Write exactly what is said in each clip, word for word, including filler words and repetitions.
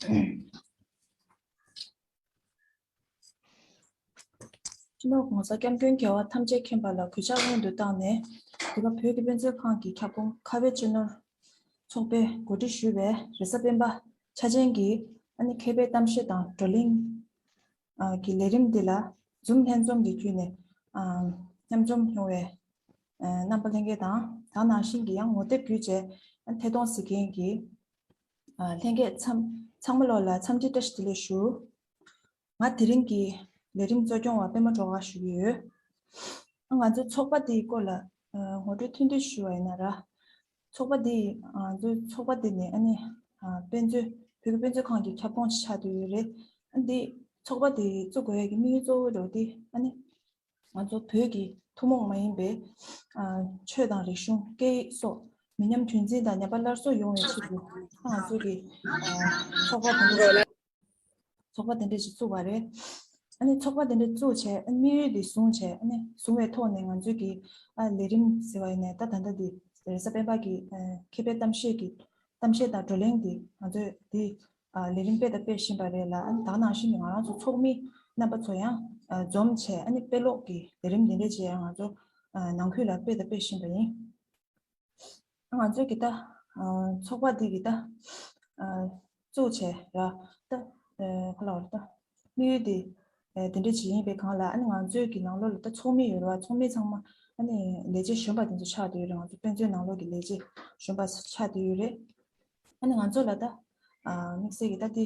སྤྱི་ནོར་༸གོང་ས་༸སྐྱབས་མགོན་རྒྱལ་བ་ཐམས་ཅད་མཁྱེན་པ་ལ་གུས་ཕྱག་སྔོན་དུ་བཏང་ནས། འདི་ག་བོད་ཀྱི་དཔེ་མཛོད་ཁང་གི་ཁྱབ་ཁོངས་ཁ་བའི་སྤྱི་ནོར་ཚོགས་པས་གོ་སྒྲིག་ཞུས་པའི་རེས་གཟའ་སྤེན་པ་ཆ་ཅན་གྱི་ཨ་ནི་མཁས་པའི་གཏམ་བཤད་དང་བགྲོ་གླེང་གི་ལས་རིམ་འདི་ལ་Zoom་ལྷན་འཛོམས་ཀྱི་བརྒྱུད་ནས་མཉམ་འཛོམས་ཡོང་བའི་རྣམ་པ་ལྷན་རྒྱས་དང་། ད་ག་ནང་བཞིན་གྱི་ཡང་ངོ་དེབ་བརྒྱུད་བྱས་ཐད་གཏོང་གཟིགས་མཁན་གྱི་ལྷན་རྒྱས་ཚང་ཚང་མ་ལོ་ལ་འཚམས་འདྲི་བཀྲ་ཤིས་བདེ་ལེགས་ཞུ། ང་དེ་རིང་གི་ལས་རིམ་གཙོ་སྐྱོང་བ་པད་མ་སྒྲོལ་དཀར་ཞུ་གི་ཡོད། ང་ཚོའི་ཚོགས་པ་འདིའི་སྐོར་ལ་ངོ་སྤྲོད་ཐུང་ཐུང་ཞུ་བ་ཡིན་ན་ར། ཚོགས་པ་འདི་ང་ཚོའི་ཚོགས་པ་འདི་ནི་ཨ་ནི་དཔེ་མཛོད་བོད་ཀྱི་དཔེ་མཛོད་ཁང་གི་ཁྱབ་ཁོངས་ཤིག་ཆགས་བསྡད་ཡོད་རེད། ཨ་འདི་ཚོགས་པ་འདི་བཙུགས་དགོས་ཡ་གི་དམིགས་ཡུལ་གཙོ་བོ་རེད་འདི་ཨ་ནི། ང་ཚོ་བོད་ཀྱི་ཐུན་མོང་མ་ཡིན་པའི་ཆོས་དང་རིག་གཞུང་སྐད་ཡིག་སོགས་མི་ཉམས་རྒྱུན་འཛིན་དང་ཉམས་པ་སླར་གསོ་ཡོང་བའི་ཆེད་དུ་ང་ཚོ་གི་ཚོགས་པ་དེ་འདྲ་ཚོགས་པ་དེ་འདྲ་ཞིག་བཙུགས་པ་རེད། ཨ་ནི་ཚོགས་པ་དེ་འདྲ་བཙུགས་བྱས་ཨ་ནི་དམིགས་ཡུལ་དེ་བཟུང་བྱས་ཨ་ནི་བཟུང་བའི་ཐོག་ནས་ང་ཚོའི་གི་ཨ་ལས་རིམ་ཟེར་བ་ཡིན་ནའི་ད་ད་ལྟ་དེ་རེས་གཟའ་སྤེན་པ་གི་མཁས་པའི་གཏམ་བཤད་ཀྱི་གཏམ་བཤད་དང་བགྲོ་གླེང་དེ་ང་ཚོས་དེ་ལས་རིམ་སྤེལ་དང་སྤེལ་བཞིན་པ་རེད་ལ། ཨ་ནི་ད་ག་ནང་བཞིན་གྱི་ང་རང་ཚོ་ཚོགས་མི་རྣམ་པ་ཚོ་ཡང་འཛོམས་བྱས་ཨ་ནི་དཔེ་ཀློག་གི་ལས་རིམ་འདི་འདྲ་བྱས་ཡང་ང་ཚོ་ནང་ཁུལ་ལ་སྤེལ་དང་སྤེལ་བཞིན་པ་ཡིན། ང་ཚོའི་གི་ད་ཚོགས་པ་འདི་གི་ད་བཙུགས་བྱས་ར་ད་ག་ལ་བར་ད་དམིགས་ཡུལ་འདི་དེ་འདྲ་ཅིག་ཡིན་པའི་སྒང་ལ་ཨ་ནི་ང་ཚོའི་གི་ནང་ལོགས་ལ་ད་ཚོགས་མི་ཡོད་ར། ཚོགས་མི་ཚང་མ་ཨ་ནི་ལས་བྱེད་གཞོན་པ་དེ་ཚོ་ཆགས་བསྡད་ཡོད་རེད། ང་ཚོ་དཔེ་མཛོད་ནང་ལོགས་ཀྱི་ལས་བྱེད་གཞོན་པ་ཆགས་བསྡད་ཡོད་རེད། ཨ་ནི་ང་ཚོ་ལ་ད་དམིགས་བསལ་གྱི་ད་དེ་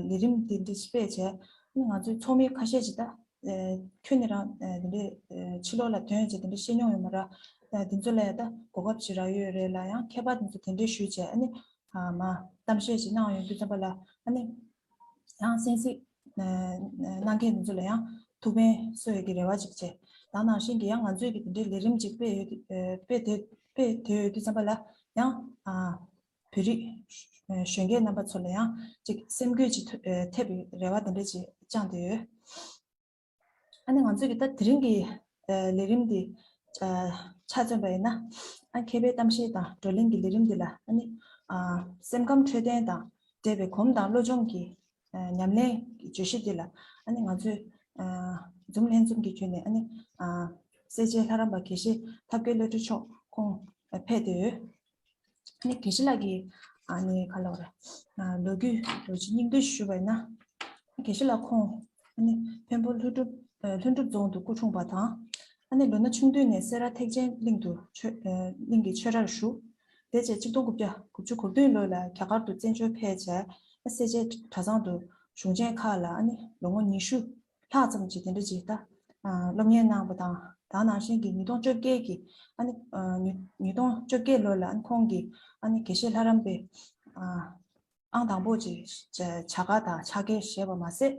ལས་རིམ་དེ་འདྲ་ཞིག་སྤེལ་བྱས་ཨ་ནི་ང་ཚོའི་ཚོགས་མི་ཁ་ཤས་ཅིག་ད་ཁྱོད་ནི་རང་དེ་འདྲའི་ཕྱི་ལོགས་ལ་ཐོན་བྱས་དེ་འདྲ་བཤད་མྱོང་ཡོད་མ་རེད། དེ་ཚོ་ལ་ད་གོ་སྐབས་ཅིག་རག་ཡོད་རེད་ལ། ཡང་མཁས་པ་དེ་ཚོ་དེ་འདྲའི་ཞུས་བྱས་ཨ་ནི་མ་གཏམ་བཤད་ཅིག་གནང་ཡོང་དུས་ཙམ་པ་ལ་ཨ་ནི་ཡང་གསན་གཟིགས་གནང་མཁན་དེ་ཚོ་ལ་ཡང་ཐུགས་ཕན་གསོས་ཡོད་ཀྱི་རེ་བ་ཅིག་བྱས། ད་ནང་བཞིན་གྱི་ཡང་ང་ཚོས་ཀྱི་དེ་འདྲའི་ལས་རིམ་ཅིག་སྤེལ་ཡོད་སྤེལ་དེ་སྤེལ་དེ་ཡོད་དུས་ཙམ་པ་ལ་ཡང་བོད་རིགས་གཞོན་སྐྱེས་རྣམ་པ་ཚོ་ལ་ཡང་ཅིག་སེམས་འགུལ་ཅིག་ཐེབས་པའི་རེ་བ་དེ་འདྲ་ཅིག་བཅངས་བསྡད་ཡོད། ཨ་ནི་ང་ཚོས་ཀྱི་ད་དེ་རིང་གི་ལས་རིམ་འདི་ཆ་མཚོན་པ་ཡིན་ན་ཨ་མཁས་པའི་གཏམ་བཤད་དང་བགྲོ་གླེང་གི་ལས་རིམ་འདི་ལ་ཨ་ནི་སེམས་ཁམས་འཕྲོད་བསྟེན་དང་འབྲེལ་བའི་གོམ་དང་བློ་སྦྱོང་གི་ཉམས་ལེན་གྱི་བརྗོད་གཞི་འདི་ལ་ཨ་ནི་ང་ཚོས་འཛོམས་ལྷན་འཛོམས་ཀྱི་ཁྱོན་ནས་ཨ་ནི་སེར་བྱེས་ལྷ་རམས་པ་དགེ་བཤེས་ཐབས་མཁས་བློ་གྲོས་མཆོག་ཁོང་ཕེབས་ཏེ་ཡོད། ཨ་ནི་དགེ་བཤེས་ལགས་ཀྱི་ཨ་ནི་ག་ལ་བར་ལོ་རྒྱུས་ལོ་རྒྱུས་སྙིང་བསྡུས་ཞུ་བ་ཡིན་ན། དགེ་བཤེས་ལགས་ཁོང་ཨ་ནི་འཕན་པོ་ལྷུན་གྲུབ་ལྷུན་གྲུབ་རྫོང་དུ་སྐུ་འཁྲུངས་པ་དང་། ཨ་ནི་ལོ་ན་ཆུང་དུས་ནས་སེ་ར་ཐེག་ཆེན་གླིང་དུ་ཆོས་གླིང་གི་ཆོས་རར་ཞུགས། དེ་རྗེས་གཅིག་སྟོང་དགུ་བརྒྱ་དགུ་བཅུ་གོ་བདུན་ལོ་ལ་རྒྱ་གར་དུ་བཙན་བྱོལ་ཕེབས་རྗེས་སེར་བྱེས་གྲྭ་ཚང་དུ་གཞུང་ཆེན་ཁག་ལ་ཨ་ནི་ལོ་ངོ་ཉི་ཤུ་ལྷག་ཙམ་ཅིག་དེ་འདྲ་ཅིག་ད་སློབ་གཉེར་གནང་བ་དང་། ད་ནང་བཞིན་གྱི་ཉིས་སྟོང་བཅོ་བརྒྱད་ཀྱི་ཨ་ནི་ཉིས་ཉིས་སྟོང་བཅོ་བརྒྱད་ལོ་ལ་ཨ་ནི་ཁོང་གིས་ཨ་ནི་དགེ་བཤེས་ལྷ་རམས་པའི་ཨང་དང་པོ་ཅིག་བྱ་དགའ་དང་ཕྱག་འཁྱེར་བཞེས་པ་མ་ཟད།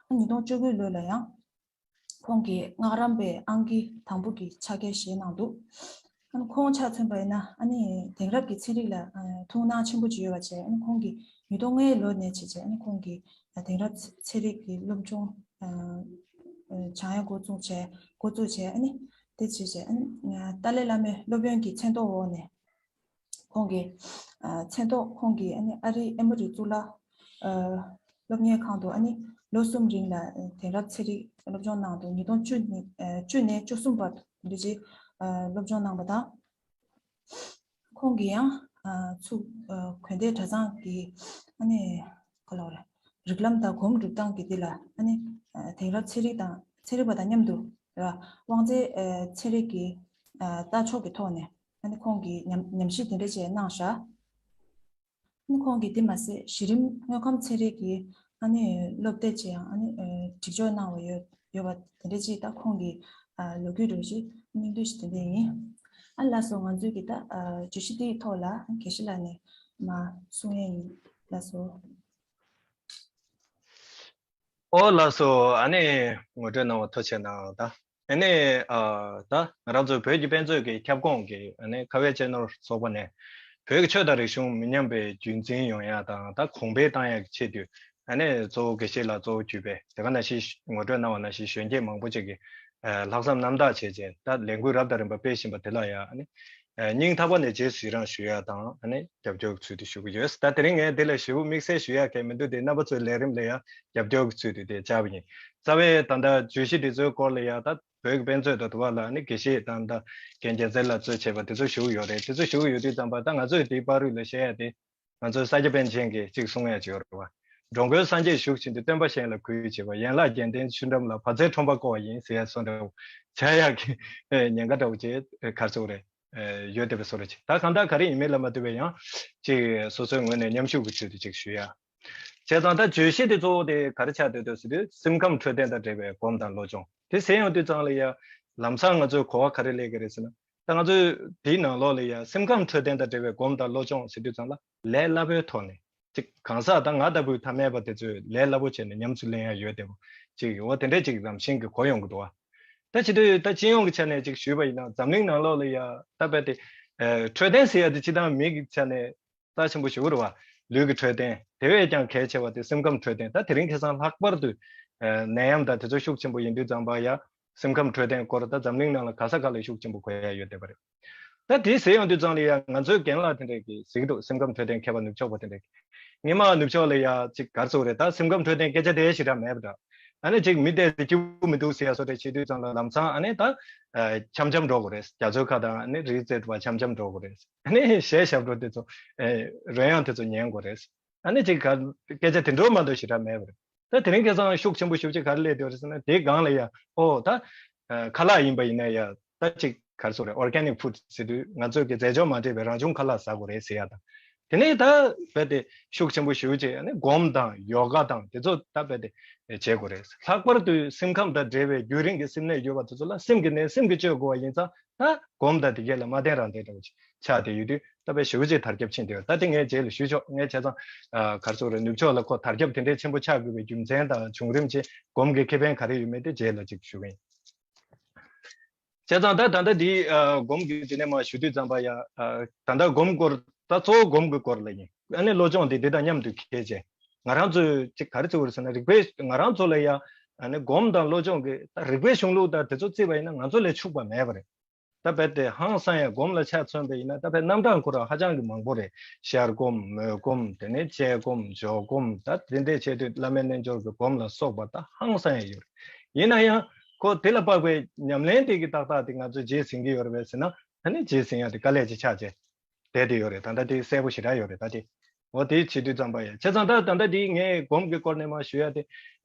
ཨ་ཉིས་སྟོང་བཅུ་དགུ་ལོ་ལ་ཡང་ཁོང་གིས་སྔགས་རམས་པའི་ཨང་ཀི་དང་པོ་གི་ཕྱག་འཁྱེར་བཞེས་གནང་འདུག་ཨ་ནི་ཁོང་ཆ་མཚོན་པ་ཡིན་ན་ཨ་ནི་དེང་རབས་ཀྱི་ཚན་རིག་ལ་ཐུགས་སྣང་ཆེན་པོ་ཅིག་ཡོད་པ་བྱས། ཨ་ནི་ཁོང་གིས་ཉིས་སྟོང་ལྔའི་ལོ་ནས་བྱས་བྱས་ཨ་ནི་ཁོང་གིས་དེང་རབས་ཚན་རིག་གི་སློབ་སྦྱོང་སྦྱང་ཡ་འགོ་བཙུགས་བྱས་འགོ་བཙུགས་བྱས། ཨ་ནི་དེ་བྱས་བྱས་ཨ་ནི་ཏཱ་ལའི་བླ་མའི་སློབ་དཔོན་གྱི་མཚན་ཐོག་འོག་ནས་ཁོང་གིས་མཚན་ཐོག་ཁོང་གིས་ཨ་ནི་ཨ་རིའི་ཨེ་མོ་རི་གཙུག་ལག་སློབ་གཉེར་ཁང་དུ་ཨ་ནི་ལོ་གསུམ་རིང་ལ་དེང་རབས་ཚན་རིག་སློབ་སྦྱོང་གནང་འདུག་ཉིས་སྟོང་བཅུ་ནས་བཅུ་ནས་བཅུ་གསུམ་བར་དུ་འདི་ཅིག་སློབ་སྦྱོང་གནང་བ་དང་། ཁོང་གིས་ཡང་ཚུགས་དགོན་སྡེ་གྲྭ་ཚང་གི་ཨ་ནི་ག་ལབ་རེད། རིགས་ལམ་དང་སྒོམ་སྒྲུབ་སྟངས་ཀྱི་འདི་ལ་ཨ་ནི་དེང་རབས་ཚན་རིག་དང་ཚན་རིག་པ་དང་མཉམ་དུ་ར་དབང་རྩའི་ཚན་རིག་གི་ལྟ་ཕྱོགས་ཀྱི་ཐོག་ནས་ཨ་ནི་ཁོང་གིས་ཉམས་ཉམས་ཞིབ་དེ་འདྲ་བྱས་གནང་བཞག་ཨ་ནི་ཁོང་གིས་འདི་མ་ཟད་གཞི་རིམ་དངོས་ཁམས་ཚན་རིག་གི་ཨ་ནི་སློབ་དེབ་ཅིག་ཡང་ཨ་ནི་སྒྲིག་སྦྱོར་གནང་བ་ཡོད་ཡོད་པ་དེ་འདྲ་ཅིག་ད་ཁོང་གི་ལོ་རྒྱུས་རོ་ཞིག་སྙིང་བསྡུས་ཤིག་དེ་འདྲ་ཡིན། ཨ་ལགས་སོ། ང་ཚོའི་གི་ད་བརྗོད་གཞི་འདིའི་ཐོག་ལ་དགེ་བཤེས་ལགས་ནས་མ་གསུང་ཡས་ཡིན། ལགས་སོ། ཨོ་ལགས་སོ། ཨ་ནི་ངོ་སྤྲོད་གནང་བ་ཐུགས་རྗེ་གནང་། ད་ཨ་ནི་ཨ་ད་ང་རང་ཚོ་བོད་ཀྱི་དཔེ་མཛོད་ཀྱི་ཁྱབ་ཁོངས་ཀྱི་ཨ་ནི་ཁ་བའི་སྤྱི་ནོར་ཚོགས་པ་ནས་བོད་ཀྱི་ཆོས་དང་རིག་གཞུང་མི་ཉམས་པའི་རྒྱུན་འཛིན་ཡོང་ཡ་དང་ད་གོང་འཕེལ་བཏང་ཡ་གི་ཆེད་དུ་ཨ་ནི་གཙོ་བོ་དགེ་བཤེས་ལགས་གཙོ་བོ་གྱུར་པའི་དེ་ག་ནང་བཞིན་ངོ་སྤྲོད་གནང་བ་ནང་བཞིན་གཞོན་སྐྱེས་མང་པོ་ཅིག་གིས་ལྷག་བསམ་རྣམ་དག་བྱས་རྗེས་ད་ལས་འགུལ་རབ་དང་རིམ་པ་སྤེལ་བཞིན་པ་དེ་ལ་ཡང་ཨ་ནི་ སྙིང་ཐག་པ་ནས་རྗེས་སུ་ཡི་རང་ཞུ་ཡ་དང་ཨ་ནི་རྒྱབ་སྐྱོར་གྱི་ཚུལ་དུ་ཞུ་གི་ཡོད། ད་དེ་རིང་ངས་འདི་ལ་ཞེ་པོ་དམིགས་བསལ་ཞུ་ཡ་གལ་མི་འདུག་དེ་རྣམ་པ་ཚོའི་ལས་རིམ་ལ་ཡང་རྒྱབ་སྐྱོར་གྱི་ཚུལ་དུ་དེ་བཅར་བ་ཡིན། རྩ་བའི་ད་ལྟ་བརྗོད་གཞི་འདི་ཚོའི་སྐོར་ལ་ཡང་ད་བོད་ཀྱི་དཔེ་མཛོད་དང་དུ་བ་ལ་ནི་དགེ་བཤེས་དང་ད་རྒན་རྒྱལ་མཚན་ལགས་གཙོས་བྱས་པ་དེ་ཚོ་ཞུ་གི་ཡོད་རེད། དེ་ཚོ་ཞུ་གི་ཡོད་དུས་ཙམ་པ་ད་ང་ཚོས་དེའི་བར་དུ་ལ་བཤད་ཡ་དེ། ང་ཚོའི་ས་སྐྱ་པཎ་ཆེན་གྱིས་གཅིག་གསུང་ཡ་ཅིག་ཡོད་རེད་བ། འགྲོ་མགོན་སངས་རྒྱས་བཞུགས་བཞིན་དུ། སྟོན་པ་གཞན་ལ་གུས་བྱེད་པ། ཡན་ལག་བརྒྱད་ལྡན་ཆུ་འགྲམ་ལ། བ་ཚྭའི་ཁྲོམ་པ་བསྐོར་བ་ཡིན་ཟེར་ཡ་སོགས་འདྲ་བོ་བྱ་ཡག་གི་ཉེན་ཁ་འདྲ་བོ་ཅིག་ག་རེ་ཟེར་དགོས་རེད། ཡོད་བསྡད་པའི་བཟོ་འདྲ་ཅིག་ད་གང་ལྟར་ག་རེ་ཡིན་མིན་ལ་མ་ལྟོས་པའི་ཡང་ཅིག་སོ་སོའི་ངོས་ནས་མཉམ་ཞུགས་ཀྱི་ཚུལ་དུ་ཅིག་ཞུ་ཡ། བྱས་ཙང་ད་བརྗོད་གཞི་དེ་གཙོ་བོ་དེ་ག་རེ་ཆགས་བསྡད་འདུག་ཟེར་དུས་སེམས་ཁམས་འཕྲོད་བསྟེན་དང་འབྲེལ་བའི་སྒོམ་དང་བློ་སྦྱོང་དེ་ཟེར་ཡོང་དུས་ཙང་ལ་ཡ་ལམ་སང་ང་ཚོས་གོ་བ་ག་རེ་སླེབས་ཀྱི་རེད་ཟེར་ན། ད་ང་ཚོས་དེའི་ནང་ལོགས་ལ་ཡ་སེམས་ཁམས་འཕྲོད་བསྟེན་དང་འབྲེལ་བའི་སྒོམ་དང་བློ་སྦྱོང་ཟེར་དུས་ཙང་ལ་ལས་སླ་པོའི་ཐོག་ནས་ཅིག་གང་ཟག་ད་ང་ལྟ་བུའི་ཐ་མལ་པ་དེ་ཚོས་ལས་སླ་པོ་བྱས་ནས་ཉམས་སུ་ལེན་ཡ་ཡོད་བསྡད་པ་ཅིག་འོ་དེ་འདྲས་ཅིག་རང་བཞིན་གྱི་གོ་ཡོང་གི་འདུག་བ། ད་བྱེད་དུས་ད་སྤྱི་ཡོངས་ཀྱི་ཆ་ནས་ཅིག་ཞུས་པ་ཡིན་ན་འཛམ་གླིང་ནང་ལོགས་ལ་ཡ་ད་རྦད་དེ་འཕྲོད་བསྟེན་ཟེར་ཡ་དེ་སྤྱི་བཏང་མི་གི་ཆ་ནས་རྩ་ཆེན་པོ་ཞིག་རེད་བ། ལུས་ཀྱི་འཕྲོད་བསྟེན་དེ་བས་ཀྱང་གལ་ཆེ་བ་དེ་སེམས་ཁམས་འཕྲོད་བསྟེན། ད་དེ་རིང་ཁ་སང་ལྷག་པར་དུ་ནད་ཡམས་དང་དེ་ཚོ་ཤུགས་ཆེན་པོ་ཡིན་དུས་ཙམ་པ་ཡ། སེམས་ཁམས་འཕྲོད་བསྟེན་སྐོར་ད་འཛམ་གླིང་ནང་ལ་ག་ས་ག་ལ་ཤུགས་ཆེན་པོ་དགོས་ཡ་ཡོད་བསྡད་པ་རེད། ད་དེ་ཟེར་ཡོང་དུས་ཙང་ལ་ཡ་ང་ཚོའི་རྒན་ལགས་དེ་འདྲས་ཀྱིས་གཟིགས་འདུག་སེམས་ཁམས་འཕྲོད་བསྟེན་མཁས་པ་ནུབ་ཕྱོགས་པ་དེ་འདྲས་ཀྱིས། སྔོན་མ་ནུབ་ཕྱོགས་ལ་ཡ་ཅིག་ག་རེ་ཟེར་དགོས་རེད། ད་སེམས་ཁམས་འཕྲོད་བསྟེན་སྐད་ཆ་དེ་ཞེ་དྲག་མེད་པ་འདྲ། ཨ་ནི་ཅིག་མི་དེ་སྐྱིད་པོ་མི་འདུག་ཟེར་ཡ་བཟོ་འདྲ་བྱེད་དུས་ཙང་ལ་ལམ་སང་ཨ་ནི་ད་འཆམ་འཆམ་འགྲོ་དགོས་རེད། རྒྱ་མཚོའི་ཁ་དང་ཨ་ནི་རི་རྩེ་དུ་བ་འཆམ་འཆམ་འགྲོ་དགོས་རེད། ཨ་ནི་གཞས་ཞབས་བྲོ་དེ་ཚོ་རོལ་དབྱངས་དེ་ཚོ་ཉན་དགོས་རེད། ཨ་ནི་ཅིག་ག་སྐད་ཆ་དེ་འདྲ་མ་གཏོགས་ཞེ་དྲག་མེད་པ་རེད། ད་དེ་རིང་ཁ་སང་ཤུགས་ཆེན་པོ་ཞེ་པོ་ཅིག་ག་རེ་སླེབས་བསྡད་ཡོད་རེད་ཟེར་ན་དེའི་སྒང་ལ་ཡ་ཨོ་ད་ཁ་ལག་ཡིན་པ་ཡིན་ན་ཡ་ད་ཅིག་ག་རེ་ཟེར་དགོས་རེད། organic food ཟེར་དུས་ང་ཚོས་ཀྱི་རྫས་སྦྱོར་མ་འདྲེས་པའི་རང་བྱུང་ཁ་ལག་ཟ་དགོས་རེད་ཟེར་ཡ་དང་། དེ་ནས་ད་རྦད་དེ་ཤུགས་ཆེན་པོ་ཞེ་པོ་ཅིག་ཨ་ནི་སྒོམ་དང་ཡོ་ག་དང་དེ་ཚོ་ད་རྦད་དེ་བྱེད་དགོས་རེད། ལྷག་པར་དུ་སེམས་ཁམས་དང་འབྲེལ་བའི་རྒྱུན་རིང་གི་སེམས་ནད་ཡོད་པ་དེ་ཚོ་ལ་སེམས་ཀྱི་ནད་སེམས་ཀྱིས་བཅོས་དགོས་པ་ཡིན་ཙང་ད་སྒོམ་དང་དེ་གས་ལ་མ་བརྟེན་རང་བརྟེན་འདྲ་བོ་ཅིག་ཆགས་བསྡད་ཡོད་དུས་ད་དཔེ་ཞེ་པོ་ཅིག་དར་ཁྱབ་ཕྱིན་བསྡད་ཡོད། ད་དེ་ངས་རྗེས་ལ་ཞུས་ཆོག་ངས་བྱས་ཙང་ག་རེ་ཟེར་དགོས་རེད། ནུབ་ཕྱོགས་ལ་ཁོ་དར་ཁྱབ་དེ་འདྲའི་ཆེན་པོ་ཆགས་དགོས་པའི་རྒྱུ་མཚན་དང་བྱུང་རིམ་བཅས་སྒོམ་གྱི་ཁེ་ཕན་ག་རེ་ཡོད་མེད་དེ་རྗེས་ལ་ཅིག་ཞུ་གི་ཡིན། བྱས་ཙང་ད་ད་ལྟ་འདི་སྒོམ་གྱི་དེ་ནས་མར་ཞུ་དུས་ཙམ་པ་ཡ་ད་ལྟ་སྒོམ་སྐོར་ད་གཙོ་བོ་སྒོམ་གྱི་སྐོར་ལ་ཡིན། ཨ་ནི་བློ་སྦྱོང་དེ་འདི་དང་མཉམ་དུ་འཁེལ་བྱས་ང་རང་ཚོས་ཅིག་ག་རེ་བརྩི་དགོས་རེད་ཟེར་ན་རིག་པའི་ང་རང་ཚོ་ལ་ཡ་ཨ་ནི་སྒོམ་དང་བློ་སྦྱོང་གི་ད་རིག་པའི་གཞུང་ལུགས་དང་དེ་ཚོ་བརྩིས་པ་ཡིན་ན་ང་ཚོ་ལས་ཕྱུག་པ་མེད་པ་རེད། ད་རྦད་དེ་ཧང་སང་ཡ་སྒོམ་ལ་ཆ་མཚོན་པ་ཡིན་ན་ད་དཔེ་རྣམ་གྲངས་ཁོ་རང་ཧ་ཅང་གི་མང་པོ་རེད། ཤར་སྒོམ་མོས་སྒོམ་དེ་ནས་ལྕེ་སྒོམ་འཇོག་སྒོམ་ད་དེ་འདྲས་བྱས་དུས་བླ་མའི་རྣལ་འབྱོར་གྱི་སྒོམ་ལ་སོགས་པ་ད་ཧང་སང་ཡ་ཡོད་རེད། ཡིན་ན་ཡང་ཁོ་དེ་ལ་དཔག་པའི་ཉམས་ལེན་དེ་གི་ཏག་ཏག་དེ་ང་ཚོས་རྗེས་ཟིན་གྱི་ཡོད་རེད་པས་ཟེར་ན་ད་ནི་རྗེས་ཟིན་ཡ་དེ་དཀའ་ལས་ཅིག་ཆགས་བྱས་བསྡད་དེ་ཡོད་རེད། ད་ལྟ་དེ་གསལ་པོ་ཞེ་དྲག་ཡོད་རེད། ད་དེ་འོ་དེ་བྱེད་དུས་ཙམ་པ་ཡ་བྱས་ཙང་ད་ད་ལྟ་དེ་ངས་སྒོམ་གྱི་སྐོར་ནས་མར་ཞུ་ཡ་དེ་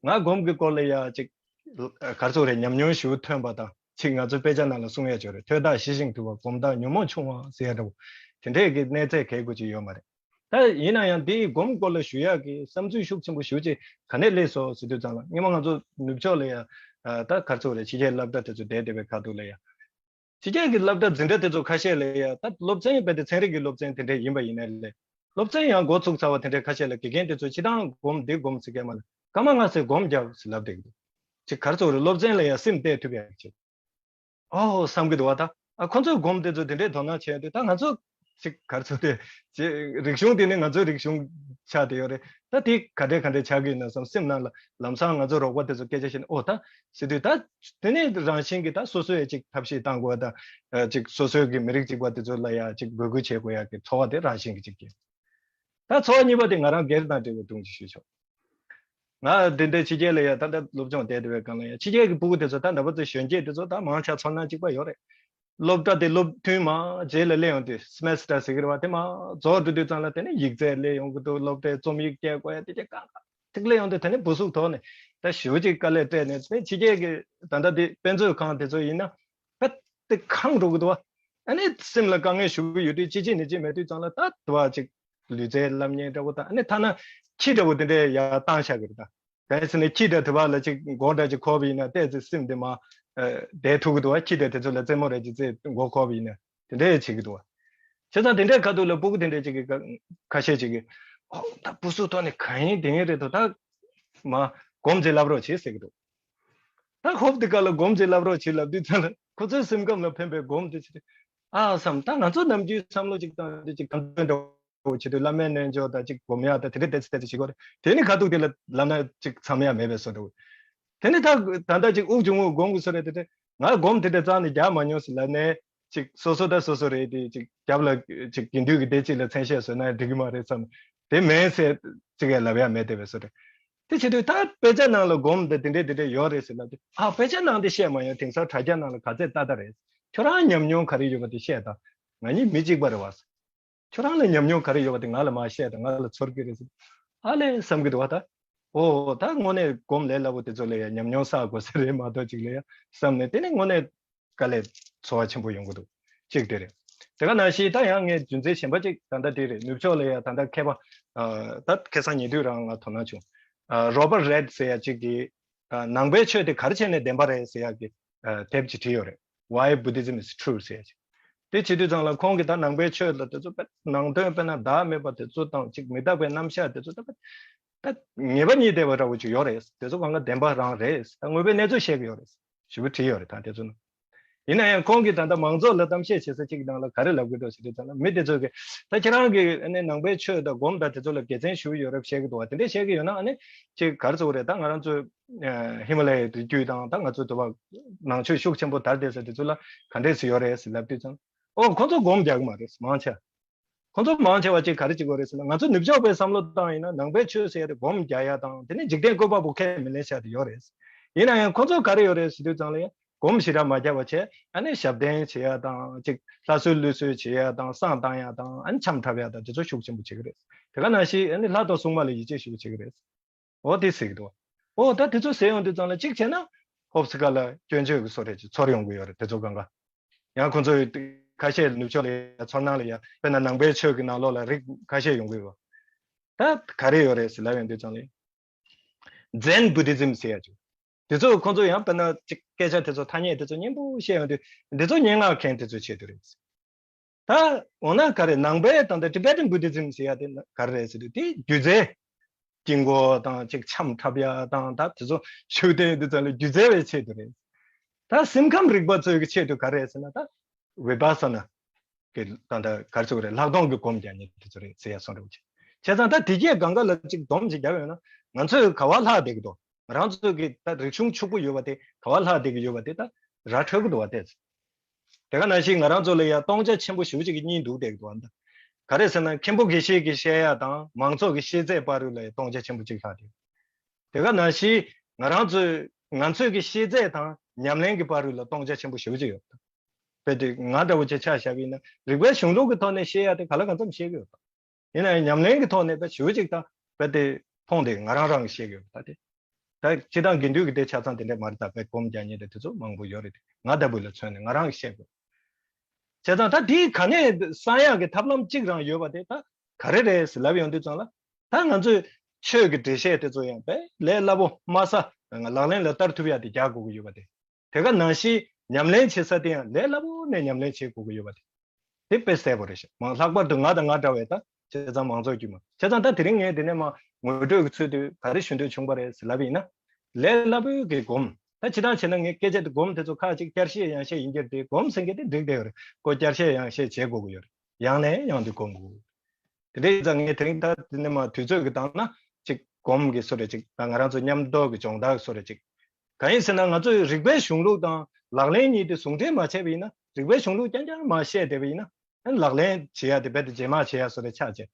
ང་སྒོམ་གྱི་སྐོར་ལ་ཡ་ཅིག་ག་རེ་ཟེར་དགོས་རེད། ཉམས་མྱོང་ཞེ་པོ་ཐོན་པ་དང་ཅིག་ང་ཚོ་དཔེ་ཆ་ནང་ལ་གསུང་ཡ་ཅིག་ཡོད་རེད། ཐོས་བདག་ཞི་ཞིང་དུལ་བ། སྒོམ་བདག་ཉོན་མོངས་ཆུང་བ་ཟེར་ཡ་འདྲ་བོ་དེ་འདྲས་ཀྱི་གནས་ཚད་གལ་དགོས་ཅིག་ཡོད་མ་རེད། ད་ཡིན་ན་ཡང་དེའི་སྒོམ་སྐོར་ལ་ཞུ་ཡག་གི་བསམ་ཚུལ་ཤུགས་ཆེན་པོ་ཞེ་པོ་ཅིག་ག་ནས་སླེབས་སོང་ཟེར་དུས་ཙམ་ལ་སྔོན་མ་ང་ཚོ་ནུབ་ཕྱོགས་ལ་ཡ་ད་ག་རེ་ཟེར་དགོས་རེད། ཕྱི་རྒྱལ་སློབ་གྲྭ་དེ་ཚོ་བསྡད་བསྡད་པའི་ཁ་ཐུག་ལ་ཡ་ཕྱི་རྒྱལ་གྱི་སློབ་གྲྭ་འཛིན་གྲྭ་དེ་ཚོ་ཁ་ཤས་ལ་ཡ་ད་སློབ་ཚན་རྦད་དེ་ཚན་རིག་གི་སློབ་ཚན་དེ་འདྲས་ཡིན་པ་ཡིན་ན་ལས་སློབ་ཚན་ཡང་འགོ་ཚུགས་ཚར་བ་དེ་འདྲས་ཁ་ཤས་ལ་དགེ་རྒན་དེ་ཚོ་སྤྱིར་བཏང་སྒོམ་འདི་སྒོམ་ཟེར་མཁན་མ་ལ་སྐར་མ་ལྔ་ཙམ་སྒོམ་རྒྱག་ཟེར་ལབ་བསྡད་ཀྱི་འདུག་ཅིག་ག་རེ་ཟེར་དགོས་རེད། སློབ་ཚན་ལ་ཡང་སེམས་གཏད་ཐུབ་ཡག་ཅིག་ཨོ་བསམ་གྱི་འདུག་བ། ད་ཨ་ཁོ་ཚོས་སྒོམ་དེ་ཚོ་དེ་འདྲས་དོ་སྣང་བྱས་དུས་ད་ང་ཚོ་ཅིག་ག་རེ་ཟེར་དགོས་རེད། ཅིག་རིག་གཞུང་དེ་ནི་ང་ཚོའི་རིག་གཞུང་ཆགས་བསྡད་ཡོད་རེད། ད་དེ་ག་འདྲས་ག་འདྲས་ཆགས་ཀྱི་ཡིན་ན་བསམ་སེམས་ནང་ལ་ལམ་སང་ང་ཚོ་རོགས་པ་དེ་ཚོ་སྐད་ཆ་བཤད་ནས་ཨོ་ད་ཟེར་དུས་ད་དེ་ནས་རང་བཞིན་གྱིས་ད་སོ་སོས་ཅིག་ཐབས་ཤེས་བཏང་དགོས་ད་ཅིག་སོ་སོའི་གི་མི་རིགས་གཅིག་པ་དེ་ཚོ་ལ་ཡ་ཅིག་འབོད་སྐུལ་བྱེད་དགོས་ཡ་གི་ཚོར་བ་དེ་རང་བཞིན་གྱིས་ཅིག་སྐྱེ། ད་ཚོར་བ་གཉིས་པ་དེ་ང་རང་སྒེར་དང་འབྲེལ་བའི་སྒྲུང་ཅིག་ཞུས་ཆོག་ང་དེ་འདྲའི་ཕྱི་རྒྱལ་ལ་ཡ་ད་ལྟ་སློབ་སྦྱོང་བསྡད་བསྡད་པའི་སྒང་ལ་ཡ་ཕྱི་རྒྱལ་གྱི་ཕྲུ་གུ་དེ་ཚོ་ད་འདྲ་པོ་ཚོ་གཞོན་སྐྱེས་དེ་ཚོ་ད་མང་ཆེ་ཚོར་སྣང་གཅིག་པ་ཡོད་རེད། སློབ་གྲྭ་དེ་སློབ་ཐུན་མར་རྗེས་ལ་སླེབས་ཡོང་དུས་སེ་མེ་སི་ཊར་ཟེར་གྱི་རེད་བ། དེ་མར་རྫོགས་འགྲོ་དུས་ཙམ་ལ་དེ་ནས་ཡིག་ཚད་སླེབས་ཡོང་གི་འདུག་སློབ་གྲྭའི་རྩོམ་ཡིག་སྐྱེལ་དགོས་ཡ་དེ་གྱད་གང་ག་ཅིག་སླེབས་ཡོང་དུས་དེ་ནས་བུ་གཟུགས་ཐོག་ནས་ད་ཞེ་པོ་ཅིག་དཀའ་ལས་སྤྲད་ནས་དེ་ནས་ཕྱི་རྒྱལ་གྱི་ད་ལྟ་དེ་དཔེ་མཛོད་ཁང་དེ་ཚོ་ཡིན་ན་ད་དེ་གང་འགྲོ་གི་འདུག་བ། ཨ་ནི་སེམས་ལ་དཀའ་ངལ་ཞུ་གི་ཡོད་དུས་ཅི་བྱེད་ནི་ཅི་མེད་དུས་ཙམ་ལ་ད་དུ་བ་ཅིག་ལུས་རྩལ་བསླབ་མཁན་འདྲ་བོ་དང་ཨ་ནི་ཐ་ན་ཁྱི་འདྲ་བོ་དེ་འདྲས་ཡར་བཏང་བཞག་གི་རེད་ད། གལ་སྲིད་ནས་ཁྱི་འདྲ་དུ་བ་ལ་ཅིག་མགོ་འདྲ་ཅིག་འཁོར་བ་ཡིན་ན་ཏོག་ཙམ་སེམས་དེ་མར་བདེ་ཐུབ་ཀྱི་འདུག་བ། ཁྱི་འདྲ་དེ་ཚོ་ལ་རྩེད་མོ་རེ་ཅིག་རྩེས་མགོ་འཁོར་བ་ཡིན་ན་དེ་འདྲ་བྱེད་ཀྱི་འདུག་བ། བྱས་ཙང་དེ་འདྲའི་ཁ་ཐུག་ལ་ཕྲུ་གུ་དེ་འདྲ་ཅིག་གི་ཁ་ཁ་ཤས་ཅིག་གིས་ཨོ་ད་བུ་གཟུགས་ཐོག་ནས་གང་ཡིན་དེ་ཡིན་རེད་དོ། ད་མར་སྒོམ་རྩེ་བསླབ་རོགས་བྱེད་ཟེར་གྱི་འདུག་ད་ཧོབ་དེ་ག་ལ་སྒོམ་རྩེ་བསླབ་རོགས་བྱེད་ལབ་དུས་ཙམ་ལ་ཁོ་ཚོའི་སེམས་ཁམས་ལ་ཕན་པའི་སྒོམ་དེ་བྱེད་དུས་ཨ་བསམ་ད་ང་ཚོ་ནམ་རྒྱུན་བསམ་བློ་ཅིག་བཏང་དུས་ཅིག་དམ་དོན་འདྲ་བོ་བྱེད་དུས་བླ་མའི་རྣལ་འབྱོར་དང་ཅིག་སྒོམ་ཡག་དང་དེ་འདྲ་ཏོག་ཙམ་ཏོག་ཙམ་བྱེད་དགོས་རེད། དེ་ནི་ཁ་ཐུག་དེ་ལ་ལབ་ན་ཅིག་འཚམ་ཡག་མེད་པའི་བཟོ་འདྲ་བོ། དེ་ནི་ད་ད་ལྟ་ཅིག་དབུགས་ཆུང་ངུ་སྒོམ་དགོས་བཟོ་རེད། དེ་དེ་ང་སྒོམ་དེ་འདྲ་རྩ་ནས་རྒྱག་མ་མྱོང་ཟེར་ལབ་ནས་ ཅིག་སོ་སོ་ད་སོ་སོ་རེད་དེ། ཅིག་རྒྱབ་ལ་ཅིག་དགེ་འདུན་གྱི་སྡེ་གཅིག་ལ་མཚན་ཤས་བཟོས་ན་འགྲིག་གི་མ་རེད་བསམ། དེ་མེད་ཟེར་ཅིག་ཡང་ལབ་ཡ་མེད་དེ་བས་སོ་རེད། དེ་བྱེད་དུས་ད་དཔེ་ཆ་ནང་ལ་སྒོམ་དེ་དེ་འདྲས་དེ་འདྲས་ཡོད་རེད་ཟེར་ལབ་དུས། ཨ། དཔེ་ཆ་ནང་དེ་བཤད་མ་ཡོང་། དེང་སང་དྲ་རྒྱ་ནང་ལ་ག་ཚད་ཏག་ཏག་རེད། ཁྱོད་རང་ཉམས་མྱོང་ག་རེ་ཡོད་པ་དེ་བཤད་དང་། ང་གཉིས་མི་གཅིག་པ་རེད་བ། ཁྱོད་རང་ལ་ཉམས་མྱོང་ག་རེ་ཡོད་པ་དེ་ང་ལ་མར་བཤད་དང་། ང་ལ་ཚོར་གི་རེད་ཟེར། ཨ་ལས་བསམ་གི་འདུག་བ་ད། ཨོ་ད་དངོས་གནས་སྒོམ་ལས་སླ་པོ་དེ་ཚོ་ལ་ཡང་ཉམས་མྱོང་བསགས་དགོས་ས་རེད་མ་གཏོགས་ཅིག་ལ་ཡང་བསམ་ནས། དེ་ནས་དངོས་གནས་དཀའ་ལས་ཚོར་བ་ཆེན་པོ་ཡོང་གི་འདུག་གཅིག་དེ་རེད། དེ་ག་ནང་བཞིན་ད་ཡང་ངས་རྒྱུ་མཚན་གཞན་པ་གཅིག་ད་ལྟ་དེ་རེད། ནུབ་ཕྱོགས་ལ་ཡང་ད་ལྟ་མཁས་པ། ཨ། ད་ཁ་སང་ཉེ་དུས་རང་ང་དོ་སྣང་བྱུང་། ཨ། རོ་བར་རེད་ཟེར་ཡ་གཅིག་གིས། ཨ། ནང་པའི་ཆོས་དེ་ག་རེ་བྱས་ནས་བདེན་པ་རེད་ཟེར་ཡ་གི། ཨ། དེབ་ཅིག་བྲིས་ཡོད་རེད། Why Buddhism is True ཟེར་ཡ་ཅིག་དེ་བྱེད་དུས་ཙང་ལ་ཁོང་གིས་ད་ནང་པའི་ཆོས་ལ་དེ་ཚོ་དཔེ་ནང་དོན་དཔེར་ན་བདག་མེད་པ་དེ་ཚོ་དང་ཅིག་མི་རྟག་པའི་རྣམ་གཞག་དེ་ཚོ་ད་དཔེ་ད་ངེས་པ་གཉིས་ལྡན་པ་འདྲ་བོ་ཅིག་ཡོད་རེད། དེ་ཚོ་གང་ག་བདེན་པ་རང་རེད། ད་དངོས་པོའི་གནས་ཚུལ་བཤད་ཀྱི་ཡོད་རེད། ཞེ་པོ་བྲིས་ཡོད་རེད། ད་དེ་ཚོ་ནང་ཡིན་ན་ཡང་ཁོང་གིས་ད་ལྟ་མང་ཚོགས་ལ་གཏམ་བཤད་བྱེད་ས་གཅིག་ནང་ལ་ག་རེ་ལབ་གི་འདུག་ཟེར་དུས་ཙང་ལ། མི་དེ་ཚོ་གིས་ད་ཁྱེད་རང་གིས་ཨ་ནི་ནང་པའི་ཆོས་དང་སྒོམ་དང་དེ་ཚོ་ལ་དགེ་མཚན་ཞུ་ཡོད་རབས་བཤད་ཀྱི་འདུག་བ། དེ་འདྲས་བཤད་ཀྱི་ཡོད་ན། ཨ་ནི་ཅིག་ག་རེ་ཟེར་དགོས་རེད། ད་ང་རང་ཚོ་ཧི་མ་ལ་ཡའི་རི་རྒྱུད་དང་། ད་ང་ཚོ་དུ་བ་ནང་ཆོས་ཤུགས་ཆེན་པོ་དར་བསྡད་ས་དེ་ཚོ་ལ་ག་འདྲས་སེ་ཡོད་རེད་ཟེར་ལབ་དུས་ཙང་། ཨོ་ཁོ་ཚོ་སྒོམ་རྒྱག་གི་མ་རེད། མང་ཆེ། ཁོ་ཚོ་མང་ཆེ་བ་ཅིག་ག་རེ་བྱེད་དགོས་རེད་ཟེར་ན། ང་ཚོ་ནུབ་ཕྱོགས་པའི་བསམ་བློ་བཏང་ཡིན་ན་ནང་པའི་ཆོས་ཟེར་ཡ་དེ་སྒོམ་རྒྱག་ཡ་དང་། དེ་ནས་འཇིག་རྟེན་བཀོད་པ་པོ་ཁས་མི་ལེན་བྱ་དེ་ཡོད་རེད། ཡིན་ན་ཡང་ཁོ་ཚོ་ག་རེ་ཡོད་རེད་ཟེར་དུས་ཙང་ལ་ཡང་སྒོམ་ཞེ་དྲག་མ་རྒྱག་པ་བྱས། ཨ་ནི་ཞབས་བརྟན་བྱེད་ཡ་དང་། ཅིག་ལྷ་གསོལ་ཀླུ་གསོལ་བྱེད་ཡ་དང་། བསང་བཏང་ཡ་དང་། ཨ་ནི་འཆམ་འཁྲབ་ཡ་དང་། དེ་ཚོ་ཤུགས་ཆེན་པོ་བྱེད་ཀྱི་རེད། དེ་ག་ནང་བཞིན་ཨ་ནི་ལྷ་དང་སྲུང་མ་ལ་ཡིད་ཆེས་ཞེ་པོ་བྱེད་ཀྱི་རེད། འོ་དེ་ཟེར་གྱི་འདུག་འོ་ད་དེ་ཚོ་ཟེར་ཡོང་དུས་ཙང་ལ་གཅིག་བྱས་ན་ཧོབ་སི་ཀ་ལ་སྐྱོན་བརྗོད་ཀྱི་བཟོ་འདྲ་ཅིག་ཚོར་ཡོང་གི་ཡོད་རེད། དེ་ཚོ་གང་ག་ཡང་ཁོ་ཚོ་ཁ་ཤས་ནུབ་ཕྱོགས་ལ་ཚོར་སྣང་ལ་ཡ། དཔེར་ན་ནང་པའི་ཆོས་ཀྱི་ནང་ལོགས་ལ་རིགས་ཁ་ཤས་ཡོང་གི་ཡོད། ད་ག་རེ་ཡོད་རེད་ཟེར་ལབ་ཡོང་དུས་ཙང་ལ། Zen Buddhism ཟེར་ཡ་ཅིག་དེ་ཚོ་ཁོ་ཚོ་ཡང་དཔེར་ན་ཅིག་སྐད་ཆ་དེ་ཚོ་ཐ་སྙད་དེ་ཚོ་སྙན་པོ་བཤད་ཡོང་དུས། འདི་ཚོ་སྙན་ངག་མཁན་དེ་ཚོའི་ཆེད་དུ་རེད། ད་འོ་ན་ག་རེ། ནང་པའི་ད་ལྟ་Tibetan Buddhism ཟེར་ཡ་དེ་ག་རེ་རེད་ཟེར་དུས། དེ་སྒྱུ་རྩལ། དཀྱིལ་འཁོར་དང་ཅིག་འཆམ་འཁྲབ་ཡ་དང་། ད་དེ་ཚོ་ཤུགས་ལྡན་དུས་ཙང་ལ་སྒྱུ་རྩལ་བའི་ཆེད་དུ་རེད། ད་སེམས་ཁམས་རིག་པ་ཚོའི་གི་ཆེད་དུ་ག་རེ་རེད་ཟེར་ན། ད་Vipassana གི་ད་ལྟ་ག་རེ་ཟེར་དགོས་རེད། ལྷག་མཐོང་གི་སྒོམ་རྒྱག་མཁན་དེ་ཚོ་རེད་ཟེར་ཡ་སོང་རེད་བྱས། བྱས་ཙང་ད་དེ་གས་གང་ག་ལ་ཅིག་སྡོམ་ཅིག་བརྒྱབ་ཡོད་ན། ང་ཚོས་ག་བ་ལྷག་བསྡད་ཀྱི་འདུག་ང་རང་ཚོ་གི་ད་རིག་གཞུང་ཕྱུག་པོ་ཡོད་པ་དེ་ག་བ་ལྷག་བསྡད་ཀྱི་ཡོད་པ་དེ་ད་ར་འཕྲོད་ཀྱི་འདུག་བ་དེ། དེ་ག་ནང་བཞིན་ང་རང་ཚོ་ལ་ཡང་སྟོང་ཆ་ཆེན་པོ་ཞེ་པོ་ཅིག་གི་གཉིས་འདུག་བསྡད་ཀྱི་འདུག་བ། ད་ག་རེ་ཟེར་ན། མཁན་པོ་དགེ་བཤེས་ཀྱིས་བཤད་ཡ་དང་མང་ཚོགས་ཀྱི་ཤེས་ཚད་བར་རུ་ལ་ཡང་སྟོང་ཆ་ཆེན་པོ་ཅིག་ལྷག་བསྡད། དེ་ག་ནང་བཞིན་ང་རང་ཚོས་ང་ཚོས་ཀྱི་ཤེས་ཚད་དང་ཉམས་ལེན་གྱི་བར་རུ་ལ་སྟོང་ཆ་ཆེན་པོ་ཞེ་པོ་ཅིག་ཡོད། དཔེ་དེ་ང་འདྲ་བོ་ཅིག་ཆ་བཞག་པ་ཡིན་ན། རིག་པའི་གཞུང་ལུགས་ཀྱི་ཐོག་ནས་བཤད་ཡ་དེ་ག་ལ་གང་འཚམ་བཤད་ཀྱི་ཡོད། ཡིན་ན་ཡང་ཉམས་ལེན་གྱི་ཐོག་ནས་དཔེ་ཞེ་པོ་ཅིག་ད་དཔེ་དེ་མཐོང་དེ་ང་རང་རང་གིས་བཤད་ཀྱི་ཡོད་པ་ད་དེ། ད་སྤྱིར་བཏང་དགེ་འདུན་གྱི་སྡེ་ཆ་ཚང་དེ་འདྲས་མ་རེད། ད་དཔེ་སྒོམ་རྒྱག་མཁན་དེ་དེ་ཚོ་མང་པོ་ཡོད་རེད་དེ། ང་ལྟ་བུ་ལ་མཚོན་ནས་ང་རང་གིས་བཤད་དགོས། བྱས་ཙང་ད་དེའི་ག་ནས་གསང་ཡག་གི་ཐབས་ལམ་གཅིག་རང་ཡོད་པ་དེ་ད་ག་རེ་རེད་ཟེར་ལབ་ཡོང་དུས་ཙང་ལ། ད་ང་ཚོས་ཆོས་ཀྱི་འགྲེལ་བཤད་དེ་ཚོ་ཡང་དཔེ་ལས་སླ་པོ་དམའ་ས་ལག་ལེན་ལ་བསྟར་ཐུབ་ཡག་དེ་རྒྱག་དགོས་ཀྱི་ཡོད་པ་དེ། དེ་ག་ནང་བཞིན་ཉམས་ལེན་བྱེད་ས་དེ་ཡང་ལས་སླ་པོ་ནས་ཉམས་ལེན་བྱེད་དགོས་ཀྱི་ཡོད་པ་དེ། དེ་དཔེ་གསལ་པོ་རེད་ཤག་མང་། ལྷག་པར་དུ་ང་དང་ང་འདྲ་བའི་ད་བྱས་ཙང་མང་ཚོགས་དཀྱུས་མ། བྱས་ཙང་ད་དེ་རིང་ངས་འདི་ནས་མ་ངོ་སྤྲོད་ཀྱི་ཚུལ་དུ་ག་རེ་ཞུ་འདོད་བྱུང་བ་རེད་ཟེར་ལབ་པ་ཡིན་ན། ལས་སླ་པོའི་གི་སྒོམ། ད་སྤྱིར་བཏང་བྱས་ན་ངས་སྐད་ཆ་དེ་སྒོམ་དེ་ཚོ་ཁག་ཅིག་བསྐྱར་བཤད་ཡང་བཤད་ཡིན་གྱི་རེད་དེ། སྒོམ་ཟེར་མཁན་དེ་འགྲིག་བསྡད་ཡོད་རེད། ཁོ་བསྐྱར་བཤད་ཡང་བཤད་བྱེད་དགོས་ཀྱི་ཡོད་རེད། ཡང་ནས་ཡང་དུ་སྒོམ་དགོས། དེ་འདྲ་ཡིན་ཙང་ངས་དེ་རིང་ད་དེ་ནས་མ་དུས་ཚོད་ཀྱི་སྟེང་ན་ཅིག་སྒོམ་གྱི་བཟོ་འདྲ་ཅིག་དང་། ང་རང་ཚོ་མཉམ་དུ་གི་སྦྱོང་བརྡར་བཟོ་འདྲ་ཅིག་གང་ཡིན་ཟེར་ན། ང་ཚོས་རིག་པའི་གཞུང་ལུགས་དང་ལག་ལེན་གཉིས་དེ་ཟུང་འབྲེལ་མ་བྱས་པ་ཡིན་ན། རིག་པའི་གཞུང་ལུགས་རྐྱང་རྐྱང་མ་བཤད་བསྡད་པ་ཡིན་ན། ཨ་ནི་ལག་ལེན་བྱེད་ཡ་དེ་རྦད་དེ་རྗེས་མ་བྱེད་ཡ་བཟོ་འདྲ་ཆགས་བྱས།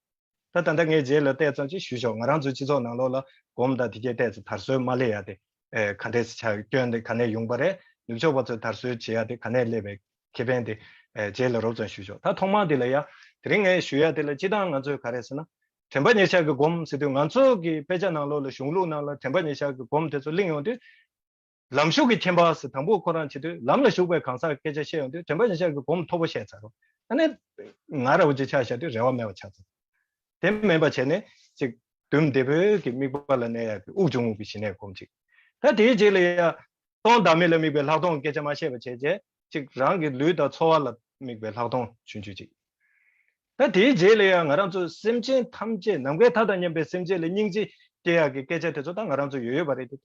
ད་ད་ལྟ་ངས་རྗེས་ལ་བལྟས་ཙམ་ཅིག་ཞུས་ཆོག་ང་རང་ཚོའི་སྤྱི་ཚོགས་ནང་ལོགས་ལ་སྒོམ་དང་དེ་གའི་ཏོག་ཙམ་དར་སྲོལ་མ་སླེབས་ཡ་དེ། ཨེ། ག་འདྲས་ཆགས། སྐྱོན་དེ་ག་ནས་ཡོང་པ་རེད། ནུབ་ཕྱོགས་པ་ཚོས་དར་སྲོལ་བྱེད་ཡ་དེ་ག་ནས་སླེབས་པའི་ཁེ་ཕན་དེ། ཨེ། རྗེས་ལ་རོབ་ཙམ་ཞུས་ཆོག་ད་ཐོག་མར་དེ་ལ་ཡ། དེ་རིང་ངས་ཞུ་ཡ་དེ་ལ་སྤྱིར་བཏང་ང་ཚོས་ག་རེ་ཟེར་ན། དྲན་པ་ཉེར་བཞག་གི་སྒོམ་ཟེར་དུས། ང་ཚོ་གི་དཔེ་ཆ་ནང་ལོགས་ལ་གཞུང་ལུགས་ནང་ལ་དྲན་པ་ཉེར་བཞག་གི་སྒོམ་དེ་ཚོ་གླེང་ཡོང་དུས། ལམ་ཞུགས་ཀྱི་ཁྱིམ་པ་ཟེར། དང་པོ་ཁོ་རང་བྱེད་དུས་ལམ་ལ་ཞུགས་པའི་གང་ཟག་སྐད་ཆ་བཤད་ཡོང་དུས། དྲན་པ་ཉེར་བཞག་གི་སྒོམ་མཐོ་པོ་བཤད་ཚར་རོ། ཨ་ནི་ང་ར་བོ་ཅིག་ཆ་བཞག་དུས་རེ་བ་མེད་པ་ཆགས་ཚར། དེ་མིན་པ་བྱས་ནས་ཅིག་དུམ་བདེ་པོའི་གི་དམིགས་པ་ལ་གནས་ཡག་གི་དབུགས་འབྱུང་རྔུབ་ཀྱི་ཞི་གནས་སྒོམ་ཅིག་ད་དེའི་རྗེས་ལ་ཡ། སྟོང་བདག་མེད་ལ་དམིགས་པའི་ལྷག་མཐོང་སྐད་ཆ་མ་བཤད་པ་བྱས་རྗེས། ཅིག་རང་གི་ལུས་དང་ཚོར་བ་ལ་དམིགས་པའི་ལྷག་མཐོང་ཆུང་ཆུང་ཅིག་ད་དེའི་རྗེས་ལ་ཡང་ང་རང་ཚོ་སེམས་ཅན་ཐམས་ཅད། ནམ་མཁའི་མཐའ་དང་མཉམ་པའི་སེམས་ཅན་ལ་སྙིང་རྗེ་སྐྱེ་ཡག་གི་སྐད་ཆ་དེ་ཚོ་ད་ང་རང་ཚོ་ཡོད་ཡོད་པ་རེད་དེ།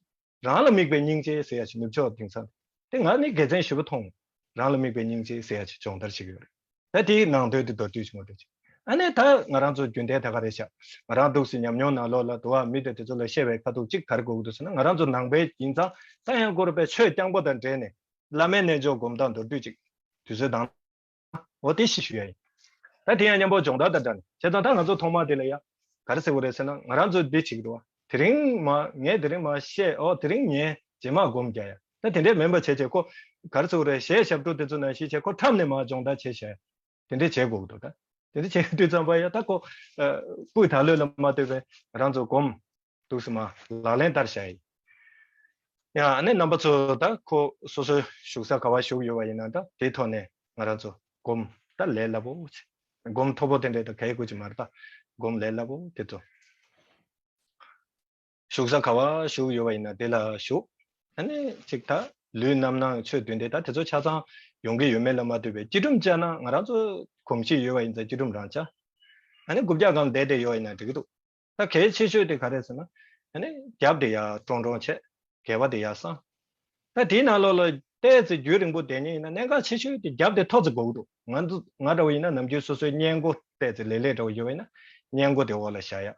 རང་ལ་དམིགས་པའི་སྙིང་རྗེ་ཟེར་ཡ་ཞིག་ནུབ་ཕྱོགས་དེང་སང་། དེ་ང་ནི་དགེ་མཚན་ཞེ་པོ་མཐོང་། རང་ལ་དམིགས་པའི་སྙིང་རྗེ་ཟེར་ཡ་ཞིག་སྦྱོང་བརྡར་བྱེད་ཀྱི་ཡོད་རེད། ད་དེའི་ནང་དོན་དེ་མདོར་བསྡུས་ཤིག་ངོ་སྤྲོད་བྱེད། ཨ་ནི་ད་ང་རང་ཚོ་རྒྱུན་ལྡན་ད་ག་རེ་བྱ། ང་རང་འདུག་སེ་ཉམས་མྱོང་ནང་ལོགས་ལ་དུ་བ་མི་དེ་དེ་ཚོ་ལ་བཤད་པའི་ཁ་ཐུག་ཅིག་ག་རེ་དགོས་ཀྱི་འདུག་ཟེར་ན། ང་རང་ཚོ་ནང་པའི་ཡིན་ཙང་། ད་ཡང་སྐོར་པའི་ཆོས་རྐྱང་པ་དང་འབྲེལ་ནས་བླ་མའི་རྣལ་འབྱོར་སྒོམ་སྟངས་མདོར་བསྡུས་ཅིག་དུས་ཚོད་དང་། འོ་དེ་ཞིག་ཞུ་ཡ་ཡིན། ད་དེ་ཡང་མཉམ་པོ་སྦྱོང་བརྡར་དང་འདྲ་ནས་བྱས་ཙང་ད་ང་ཚོ་ཐོག་མ་དེ་ལ་ཡ་ག་རེ་ཟེར་དགོས་རེད་ཟེར་ན། ང་རང་ཚོ་འདི་བྱེད་ཀྱི་འདུག་བ། དེ་རིང་མ་ངས་དེ་རིང་མ་བཤད། འོ་དེ་རིང་ངས་རྗེས་མ་སྒོམ་རྒྱག་ཡ། ད་དེ་འདྲས་མིན་པ་བྱས་བྱས་ཁོ་ག་རེ་ཟེར་དགོས་རེད། གཞས་ཞབས་བྲོ་དེ་ཚོ་ནང་བཞིན་བྱས་ཁོ་འཁྲབ་ནས་མ་སྦྱོང་བརྡར་བྱས་བྱས། དེ་འདྲས་བྱེད་དགོས་ཀྱི་འདུག་ད་དེ་འདྲས་བྱེད་དུས་ཙམ་པ་ཡ་ད་ཁོ་ཨ་སྤུས་དག་ལོས་ལ་མ་ལྟོས་པའི་ང་རང་ཚོ་སྒོམ་འདུག་སེ་མ་ལག་ལེན་བསྟར་བྱ་ཡིན། ཡ་ཨ་ནི་རྣམ་པ་ཚོ་ད་ཁོ་སོ་སོའི་བཞུགས་ས་ག་བ་བཞུགས་ཡོད་པ་ཡིན་ན་ད་དེའི་ཐོག་ནས་ང་རང་ཚོ་སྒོམ་ད་ལས་སླ་པོ་ཆེ། སྒོམ་མཐོ་པོ་དེ་འདྲས་ད་གའི་དགོས་ཀྱི་མ་རེད། ད་སྒོམ་ལས་སླ་པོ་དེ་ཚོ། བཞུགས་ས་ག་བ་བཞུགས་ཡོད་པ་ཡིན་ན་དེ་ལ་བཞུགས། ཨ་ནི་ཅིག་ད་ལུས་རྣམ་སྣང་ཆོས་བདུན་ཏེ་ད་དེ་ཚོ་ཆ་ཚང་ཡོང་གི་ཡོད་མེད་ལ་མ་ལྟོས་པའི་སྐྱིལ་ཀྲུང་བཅའ་ན། ང་རང་ཚོ་གོམས་གཤིས་ཡོད་པ་ཡིན་ཙང་སྐྱིལ་ཀྲུང་རང་བཅའ། ཨ་ནི་རྐུབ་བཀྱག་སྒང་བསྡད་བསྡད་ཡོད་པ་ཡིན་ན་འགྲིག་གི་འདུག་ད་གལ་ཆེ་ཤོས་དེ་ག་རེ་ཟེར་ན། ཨ་ནི་རྒྱབ་དེ་ཡར་ཀྲོང་ཀྲོང་བྱས། སྒལ་པ་དེ་ཡར་བསྲང་། ད་དེའི་ནང་ལོགས་ལ་ཏོག་ཙམ་རྒྱུན་རིང་པོ་བསྡད་མཁན་ཡིན་ན་གནད་འགག་ཆེ་ཤོས་དེ་རྒྱབ་དེ་མཐོ་ཙམ་དགོས་ཀྱི་འདུག་ང་ཚོ་ང་འདྲ་བོ་ཡིན་ན་ནམ་རྒྱུན་སོ་སོའི་སྔས་མགོ་ཏོག་ཙམ་ལེབ་ལེབ་འདྲ་བོ་ཡོད་པ་ཡིན་ན་སྔས་མགོ་དེ་འོག་ལ་བཞག་ཡ།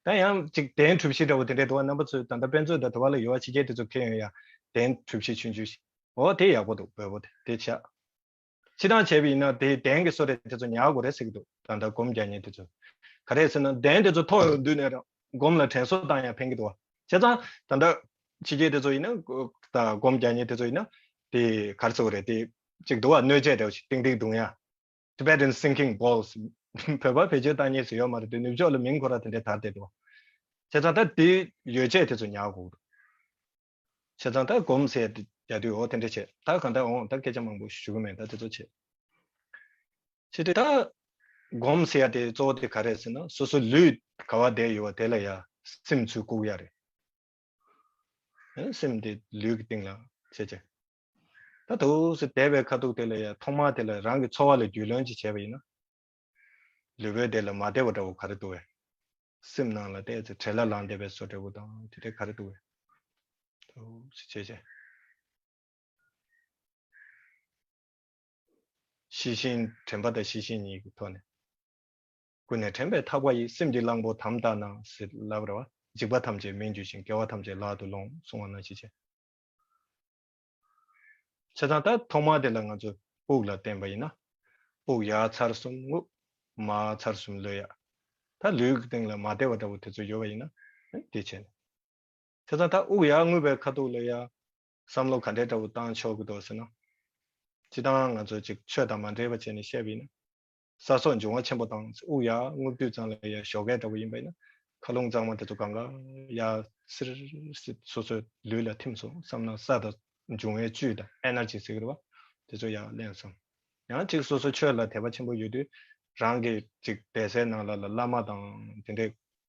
ད་ཡང་ཅིག་གདན་གྲུ་བཞི་འདྲ་བོ་དེ་འདྲས་འདུག་བ། རྣམ་པ་ཚོས་ད་ལྟ་དཔེ་མཛོད་དང་དུ་བ་ལ་ཡོད་པ་ཕྱི་རྒྱལ་དེ་ཚོ་མཁྱེན་ཡོང་ཡ། གདན་གྲུ་བཞི་ཆུང་ཆུང་ཞིག་འོ་དེ་ཡག་པོ་འདུག་འབོལ་པོ་དེ་དེ་བྱ། སྤྱིར་བཏང་བྱས་པ་ཡིན་ན་དེ་གདན་གྱི་བཟོ་གྲྭ་དེ་ཚོ་ཉར་དགོས་རེད་ཟེར་གྱི་འདུག་ད་ལྟ་སྒོམ་རྒྱག་མཁན་དེ་ཚོ། ག་རེ་ཟེར་ན་གདན་དེ་ཚོ་མཐོ་ཡོང་དུས་ནས་རང་སྒོམ་ལ་དྲན་གསོ་བཏང་ཡ་ཕན་གྱི་འདུག་བ། བྱས་ཙང་ད་ལྟ་ཕྱི་རྒྱལ་དེ་ཚོ་ཡིན་ན་ད་སྒོམ་རྒྱག་མཁན་དེ་ཚོ་ཡིན་ན་དེ་ག་རེ་ཟེར་དགོས་རེད། དེ་གཅིག་འདུག་བ། སྣོད་ཆས་འདྲ་བོ་ཞིག་ཏིང་ཏིང་བརྡུང་ཡ། Tibetan singing bowls བོད་པ་བེད་སྤྱོད་བཏང་མཁན་ཞིག་ཡོད་མ་རེད་དེ། ནུབ་ཕྱོགས་ལ་མིང་ཁོ་ར་དེ་འདྲས་དར་བསྡད་འདུག་བ། བྱས་ཙང་ད་དེ་ཡོ་བྱད་དེ་ཚོ་ཉར་དགོས་འདུག་བྱས་ཙང་ད་སྒོམ་ཟེར་ཡ་དེ་རྒྱག་དུས་འོ་དེ་འདྲ་བྱས། ད་གང་ལྟར་འོང་ད་སྐད་ཆ་མང་པོ་ཞུ་གི་མེད། ད་དེ་ཚོ་བྱས། བྱས་དུས་ད་སྒོམ་ཟེར་ཡ་དེ་གཙོ་བོ་དེ་ག་རེ་ཟེར་ན་སོ་སོ་ལུས་ག་བ་བསྡད་ཡོད་པ་དེ་ལ་ཡ་སེམས་ཚུར་བཀུག་ཡ་རེད། ཨེ་སེམས་དེ་ལུས་ཀྱི་སྟེང་ལ་བྱས་བྱས། ད་འདུག་སེ་བསྡད་པའི་ཁ་ཐུག་དེ་ལ་ཡ་ཐོག་མ་དེ་ལ་རང་གི་ཚོར་བ་ལ་རྒྱུས་ལོན་ཅིག་བྱས་པ་ཡིན་ན། ལུས་པོའི་དེ་ལ་མ་བདེ་བ་འདྲ་བོ་ག་རེ་འདུག་བས། སེམས་ནང་ལ་ཏོག་ཙམ་བྲེལ་བ་ལངས་བསྡད་པའི་བཟོ་འདྲ་བོ་དང་དེ་འདྲ་ག་རེ་འདུག་བས། འདུག་སེ་བྱས་བྱས། ཤེས་བཞིན་དྲན་པ་དང་ཤེས་བཞིན་ཉིད་ཀྱི་ཐོག་ནས། ཀུན་ནས་དྲན་པའི་ཐག་པ་ཡིས། སེམས་ཀྱི་གླང་པོ་དམ་བཏགས་ན་ཟེར་ལབ་རེད་བ། འཇིགས་པ་ཐམས་ཅད་མེད་འགྱུར་ཞིང་། དགེ་བ་ཐམས་ཅད་ལག་ཏུ་ལོངས་གསུངས་པ་ནང་བཞིན་བྱས། བྱས་ཙང་ད་ཐོག་མ་དེ་ལ་ང་ཚོས་དབུགས་ལ་བརྟེན་པ་ཡིན་ན། དབུགས་ཡར་ཚར་གསུམ་རྔུབ། མར་ཚར་གསུམ་གློད་ཡ། ད་ལུས་ཀྱི་སྟེང་ལ་མ་བདེ་བ་འདྲ་བོ་དེ་ཚོ་ཡོད་པ་ཡིན་ན་དེ་བྱས་ནས། བྱས་ཙང་ད་དབུགས་ཡར་རྔུབ་པའི་ཁ་ཐུག་ལ་ཡ་བསམ་བློ་ག་འདྲའི་འདྲ་བོ་བཏང་ཆོག་གི་འདུག་ཟེར་ན། སྤྱིར་བཏང་ང་ཚོ་ཅིག་ཆོས་དང་མ་འདྲེས་པ་བྱས་ནས་བཤད་པ་ཡིན་ན། ས་སོགས་འབྱུང་བ་ཆེན་པོ་དང་། དབུགས་ཡར་རྔུབ་དུས་ཙམ་ལ་ཡ་ཞོགས་ཀས་འདྲ་བོ་ཡིན་པ་ཡིན་ན། མཁའ་རླུང་གཙང་མ་དེ་ཚོ་གང་ག་ཡར་སིར་སིར་སོ་སོའི་ལུས་ལ་ཐིམ་སོང་བསམ་ན། ས་དང་འབྱུང་བའི་བཅུད་དང་ཨེ་ནར་ཇི་ཟེར་གི་རེད་བ། དེ་ཚོ་ཡར་ལེན་སོང་། ཡང་ཅིག་སོ་སོ་ཆོས་ལ་དད་པ་ཆེན་པོ་ཡོད་དུས་རང་གི་ཅིག་བསྡད་སའི་ནང་ལ་ལ་བླ་མ་དང་དེ་འདྲའི་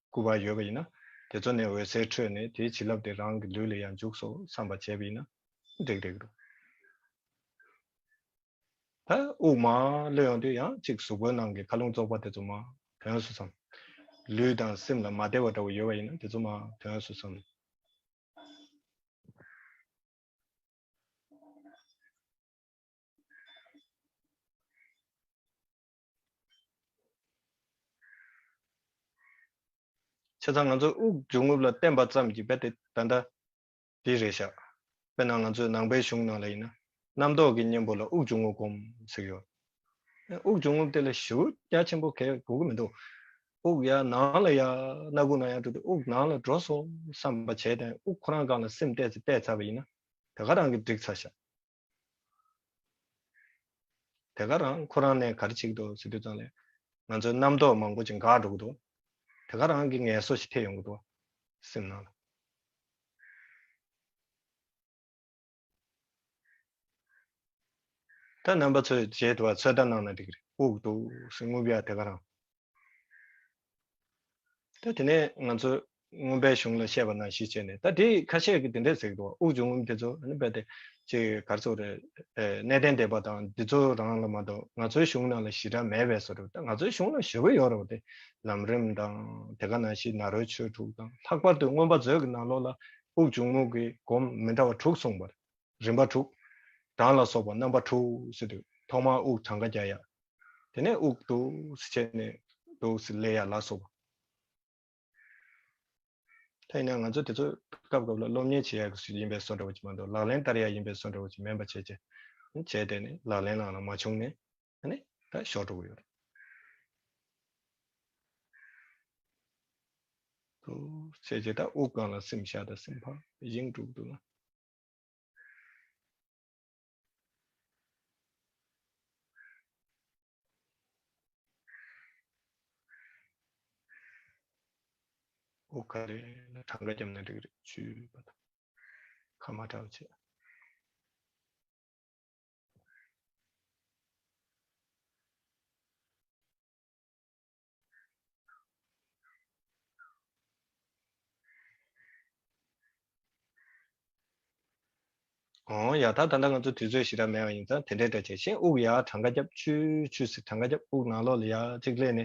སྐུ་པར་ཡོད་པ་ཡིན་ན། དེ་ཚོ་ནས་འོད་ཟེར་འཕྲོས་ནས་དེའི་བྱིན་རླབས་དེ་རང་གི་ལུས་ལ་ཡང་འཇུག་སོང་བསམ་པ་བྱས་པ་ཡིན་ན་འགྲིག་འགྲིག་འདུག་ད་དབུགས་མར་གློད་ཡོང་དུས་ཡང་གཅིག་གཟུགས་པོའི་ནང་གི་མཁའ་རླུང་བཙོག་པ་དེ་ཚོ་མར་ཐོན་སོང་བསམ། ལུས་དང་སེམས་ལ་མ་བདེ་བ་འདྲ་བོ་ཡོད་པ་ཡིན་ན་དེ་ཚོ་མར་ཐོན་སོང་བསམ། བྱས་ཙང་ང་ཚོ་དབུགས་འབྱུང་རྔུབ་ལ་བརྟེན་པ་ཙམ་གྱིས་རྦད་དེ་ད་ལྟ་འདི་རེད་ཤག་དཔེར་ན་ང་ཚོའི་ནང་པའི་གཞུང་ནང་ལ་ཡིན་ན་རྣམ་རྟོག་གི་གཉེན་པོ་ལ་དབུགས་འབྱུང་རྔུབ་སྒོམ་ཟེར་གྱི་ཡོད། དབུགས་འབྱུང་རྔུབ་དེ་ལ་ཞེ་པོ་རྒྱ་ཆེན་པོ་གས་དགོས་ཀྱི་མི་འདུག་དབུགས་ཡར་ནང་ལ་ཡར་སྣ་ཁུག་ནང་ཡར་འགྲོ་དུས་དབུགས་ནང་ལ་འགྲོ་སོང་བསམ་པ་བྱས་ཏེ་དབུགས་ཁོ་རང་སྒང་ལ་སེམས་གཏད་ཚེ་གཏད་ཚར་བ་ཡིན་ན་དེ་ག་རང་གིས་འགྲིག་ཚར་ཤག་དེ་ག་རང་ཁོ་རང་ནས་ག་རེ་བྱེད་ཀྱི་འདུག་ཟེར་དུས་ཙམ་ལ་ང་ཚོའི་རྣམ་རྟོག་མང་པོ་ཅིག་འགག་འགྲོ་གི་འདུག་དེ་ག་རང་གི་ངལ་གསོ་ཞིག་ཐེབས་ཡོང་གི་འདུག་སེམས་ནང་ལ། ད་རྣམ་པ་ཚོས་བྱེད་ཐུབ་པ་ཚོད་ལྟ་གནང་ན་འགྲིག་གི་རེད། དབུགས་འདུག་སེ་རྔུབ་ཡ་དེ་ག་རང་། ད་དེ་ནས་ང་ཚོ་མངོན་པའི་གཞུང་ལ་བཤད་པ་ནང་བཞིན་བྱས་ནས། ད་དེ་ཁ་ཤས་ཀྱིས་དེ་འདྲས་ཟེར་གྱི་འདུག་དབུགས་འབྱུང་རྔུབ་དེ་ཚོ་ཨ་ནི་རྦད་དེ་ཅིག་ག་རེ་ཟེར་དགོས་རེད། ཨེ་གནས་བརྟན་སྡེ་པ་དང་འདི་ཚོ་རང་ལ་མ་གཏོགས་ང་ཚོའི་གཞུང་ནང་ལ་ཞེ་དྲག་མེད་པའི་བཟོ་འདྲ། ད་ང་ཚོའི་གཞུང་ལ་ཞེ་པོ་ཡོད་རེད་བ། དེ་ལམ་རིམ་དང་དེ་ག་ནང་བཞིན་ནཱ་རོའི་ཆོས་དྲུག་དང་། ལྷག་པར་དུ་མངོན་པ་མཛོད་ཀྱི་ནང་ལོགས་ལ་དབུགས་འབྱུང་རྔུབ་ཀྱི་སྒོམ་མི་འདྲ་བ་དྲུག་གསུངས་པ་རེད། རིམ་པ་དྲུག་གྲངས་ལ་སོགས་པ་རྣམ་པ་དྲུག་ཟེར་དུས་ཐོག་མར་དབུགས་གྲངས་ཀ་རྒྱག་ཡ། དེ་ནས་དབུགས་འདུག་སེ་བྱས་ནས་འདུག་སེ་ལས་ཡ་ལ་སོགས་པ། ད་ཡིན་ན་ང་ཚོ་དེ་ཚོ་སྐབས་སྐབས་ལ་སློབ་གཉེར་བྱེད་ཡ་གི་ཡིན་པའི་བཟོ་འདྲ་བོ་ཅིག་མ་གཏོགས་ལག་ལེན་བསྟར་ཡ་ཡིན་པའི་བཟོ་འདྲ་བོ་ཅིག་མིན་པ་བྱས་བྱས། བྱས་དེ་ནས་ལག་ལེན་ནང་ལ་མ་བྱུང་ནས། ཨ་ནི་ད་ཤོར་འགྲོ་གི་ཡོད་རེད། དུ་བྱས་རྗེས་ད་དབུགས་སྒང་ལ་སེམས་བཞག་ད་སེམས་ཕར་བཞེངས་འགྲོ་གི་འདུག་ན། དབུགས་ག་རེ་ལ་གྲངས་ཀ་བརྒྱབ་ན་འགྲིག་གི་རེད། བཅུ་པ་དང་། ཁ་མ་གྲགས་བྱས། ཨོ་ཡ། ད་ད་ལྟ་ང་ཚོ་དུས་ཚོད་ཞེ་དྲག་མེད་པ་ཡིན་ཙང་དེ་འདྲའི་འདྲ་བྱས་ཤིང་། དབུགས་ཡར་གྲངས་ཀ་བརྒྱབ། ཆུ་ཆུ་ཟེར་གྲངས་ཀ་བརྒྱབ། དབུགས་ནང་ལོགས་ལ་ཡར་གཅིག་སླེབས་ནས་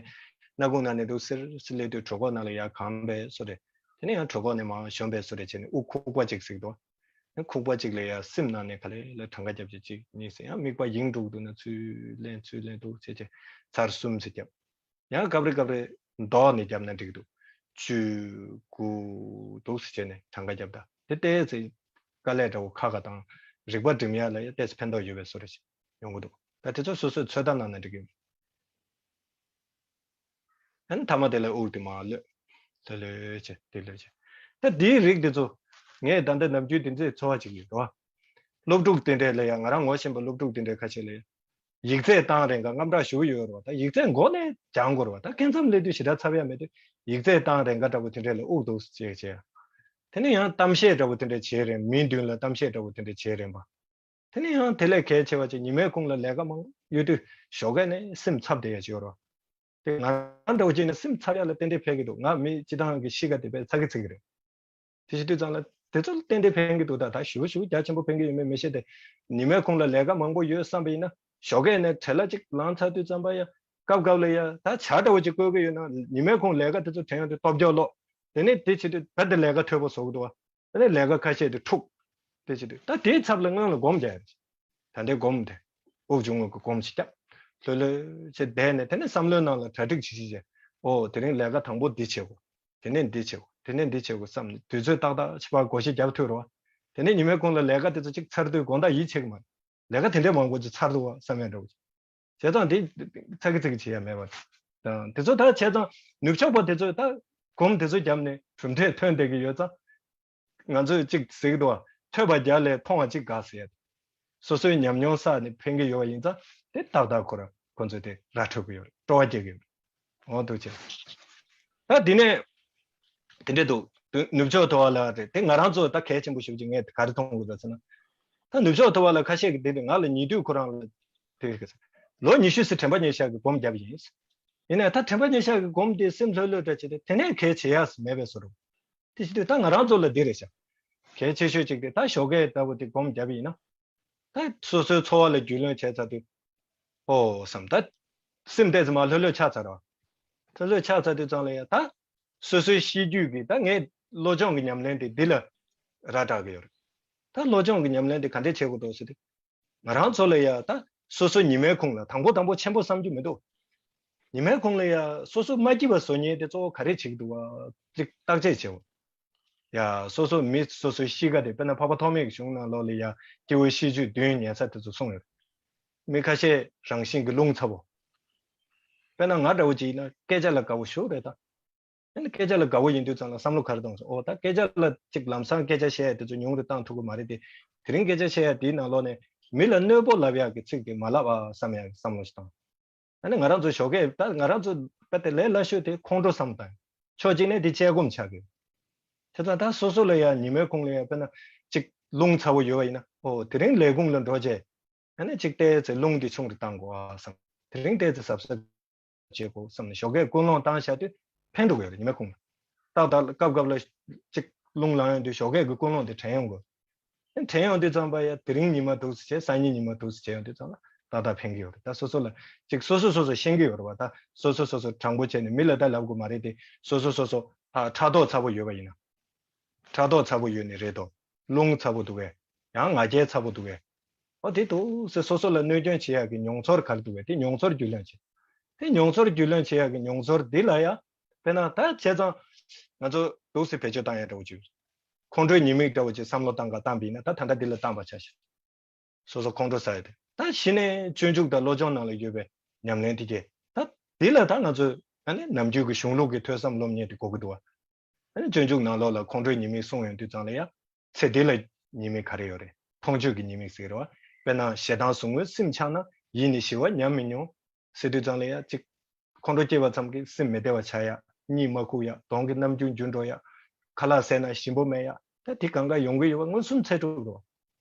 སྣ་ཁུང་ནང་ནས་འདུག་སེ་སེ་སླེབས་དུས་གྲོད་ཁོག་ནང་ལ་ཡར་གང་པའི་བཟོ་འདྲ། དེ་ནས་ཡང་གྲོད་ཁོག་ནས་མར་གཞོམ་པའི་བཟོ་འདྲ་བྱས་ནས་དབུགས་ཁུག་པ་གཅིག་ཟེར་གྱི་འདུག་ཁུག་པ་གཅིག་ལ་ཡར་སེམས་ནང་ནས་ག་ལེ་ལ་གྲངས་ཀ་བརྒྱབ་བྱས་གཅིག་གཉིས་ཟེར། ཡང་དམིགས་པ་ཡེངས་འགྲོ་གི་འདུག་ན་ཚུར་ལེན་ཚུར་ལེན་འདུག་བྱས་བྱས་ཚར་གསུམ་ཟེར་བརྒྱབ། ཡང་སྐབས་རེ་སྐབས་རེ་མདོག་ནས་བརྒྱབ་ན་འགྲིག་འདུག་བཅུ་དགུ་འདུག་ཟེར་བྱས་ནས་གྲངས་ཀ་བརྒྱབ། ད་དེ་ལྟས་ཚེ་དཀའ་ལས་འདྲ་བོ་ཁག་ཁག་དང་། རིག་པ་སྒྲིམ་ཡག་ལ་ཡང་ཏོག་ཙམ་ཕན་ཐོགས་ཡོད་པའི་བཟོ་འདྲ་ཞིག་ཡོང་གི་འདུག་ད་དེ་ཚོ་སོ་སོས་ཚོད་ལྟ་གནང་ན་འགྲིག་གི་ཡོད། ཨ་ནི་མཐའ་མ་དེ་ལ་དབུགས་དེ་མར་ལྷོད། ལྷོད་ལྷོད་བྱས་དེ་ལྷོད་བྱས། ད་དེའི་རིགས་དེ་ཚོ་ངས་ད་ལྟ་ནམ་རྒྱུན་དེ་ཚོའི་ཚོར་བ་ཅིག་ཡོད་རེད་བ། སློབ་ཕྲུག་དེ་འདྲས་ལ་ཡང་། ང་རང་ངོ་ཤེས་པ་སློབ་ཕྲུག་དེ་འདྲས་ཁ་ཤས་ལ་ཡང་། ཡིག་ཚད་བཏང་རན་འགའ་དངངས་སྐྲག་ཞུ་གི་ཡོད་རེད་བ། ད་ཡིག་ཚད་མགོ་ནས་སྦྱང་དགོས་རེད་བ། ད་སྐབས་མཚམས་སླེབས་དུས་ཞེ་དྲག་འཚབ་ཡ་མེད་དུས་ཡིག་ཚད་བཏང་རན་འགའ་འདྲ་པོ་དེ་འདྲས་ལ་དབུགས་འདུག་སེ་བྱས་བྱས། དེ་ནས་ཡང་གཏམ་བཤད་འདྲ་པོ་དེ་འདྲས་བྱེད་རན། མིའི་མདུན་ལ་གཏམ་བཤད་འདྲ་པོ་དེ་འདྲས་བྱེད་རན་པ། དེ་ནས་ཡང་དེ་ལས་གལ་ཆེ་བ་ཅིག་ཉི་མའི་ཁོངས་ལ་ལས་ཀ་མང་པོ་ཡོད་དུས་ཞོགས་ཀས་ནས་སེམས་འཚབ་བསྡད་ཡ་ཅིག་ཡོད་རེད་བ། དེ་ང་རང་འདྲ་པོ་ཅིག་ནི་སེམས་འཚབ་ཡ་ལ་ཏན་ཏན་ཕན་གྱི་འདུག་ང་མི་སྤྱི་བཏང་གི་གཤིས་ཀ་དེ་དཔེ་ཚ་གི་ཚིག་གི་རེད། དེ་བྱེད་དུས་ཙང་ལ་དེ་ཚོ་ཏན་ཏན་ཕན་གྱི་འདུག་ད་ད་ཞུ་ཞུ་རྒྱ་ཆེན་པོ་ཕན་གྱི་ཡོད་མེད་མི་ཤེས་ཏེ། ཉི་མའི་ཁོངས་ལ་ལས་ཀ་མང་པོ་ཡོད་བསམ་པ་ཡིན་ན་ཞོགས་ཀས་ནས་བྲེལ་བ་ཅིག་ལངས་ཚར་དུས་ཙམ་པ་ཡ། སྐབས་སྐབས་ལ་ཡ་ད་ཇ་འདྲ་པོ་ཅིག་བསྐོལ་གྱི་ཡོད་ན་ཉི་མའི་ཁོངས་ལས་ཀ་དེ་ཚོ་དྲན་ཡོང་དུས་སྟོབས་འབྱོར་ལོག་དེ་ནས་དེ་བྱེད་དུས་རྦད་དེ་ལས་ཀ་འཐུས་པོ་བཟོ་གི་འདུག་བ། དེ་ནས་ལས་ཀ་ཁ་ཤས་དེ་འཁྲུག་དེ་བྱེད་དུས་ད་དེའི་ཚབ་ལ་སྔོན་ལ་སྒོམ་རྒྱག་ཡ་རེད། ད་ལྟའི་སྒོམ་དེ། དབུགས་འབྱུང་བ་གི་སྒོམ་ཞིག་བརྒྱབ། ལྷོད་ལྷོད་བྱས་བསྡད་ནས་དེ་ནས་བསམ་བློའི་ནང་ལ་གྲ་སྒྲིག་བྱེད་བྱེད་བྱས། ཨོ་དེ་རིང་ལས་ཀ་དང་པོ་འདི་བྱེད་དགོས། དེ་ནས་འདི་བྱེད་དགོས། དེ་ནས་འདི་བྱེད་དགོས་བསམ་ནས་དུས་ཚོད་ཏག་ཏག་ཕྱི་པར་བགོ་བཤའ་རྒྱག་ཐུབ་རོགས། དེ་ནས་ཉི་མའི་ཁོངས་ལ་ལས་ཀ་དེ་ཚོ་གཅིག་ཚར་དུས་དགོང་དག་ཡིད་ཆེས་ཀྱི་མ་རེད། ལས་ཀ་དེ་འདྲའི་མང་པོ་ཅིག་ཚར་འདུག་བ་བསམ་ཡ་འདྲ་བོ་ཅིག་བྱས་ཙང་དེ་ཚ་གི་ཚ་གི་བྱེད་ཡ་མེད་པ་དང་། དེ་ཚོ་ད་བྱས་ཙང་ནུབ་ཕྱོགས་པ་དེ་ཚོས་ད་སྒོམ་དེ་ཚོ་བརྒྱབ་ནས་གྲུབ་འབྲས་ཐོན་བསྡད་ཀྱི་ཡོད་ཙང་། ང་ཚོས་གཅིག་ཟེར་གྱི་འདུག་བ། ཐོས་པ་བརྒྱ་ལས་མཐོང་བ་གཅིག་དགའ་ཟེར་ཡ། སོ་སོའི་ཉམས་མྱོང་བསགས་ནས་ཕན་གྱི་ཡོད་པ་ཡིན་ཙང་དེ་ཏག་ཏག་ཁོ་རང་ཁོ་ཚོས་དེ་ར་འཕྲོད་ཀྱི་ཡོད་རེད། སྤྲོ་བ་སྐྱེ་གི་ཡོད་རེད། འོ་འདུག་བྱས། ད་འདི་ནས་དེ་འདྲས་འདུག་དེ་ནུབ་ཕྱོགས་མཐོ་བ་ལ་རེད། དེ་ང་རང་ཚོ་ད་གལ་ཆེན་པོ་ཞེ་པོ་ཅིག་ངས་ག་རེ་མཐོང་གི་འདུག་ཟེར་ན། ད་ནུབ་ཕྱོགས་མཐོ་བ་ལ་ཁ་ཤས་ཀྱིས་དེ་འདྲས་ང་ལ་ཉེ་དུས་ཁོ་རང་ལ་དེ་ལོ་ཉི་ཤུ་ཙམ་དྲན་པ་ཉེར་བཞག་གི་སྒོམ་བརྒྱབ་ཡིན། ཡིན་ནའི་ད་དྲན་པ་ཉེར་བཞག་གི་སྒོམ་དེ་སེམས་ལྷོད་ལྷོད་འདྲ་བྱས་ཏེ་དེ་ནས་གལ་ཆེ་ཡ་མེད་པའི་བཟོ་འདྲ། དེ་བྱེད་དུས་ད་ང་རང་ཚོ་ལ་འདི་རེད་ཤག་གལ་ཆེ་ཤོས་གཅིག་དེ་ད་ཞོགས་ཀས་ལྟ་བུ་དེ་སྒོམ་བརྒྱབ་ཡིན་ན། ད་སོ་སོའི་འཚོ་བ་ལ་རྒྱུས་ལོན་བྱས་ཚར་དུས། ཨོ་བསམ་ད། སེམས་ཏོག་ཙམ་མར་ལྷོད་ལྷོད་ཆགས་ཚར་བ། ལྷོད་ལྷོད་ཆགས་ཚར་དུས་ཙང་ལ་ཡ་ད། སོ་སོའི་གཤིས་རྒྱུད་ཀྱི་ད་ངས་བློ་སྦྱོང་གི་ཉམས་ལེན་དེ་འདི་ལ་ར་སྤྲད་ཀྱི་ཡོད་རེད། ད་བློ་སྦྱོང་གི་ཉམས་ལེན་དེ་ག་འདྲས་བྱེད་དགོས་འདུག་ཟེར་དུས། ང་རང་ཚོ་ལ་ཡ་ད་སོ་སོ་ཉི་མའི་ཁོངས་ལ་དང་པོ་དང་པོ་ཆེན་པོ་བསམ་རྒྱུ་མི་འདུག་ཉི་མའི་ཁོངས་ལ་ཡ་སོ་སོ་མ་སྐྱིད་པ་བཟོ་མཁན་དེ་གཙོ་བོ་ག་རེ་བྱེད་ཀྱི་འདུག་བ་ཅིག་བརྟག་དཔྱད་བྱེད་འོ། ཡ་སོ་སོ་མི་སོ་སོའི་གཤིས་ཀ་དེ་དཔེར་ན་འཕགས་པ་ཐོགས་མེད་ཀྱི་གཞུང་ནང་ལོགས་ལ་ཡ་སྐྱེ་བོའི་གཤིས་རྒྱུད་བདུན་ཉལ་ས་དེ་ཚོ་གསུངས་ཡོད། མི་ཁ་ཤས་རང་བཞིན་གྱི་རླུང་ཚ་བོ། དཔེར་ན་ང་འདྲ་བོ་ཅིག་ཡིན་ན་སྐད་ཆ་ལ་དགའ་བོ་ཞེ་པོ་རེད་ད། ཨ་ནི་སྐད་ཆ་ལ་དགའ་བོ་ཡིན་དུས་ཙང་ལ་བསམ་བློ་ག་རེ་གཏོང་སོང་། ཨོ་ད་སྐད་ཆ་ལ་ཅིག་ལམ་སང་སྐད་ཆ་བཤད་ཡ་དེ་ཚོ་ཉུང་རུ་བཏང་ཐུབ་ཀྱི་མ་རེད་དེ། དེ་རིང་སྐད་ཆ་བཤད་ཡ་དེའི་ནང་ལོགས་ནས་མི་ལ་གནོད་པོ་ལབ་ཡག་གི་ཚིག་དེ་མ་ལབ་ཨ་བསམ་ཡག་གི་བསམ་བློ་ཞིག་བཏང་། ཨ་ནི་ང་རང་ཚོ་ཞོགས་ཀས་ད་ང་རང་ཚོ་དཔེ་དེ་ལས་སླ་ཤོས་དེ་ཁོང་ཁྲོ་བསམ་བཏང་། ཕྱོགས་གཅིག་ནས་དེ་དཔྱད་སྒོམ་ཆགས་ཀྱི། དེ་ཙང་ད་སོ་སོ་ལ་ཡ་ཉི་མའི་ཁོངས་ལ་ཡ་དཔེར་ན་ཅིག་རླུང་ཚ་བོ་ཡོད་པ་ཡིན་ན་ཨོ་དེ་རིང་ལས་ཁུངས་ལ་འགྲོ་བྱས། ཨ་ནི་ཅིག་ཏོག་ཙམ་རླུང་འདི་ཆུང་རུ་བཏང་དགོས་ཨ་བསམ། དེ་རིང་ཏོག་ཙམ་གཟབ་གཟབ་བྱེད་དགོས་བསམ་ནས་ཞོགས་ཀས་ཀུན་སློང་བཏང་བཞག་དུས་ཕན་འགྲོ་གི་ཡོད་རེད། ཉི་མའི་ཁོངས་ལ་ཏག་ཏག་སྐབས་སྐབས་ལ་ཅིག་རླུང་ལངས་ཡོང་དུས་ཞོགས་ཀས་ཀྱི་ཀུན་སློང་དེ་དྲན་ཡོང་དགོས། དྲན་ཡོང་དུས་ཙམ་པ་ཡ་དེ་རིང་ཉི་མ་འདུག་སེ་བྱས་སང་ཉིན་ཉི་མ་འདུག་སེ་བྱས་ཡོང་དུས་ཙམ་ལ་ཏག་ཏག་ཕན་གྱི་ཡོད་རེད། ད་སོ་སོ་ལ་ཅིག་སོ་སོ་སོ་སོ་ཤེས་ཀྱི་ཡོད་རེད་བ། ད་སོ་སོ་སོ་སོ་དྲང་པོ་བྱས་ནས་མི་ལ་ད་ལབ་དགོས་མ་རེད་དེ། སོ་སོ་སོ་སོ་ཕ་ཕྲག་དོག་ཚ་པོ་ཡོད་པ་ཡིན་ན། ཕྲག་དོག་ཚ་པོ་ཡོད་ནི་རེད་དོ། རླུང་ཚ་པོ་འདུག་གས། ཡང་ང་རྒྱལ་ཚ་པོ་འདུག་གས། ཨོ་དེ་འདུག་སེ་སོ་སོ་ལ་གནོད་སྐྱོན་བྱེད་ཡག་གི་མྱོང་ཚོར་ག་རེ་འདུག་གས། དེ་མྱོང་ཚོར་རྒྱུས་ལོན་བྱེད། དེ་མྱོང་ཚོར་རྒྱུས་ལོན་བྱེད་ཡག་གི་མྱོང་ཚོར་འདི་ལ་ཡ། དཔེར་ན་ད་བྱས་ཙང་ང་ཚོ་འདུག་སེ་བེད་སྤྱོད་བཏང་ཡག་འདྲ་བོ་ཅིག་ཁོང་ཁྲོའི་ཉེས་དམིགས་འདྲ་བོ་ཅིག་བསམ་བློ་བཏང་ག་བཏང་པ་ཡིན་ན་ད་ད་ལྟ་འདི་ལ་བཏང་པ་ཆ་བཞག་སོ་སོ་ཁོང་ཁྲོ་ཟ་ཡ་དེ། ད་གཞི་ནས་སྤྱོད་འཇུག་དང་བློ་སྦྱོང་ནང་ལ་ཡོད་པའི་ཉམས་ལེན་དེ་གས་ད་དེ་ལ་ད་ང་ཚོས་ཨ་ནི་ནམ་རྒྱུན་གྱི་གཞུང་ལུགས་ཀྱི་ཐོས་བསམ་སློབ་གཉེར་དེ་དགོས་ཀྱི་འདུག་བ། ཨ་ནི་སྤྱོད་འཇུག་ནང་ལོགས་ལ་ཁོང་ཁྲོའི་ཉེས་དམིགས་གསུངས་ཡོང་དུས་ཙང་ལ་ཡ། ཚེ་འདི་ལ་ཉེས་དམིགས་ག་རེ་ཡོད་རེད། མཐོང་ཆོས་ཀྱི་ཉེས་དམིགས་ཟེར་བ། དཔེར་ན་ཞེ་སྡང་ཟུག་རྔུའི་སེམས་འཆང་ན། ཡིད་ནི་ཞི་བ་ཉམས་མི་མྱོང་། ཟེར་དུས་ཙང་ལ་ཡ་གཅིག་ཁོང་ཁྲོ་སྐྱེས་པ་ཙམ་གྱིས་སེམས་མི་བདེ་བ་ཆགས་ཡ། གཉིད་མ་ཁུག་ཡ། གདོང་གི་རྣམ་འགྱུར་འགྱུར་འགྲོ་ཡ། ཁ་ལག་ཟས་ན་ཞིམ་པོ་མེད་ཡ། ད་དེ་གང་ག་ཡོང་གི་ཡོད་པ་མངོན་སུམ་ཚད་གྲུབ་རེད།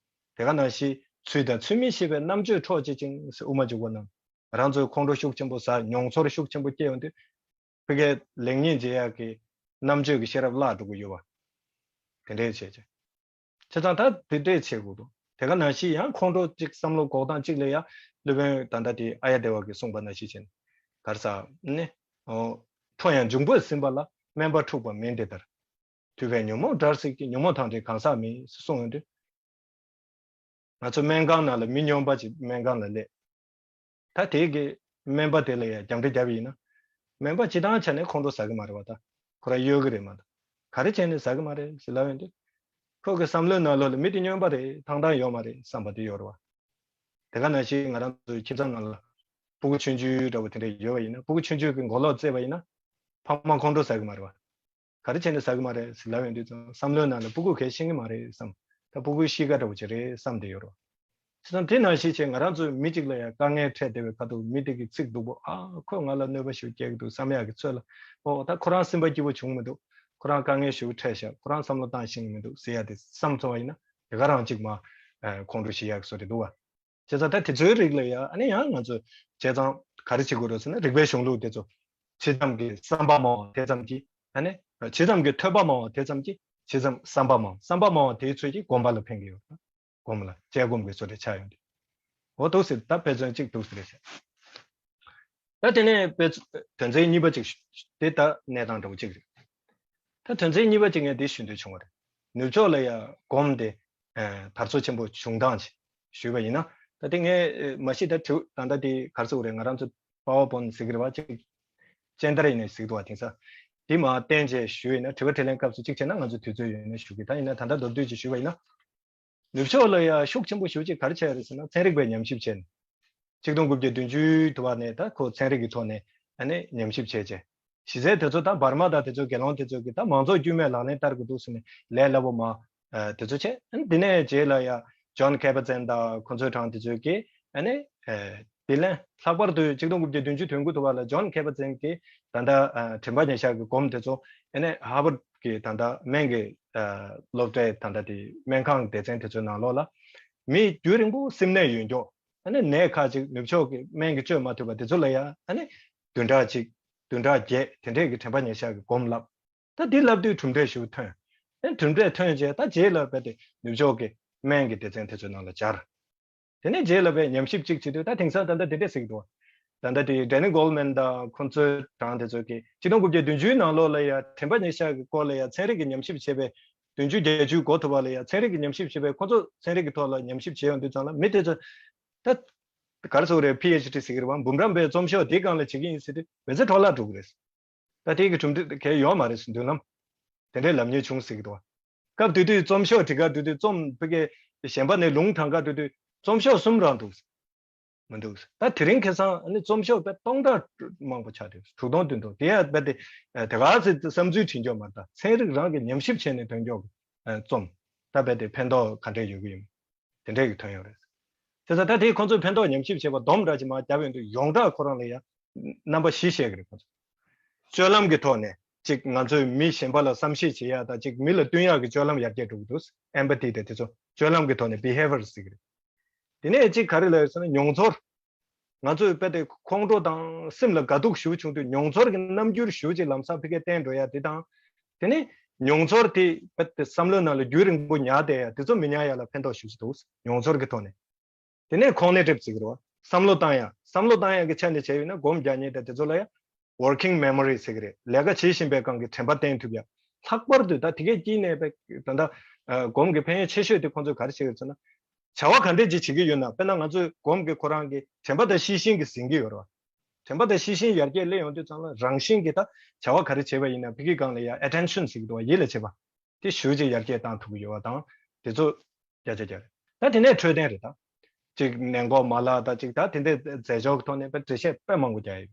དེ་ག་ནང་བཞིན་ཚུལ་དང་ཚུལ་མིན་ཤེས་པའི་རྣམ་དཔྱོད་འཕྲོག་བྱེད་ཅིང་ཟེར་དབུ་མ་འཇུག་པ་རྣམས་རང་ཚོའི་ཁོང་ཁྲོ་ཤུགས་ཆེན་པོ་ཟ། མྱོང་ཚོར་ཤུགས་ཆེན་པོ་སྐྱེ་ཡོང་དུས། ཕ་གིའི་ལེགས་ཉེས་འབྱེད་ཡག་གི་རྣམ་དཔྱོད་ཀྱི་ཤེས་རབ་བརླག་འགྲོ་གི་ཡོད་པ། དེ་འདྲས་བྱས་བྱས། བྱས་ཙང་ད་དེ་འདྲས་བྱེད་དགོས་འདུག་དེ་ག་ནང་བཞིན་ཡང་ཁོང་ཁྲོ་གཅིག་བསམ་བློ་འགོག་སྟངས་གཅིག་ལ་ཡང་སློབ་དཔོན་ད་ལྟ་དེ་ཨཱརྱ་དེ་ཝ་གིས་གསུངས་པ་ནང་བཞིན་བྱས་ནས་ག་རེ་ཟ་ནི། ཨོ། ཁྲོ་ཡང་འབྱུང་པོས་ཟིན་པ་ལ། སྨན་པ་འཁྲུགས་པ་མིན་དེ་ལྟར། དུས་པའི་ཉོན་མོངས་དགྲར་གཟིགས་ཀྱི། ཉོན་མོངས་དང་བྲལ་གང་ཟག་མིན། གསུངས་ཡོང་དུས། ང་ཚོ་སྨན་ཁང་ནང་ལ་མི་སྨྱོན་པ་ཅིག་སྨན་ཁང་ལ་སླེབས། ད་དེ་གི་སྨན་པ་དེ་ལ་ཡང་རྒྱང་འདྲི་བརྒྱབ་པ་ཡིན་ན། སྨན་པ་སྤྱིར་བཏང་ཆ་ནས་ཁོང་ཁྲོ་ཟ་གི་མ་རེད་བ། ད་ཁོ་རང་གཡོལ་གི་རེད་མ་གཏོགས། ག་རེ་བྱས་ནས་ཟ་གི་མ་རེད་ཟེར་ལབ་ཡོང་དུས། ཁོ་གི་བསམ་བློའི་ནང་ལོགས་ལ་མི་དེ་སྨྱོན་པ་རེད། ཐང་ཐང་ཡོད་མ་རེད་བསམ་པ་དེ་ཡོད་རེད་བ། དེ་ག་ནང་བཞིན་ང་རང་ཚོའི་ཁྱིམ་ཚང་ནང་ལ་སྤུ་གུ་ཆུང་ཆུང་འདྲ་བོ་དེ་འདྲ་ཡོད་པ་ཡིན་ན། སྤུ་གུ་ཆུང་ཆུང་གི་མགོ་ལོག་བཙས་པ་ཡིན་ན། ཕ་མ་ཁོང་ཁྲོ་ཟ་གི་མ་རེད་བ། ག་རེ་བྱས་ནས་ཟ་གི་མ་རེད་ཟེར་ལབ་ཡོང་དུས་ཙང་། བསམ་བློའི་ནང་ལ་སྤུ་གུ་གས་ཤེས་གི་མ་རེད་བསམ། ད་སྤུ་གུའི་གཤིས་ཀ་འདྲ་བོ་ཅིག་རེད་བསམ་བསྡད་ཡོད་རེད། བྱས་ཙང་དེ་ནང་བཞིན་བྱས་ང་རང་ཚོའི་མི་གཅིག་ལ་ཡང་དཀའ་ངལ་འཕྲད་བསྡད་པའི་ཁ་ཐུག་མི་དེ་གི་ཚིག་སྡུག་པོ། ཨ། ཁོས་ང་ལ་གནོད་པ་ཞིག་སྐྱེལ་གི་འདུག་བསམ་ཡག་གི་ཚོད་ལ། ཨོ། ད་ཁོ་རང་སེམས་པ་སྐྱིད་པོ་བྱུང་མི་འདུག་ཁོ་རང་དཀའ་ངལ་ཞིག་འཕྲད་ཤག་ཁོ་རང་བསམ་བློ་བཏང་ཤེས་གི་མི་འདུག་ཟེར་ཡ་དེ་བསམ་སོང་བ་ཡིན་ན། དེ་ག་རང་གཅིག་མ། ཨ། ཁོང་ཁྲོ་ཞི་ཡག་གི་བཟོ་དེ་འདུག་བ། བྱས་ཙང་ད་དེ་ཚོའི་རིགས་ལ་ཡང་ཨ་ནི་ཡང་ང་ཚོས་བྱས་ཙང་ག་རེ་བྱེད་དགོས་རེད་ཟེར་ན། རིགས་པའི་གཞུང་ལུགས་དེ་ཚོ་ཇི་ཙམ་གྱིས་བསམ་པ་སྨྲ་བ་དེ་ཙམ་གྱིས། ཨ་ནི་ཇི་ཙམ་གྱིས་ཐོས་པ་སྨྲ་བ་དེ་ཙམ་གྱིས་ཇི་ཙམ་བསམ་པ་སྨྲ། བསམ་པ་སྨྲ་བ་དེའི་ཚོད་ཀྱིས་སྒོམ་པ་ལ་ཕན་གྱི་ཡོད། སྒོམ་ལ་དཔྱད་སྒོམ་གྱི་བཟོ་འདྲ་ཆགས་ཡོང་དུས། འོ་འདུག་ཟེར། ད་དཔེ་མཚོན་གཅིག་འདུག་ཟེར་རེད་ཟེར། ད་དེ་ནས་དཔེ་མཚོན་དོན་ཚན་གཉིས་པ་གཅིག་དེ་ད་གནས་སྟངས་འདྲ་བོ་གཅིག་རེད། ད་དོན་ཚན་གཉིས་པ་གཅིག་ངས་འདི་ཞུ་འདོད་བྱུང་བ་རེད། ནུབ་ཕྱོགས་ལ་ཡ་སྒོམ་དེ་ཨ་དར་སོ་ཆེན་པོ་བྱུང་སྟངས་ཅིག་ཞུས་པ་ཡིན་ན། ད་དེ་ངས་ཨ་མ་གཞི་ད་དྲི་ད་ལྟ་དེ་ག་རེ་ཟེར་དགོས་རེད། ང་རང་ཚོ་པ་ཝར་པོན་ཟེར་གི་རེད་བ། ཅིག་སྤྱན་བསྟར་ཡིན་ནས་ཟེར་གི་འདུག་བ། དེང་སང་དེ་མར་བསྟན་བྱས་ཞུས་ཡིན་ན། དྲི་བ་དྲིས་ལན་སྐབས་སུ་གཅིག་བྱས་ན་ང་ཚོ་དུས་ཚོད་ཡོད་ན་ཞུ་གི། ད་ཡིན་ན་ད་ལྟ་མདོར་བསྡུས་ཅིག་ཞུས་པ་ཡིན་ན། ནུབ་ཕྱོགས་ལ་ཡ་ཤུགས་ཆེན་པོ་ཞེ་པོ་ཅིག་ག་རེ་བྱས་རེད་ཟེར་ན། ཚན་རིག་པའི་ཉམས་ཞིབ་བྱས་ནས། ཆིག་སྟོང་དགུ་བརྒྱ་བདུན་ཅུ་དུ་བ་ནས་ད་ཁོ་ཚན་རིག་གི་ཐོག་ནས་ཨ་ནི་ཉམས་ཞིབ་བྱས་རྗེས། གཞི་རྩའི་དེ་ཚོ་ད་འབར་མ་དང་དེ་ཚོ་དགེ་སློང་དེ་ཚོ་གིས་ད་མང་ཚོགས་དཀྱུས་མས་ལག་ལེན་བསྟར་དགོས་འདུག་ཟེར་ནས་ལས་སླ་པོ་མ་ཨ་དེ་ཚོ་བྱས། ཨ་ནི་དེ་ནས་རྗེས་ལ་ཡ་ཇོན་ཁེ་པ་ཙན་དང་ཁོ་ཚོའི་གྲས་དེ་ཚོ་གིས་ཨ་ནི་ཨ་དེ་ལན་ལྷག་པར་དུ་ཆིག་སྟོང་དགུ་བརྒྱ་བདུན་ཅུ་དོན་དགུ་དུ་བ་ལ་ཇོན་ཁེ་པ་ཙན་གྱིས་ད་ལྟ་ཨ་དྲན་པ་ཉེར་བཞག་གི་སྒོམ་དེ་ཚོ། ཨ་ནི་ཧར་ཝརཌ་གི་ད་ལྟ་སྨན་གྱི་ཨ་སློབ་གྲྭའི་ད་ལྟ་དེ་སྨན་ཁང་སྡེ་ཚན་དེ་ཚོའི་ནང་ལོགས་ལ། མི་རྒྱུན་རིང་པོ་སེམས་ནད་ཡོད་མགྱོགས། ཨ་ནི་ནད་ཁག་ཅིག་ནུབ་ཕྱོགས་ཀྱི་སྨན་གྱིས་བཅོས་མ་ཐུབ་པ་དེ་ཚོ་ལ་ཡ་ཨ་ནི་བདུན་ཕྲག་གཅིག་བདུན་ཕྲག་བརྒྱད་དེ་འདྲས་ཀྱི་དྲན་པ་ཉེར་བཞག་གི་སྒོམ་བསླབ། ད་འདི་བསླབ་དུས་གྲུབ་འབྲས་ཞིག་ཐོན། ཨ་ནི་གྲུབ་འབྲས་ཐོན་རྗེས་ད་རྗེས་ལ་རྦད་དེ་ནུབ་ཕྱོགས་ཀྱི་སྨན་གྱི་སྡེ་ཚན་དེ་ཚོའི་ནང་ལ་སྦྱར། དེ་ནས་རྗེས་ལ་རྦད་ཉམས་ཞིབ་ཅིག་བྱེད་དུས་ད་དེང་སང་ད་ལྟ་དེ་འདྲས་ཟེར་གྱི་འདུག་ད་ལྟ་དེ་ཌེ་ནི་གོལ་མན་དང་ཁོ་ཚོའི་གྲས་དེ་ཚོ་གིས་ཆིག་སྟོང་དགུ་བརྒྱ་བདུན་ཅུའི་ནང་ལོགས་ལ་ཡ་དྲན་པ་ཉེར་བཞག་གི་སྐོར་ལ་ཡ་ཚན་རིག་གི་ཉམས་ཞིབ་བྱས་པའི། བདུན་ཅུ་བརྒྱད་ཅུའི་འགོ་ཐུག་པ་ལ་ཡ་ཚན་རིག་གི་ཉམས་ཞིབ་བྱས་པའི། ཁོ་ཚོ་ཚན་རིག་གི་ཐོག་ལ་ཉམས་ཞིབ་བྱས་ཡོང་དུས་ཙང་ལ་མི་དེ་ཚོ་ད་ག་རེ་ཟེར་དགོས་རེད། པི་ཨེཆ་ཌི་ཟེར་གྱི་རེད་བ། འབུམ་རམས་པའི་རྩོམ་ཤོག་དེའི་སྒང་ལ་བྱེད་ཀྱི་ཡིན་ཟེར་དུས་མི་ཚེ་འཕྲོ་བརླག་འགྲོ་གི་རེད། ད་དེ་གི་གྲུབ་འབྲས་གལ་ཡོད་མ་རེད་ཟེར་མདུན་ལམ། དེ་འདྲའི་ལབ་མཁན་བྱུང་ཟེར་གྱི་འདུག་བ། སྐབས་དེ་དུས་རྩོམ་ཤོག་འབྲི་ག་འགྲོ་དུས། རྩོམ་ཕ་གི་གཞན་པ་ནས་ལུང་དྲང་ག་འགྲོ་དུས་རྩོམ་ཤོག་གསུམ་རང་འདུག་མི་འདུག་ད་དེ་རིང་ཁ་སང་ཨ་ནི་རྩོམ་ཤོག་དཔེ་སྟོང་ཕྲག་མང་པོ་ཆགས་འདུག་དྲུག་སྟོང་བདུན་སྟོང་དེ་ཡང་རྦད་དེ་ཨ་དེ་ག་ཚོད་བསམ་ཚུལ་བྲིས་འཇོག་མ་རེད། ད་ཚན་རིག་རང་གི་ཉམས་ཞིབ་བྱས་ནས་ཐོན་འཇོག་གི་ཨ་རྩོམ། ད་རྦད་དེ་ཕན་ཐོགས་ག་འདྲས་ཡོད་ཀྱི་ཡོད་མེད་དེ་འདྲས་ཀྱི་ཐོན་ཡོད་རེད། དེ་ཚོ་ད་དེ་ཁོང་ཚོས་ཕན་ཐོགས་ཉམས་ཞིབ་བྱས་པ་སྡོམ་འདྲ་ཅིག་མར་བརྒྱབ་ཡོང་དུས་ཡོངས་གྲགས་ཁོ་རང་ལ་ཡང་རྣམ་པ་བཞི་བཤད་ཀྱི་རེད། ཁོང་ཚོས་སྤྱོད་ལམ་གྱི་ཐོག་ནས་ཅིག་ང་ཚོས་མི་གཞན་པ་ལ་བསམ་ཤེས་བྱེད་ཡ་དང་། ཅིག་མི་ལ་བསྟུན་ཡག་གི་སྤྱོད་ལམ་ཡར་རྒྱས་འགྲོ་གི་འདུག་ཨེམ་པ་ཐི་དེ་དེ་ཚོ་སྤྱོད་ལམ་གྱི་ཐོག་ནས་བི་ཧེ་བི་ཡར་ཟེར་གྱི་རེད། དེ་ནས་གཅིག་ག་རེ་ལབ་ཡོད་ཟེར་ན་མྱོང་ཚོར། ང་ཚོས་རྦད་དེ་ཁོང་ཁྲོ་དང་སེམས་ལ་དགའ་སྡུག་ཞེ་པོ་བྱུང་དུས་མྱོང་ཚོར་གྱི་རྣམ་འགྱུར་ཞེ་པོ་ཅིག་ལམ་སང་ཕ་གིར་བསྟན་འགྲོ་ཡ་དེ་དང་། དེ་ནས་མྱོང་ཚོར་དེ་རྦད་དེ་བསམ་བློའི་ནང་ལ་རྒྱུན་རིང་པོ་ཉར་བསྡད་ཡ་དེ་ཚོ་མི་ཉར་ཡ་ལ་ཕན་ཐོགས་ཞེ་པོ་ཅིག་འདུག་མྱོང་ཚོར་གྱི་ཐོག་ནས། དེ་ནས་ཁོང་ནས་གྲིབ་ཟེར་གྱི་རེད་བ། བསམ་བློ་བཏང་ཡ། བསམ་བློ་བཏང་ཡ་གི་ཆ་ནས་བྱས་ཡོད་ན་སྒོམ་རྒྱག་མཁན་དེ་དེ་ཚོ་ལ་ཡ་working memory ཟེར་གྱི་རེད། ལས་ཀ་བྱེད་བཞིན་པའི་སྒང་གི་དྲན་པ་བརྟན་ཐུབ་ཡ། ལྷག་པར་དུ་ད་དེ་གའི་དཀྱིལ་ནས་པའི་ད་ལྟ་ཨ་སྒོམ་གྱི་ཕན་ཡོན་ཆེ་ཤོས་དེ་ཁོང་ཚོས་ག་རེ་བྱེད་ཀྱི་ཡོད་ཟེར་ན། བྱ་བ་ག་འདྲས་ཅིག་བྱེད་ཀྱི་ཡོད་ན། དཔེར་ན་ང་ཚོས་སྒོམ་གྱི་ཁོ་རང་གི་དྲན་པ་དང་ཤེས་བཞིན་གྱི་ཟིན་གྱི་ཡོད་རེད་བ། དྲན་པ་དང་ཤེས་བཞིན་ཡར་རྒྱས་སླེབས་ཡོང་དུས་ཙང་ལ་རང་བཞིན་གྱིས་ད་བྱ་བ་ག་རེ་བྱས་པ་ཡིན་ན་ཕ་གི་སྒང་ལ་ཡ་ཨེ་ཊེན་ཤན་ཟེར་གྱི་འདུག་བ། ཡིད་ལ་བྱེད་པ། དེ་ཞེ་པོ་ཅིག་ཡར་རྒྱས་བཏང་ཐུབ་ཀྱི་ཡོད་པ་དང་། དེ་ཚོ་བརྒྱ་ཆ་བརྒྱ་རེད། ད་དེ་ནས་འཕྲོད་བསྟེན་རེད། ད་ ཅིག་ནད་འགོག་མ་ལག་དང་ཅིག་ད་དེ་འདྲའི་རྫས་སྦྱོར་གྱི་ཐོག་ནས་དཔེ་འགྲེལ་བཤད་དཔེ་མང་པོ་རྒྱག་ཡོད།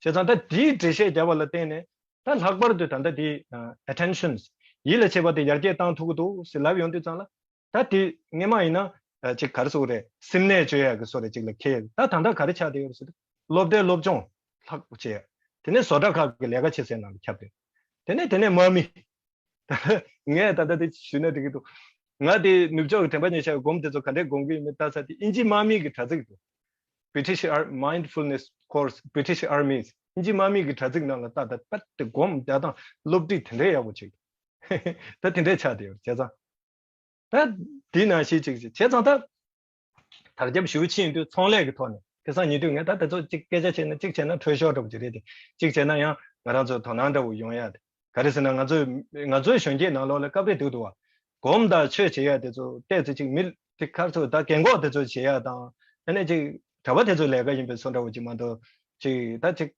བྱས་ཙང་ད་དེའི་འགྲེལ་བཤད་བརྒྱབ་པ་ལ་བརྟེན་ནས་ད་ལྷག་པར་དུ་ད་ལྟ་དེ་attention ཡིད་ལ་བྱེད་པ་དེ་ཡར་རྒྱས་བཏང་ཐུབ་ཀྱི་འདུག་ཟེར་ལབ་ཡོང་དུས་ཙང་ལ། ད་དེ་སྔོན་མ་ཡིན་ན་ཅིག་ག་རེ་ཟེར་དགོས་རེད། སེམས་ནད་བཅོས་ཡག་གི་བཟོ་འདྲ་ཅིག་ལ་འཁེལ། ད་ད་ལྟ་ག་རེ་ཆགས་བསྡད་ཡོད་རེད་ཟེར་དུས་སློབ་གྲྭའི་སློབ་སྦྱོང་ལྷག་པོ་བྱེད་ཡག་དེ་ནས་བཟོ་གྲྭ་ཁག་གི་ལས་ཀ་བྱེད་སའི་ནང་ལ་ཁྱབ་བསྡད། དེ་ནས་དེ་ནས་དམག་མི། ད་ངས་ད་ལྟ་དེ་ཞུས་ན་འགྲིག་གི་འདུག་ང་དེ་ནུབ་ཕྱོགས་ཀྱི་དྲན་པ་ཉེར་བཞག་གི་སྒོམ་དེ་ཚོ་ག་འདྲས་སྒོམ་གི་ཡིན་མིན་ལྟ་ས་དེ་ཨིན་ཇི་དམག་མི་གི་དྲ་ཚིགས་འདུག British Ar- Mindfulness Course, British Armies. ཨིན་ཇི་དམག་མི་གི་དྲ་ཚིགས་ནང་ལ་ལྟ། ད་པད་དེ་སྒོམ་རྒྱག་སྟངས་སློབ་ཁྲིད་དེ་འདྲས་ཡག་པོ་བྱེད་ཀྱི་འདུག་ད་དེ་འདྲས་ཆགས་བསྡད་ཡོད། བྱས་ཙང་ད་དེ་ནང་བཞིན་ཅིག་བྱས་ཙང་ད། དར་ཁྱབ་ཞེ་པོ་ཕྱིན་ཡོང་དུས་ཚོང་ལས་ཀྱི་ཐོག་ནས་ཁ་སང་ཉེ་དུས་ངས་ད་དེ་ཚོ་གཅིག་སྐད་ཆ་བྱས་ན་གཅིག་བྱས་ན་འཕྲོད་ཤོར་འདྲ་པོ་ཅིག་རེད་དེ། གཅིག་བྱས་ན་ཡང་ང་རང་ཚོ་དོ་སྣང་འདྲ་པོ་ཡོང་ཡ་དེ། ག་རེ་ཟེར་ན་ང་ཚོའི་ང་ཚོའི་གཞོན་སྐྱེས་ནང་ལོགས་ལ་སྐབས་རེ་འདུག་འདུག་བ། སྒོམ་དང་ཆོས་བྱེད་ཡ་དེ་ཚོ་ཏོག་ཙམ་ཅིག་མི་དེ་ཁར་ཚོ་ད་རྒན་གོག་དེ་ཚོ་བྱེད་ཡ་དང་ཨ་ནི་ཅིག་གྲྭ་པ་དེ་ཚོའི་ལས་ཀ་ཡིན་པའི་བཟོ་འདྲ་པོ་ཅིག་མ་གཏོགས་ཅིག་ད་ཅིག་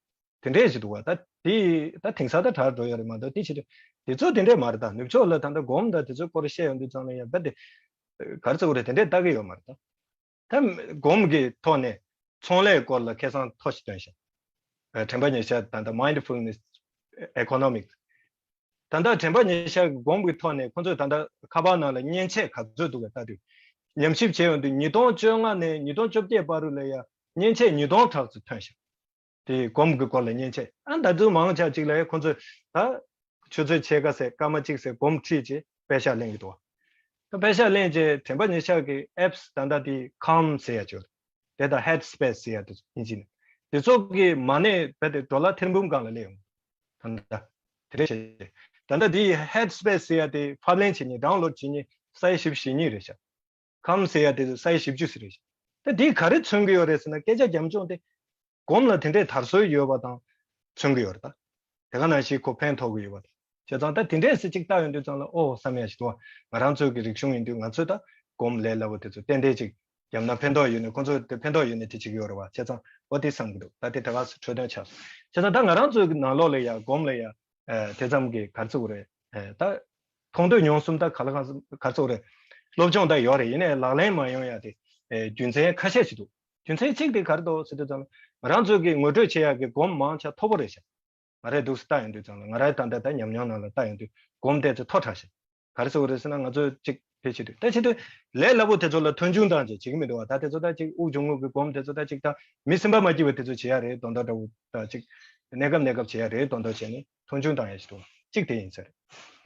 དེ་འདྲས་ཞིག་འདུག་བ། ད་དེ་ད་དེང་སང་ད་དྲག་འགྲོ་ཡོད་རེད་མ་གཏོགས་དེ་ཕྱི་དུས་དེ་ཚོ་དེ་འདྲས་མ་རེད། ད་ནུབ་ཕྱོགས་ལ་ད་ལྟ་སྒོམ་དང་དེ་ཚོའི་སྐོར་བཤད་ཡོང་དུས་ཙང་ལ་ཡ་ད་དེ་ག་རེ་ཟེར་དགོས་རེད། དེ་འདྲས་ལྟ་གི་ཡོད་མ་རེད་ད། ད་སྒོམ་གྱི་ཐོག་ནས་ཚོང་ལས་སྐོར་ལ་ཁ་སང་ཐོ་ཞིག་བཏོན་ཤག་ཨ་དྲན་པ་ཉེར་བཞག་ད་ལྟ་Mindfulness Economics། ད་ལྟ་དྲན་པ་ཉེར་བཞག་གི་སྒོམ་གྱི་ཐོག་ནས་ཁོང་ཚོས་ད་ལྟ་ཁ་པར་ནང་ལ་མཉེན་ཆས་ག་ཚོད་འདུག་ག་ལྟ་དུས། ཉམས་ཞིབ་བྱས་ཡོང་དུས་ཉིས་སྟོང་བཅོ་ལྔ་ནས་ཉིས་སྟོང་བཅོ་བརྒྱད་བར་དུ་ལ་ཡ་མཉེན་ཆས་ཉིས་སྟོང་ཕྲག་ཙམ་ཐོན་ཤག་དེ་སྒོམ་གྱི་སྐོར་ལ་མཉེན་ཆས། ཨ་ད་དུང་མང་ཆ་གཅིག་ལ་ཡ་ཁོང་ཚོས་ད་ཆུ་ཚོད་ཕྱེད་ཀ་ཟེར་སྐར་མ་གཅིག་ཟེར་སྒོམ་ཁྲིད་བྱས་པད་ཤག་ལེན་གྱི་འདུག་ད་པད་ཤག་ལེན་བྱས་དྲན་པ་ཉེར་བཞག་གི་apps་ད་ལྟ་དེ་Calm་ཟེར་ཡ་ཅིག་ཡོད་རེད། དེ་དང་Headspace་ཟེར་ཡ་དེ་ཚོ་ཨིན་ཇི་ནས། དེ་ཚོ་གི་མ་གནས་རྦད་དེ་ཌོ་ལར་ཐེར་འབུམ་སྒང་ལ་སླེབས་ཡོང་། ད་ལྟ་དེ་རེད་བྱས། ད་ལྟ་དེ་Headspace་ཟེར་ཡ་དེ་ཕབ་ལེན་བྱེད་མཁན་download་བྱེད་མཁན་ས་ཡ་བཞི་བཅུ་ཞེ་གཉིས་རེད་ཤག Calm་ཟེར་ཡ་དེ་ཚོ་ས་ཡ་བཞི་བཅུ་ཙམ་རེད་ཤག་ད་དེ་ག་རེ་མཚོན་གྱི་ཡོད་རེད་ཟེར་ན་སྐད་ཆ་རྒྱབ་ལྗོངས་དེ་སྒོམ་ལ་དེ་འདྲའི་དར་སྲོལ་ཡོད་པ་དང་མཚོན་གྱི་ཡོད་རེད་ད། དེ་ག་ནང་བཞིན་ཁོ་ཕན་ཐོགས་ཀྱི་ཡོད་པ་དང་། བྱས་ཙང་ད་དེ་འདྲས་སེ་གཅིག་ལྟ་ཡོང་དུས་ཙང་ལ་ཨོ་བསམ་ཡ་ཞིག་འདུག་བ། ང་རང་ཚོའི་གི་རིག་གཞུང་ཡིན་དུས་ང་ཚོས་ད་སྒོམ་ལས་སླ་པོ་དེ་ཚོ་ཏན་ཏན་ཅིག་བརྒྱབ་ན་ཕན་ཐོགས་ཡོད་ནས་ཁོང་ཚོ་དེ་ཕན་ཐོགས་ཡོད་ནས་དེ་བྱེད་ཀྱི་ཡོད་རེད་བ། བྱས་ཙང་ཨོ་དེ་བསམ་གྱི་འདུག་ད་དེ་ད་ག་སེ་འཕྲོད་བསྟེན་ཆགས་སོང་། བྱས་ཙང་ད་ང་རང་ཚོའི་གི་ནང་ལོགས་ལ་ཡ་སྒོམ་ལ་ཡ་ཨ་དེ་ཙམ་གི་ག་རེ་ཟེར་དགོས་རེད། ཨ་ད་མཐོང་ཐོས་མྱོང་གསུམ་ད་ག་ལ་གང་ག་རེ་ཟེར་དགོས་རེད། སློབ་སྦྱོང་ད་ཡོད་རེད། ཡིན་ནའི་ལག་ལེན་མ་ཡོང་ཡ་དེ་ཨ་རྒྱུ་མཚན་ཁ་ཤས་ཤིག་འདུག་རྒྱུ་མཚན་གཅིག་དེ་ག་རེ་འདུག་ཟེར་དུས་ཙང་ལ་ང་རང་ཚོའི་གི་ངོ་སྤྲོད་བྱེད་ཡག་གི་སྒོམ་མང་ཆེ་མཐོ་པོ་རེད་ཤག་ང་རའི་འདུག་སེ་ལྟ་ཡོང་དུས་ཙང་ལ་ང་རའི་ད་ལྟ་ད་ཉམས་མྱོང་ནང་ལ་ལྟ་ཡོང་དུས་སྒོམ་དེ་ཚོ་མཐོ་དྲགས་ཤག་ག་རེ་ཟེར་དགོས་རེད་ཟེར་ན་ང་ཚོས་ཅིག་དེ་བྱེད་དུས་ད་བྱེད་དུས་ལས་སླ་པོ་དེ་ཚོ་ལ་མཐོང་ཆུང་བཏང་བྱས་བྱེད་ཀྱི་མི་འདུག་བ། ད་དེ་ཚོ་ད་ཅིག་དབུགས་འབྱུང་རྔུབ་ཀྱི་སྒོམ་དེ་ཚོ་ད་ཅིག་ད་མི་སེམས་པ་མ་སྐྱིད་པ་དེ་ཚོ་བྱེད་ཡ་རེད། དོན་དག་འདྲ་བོ་ད་ཅིག་གནས་སྐབས་གནས་སྐབས་བྱེད་ཡ་རེད། དོན་དག་བྱས་ནས་མཐོང་ཆུང་བཏང་ཡ་ཞིག་འདུག་བ། གཅིག་དེ་ཡིན་ས་རེད།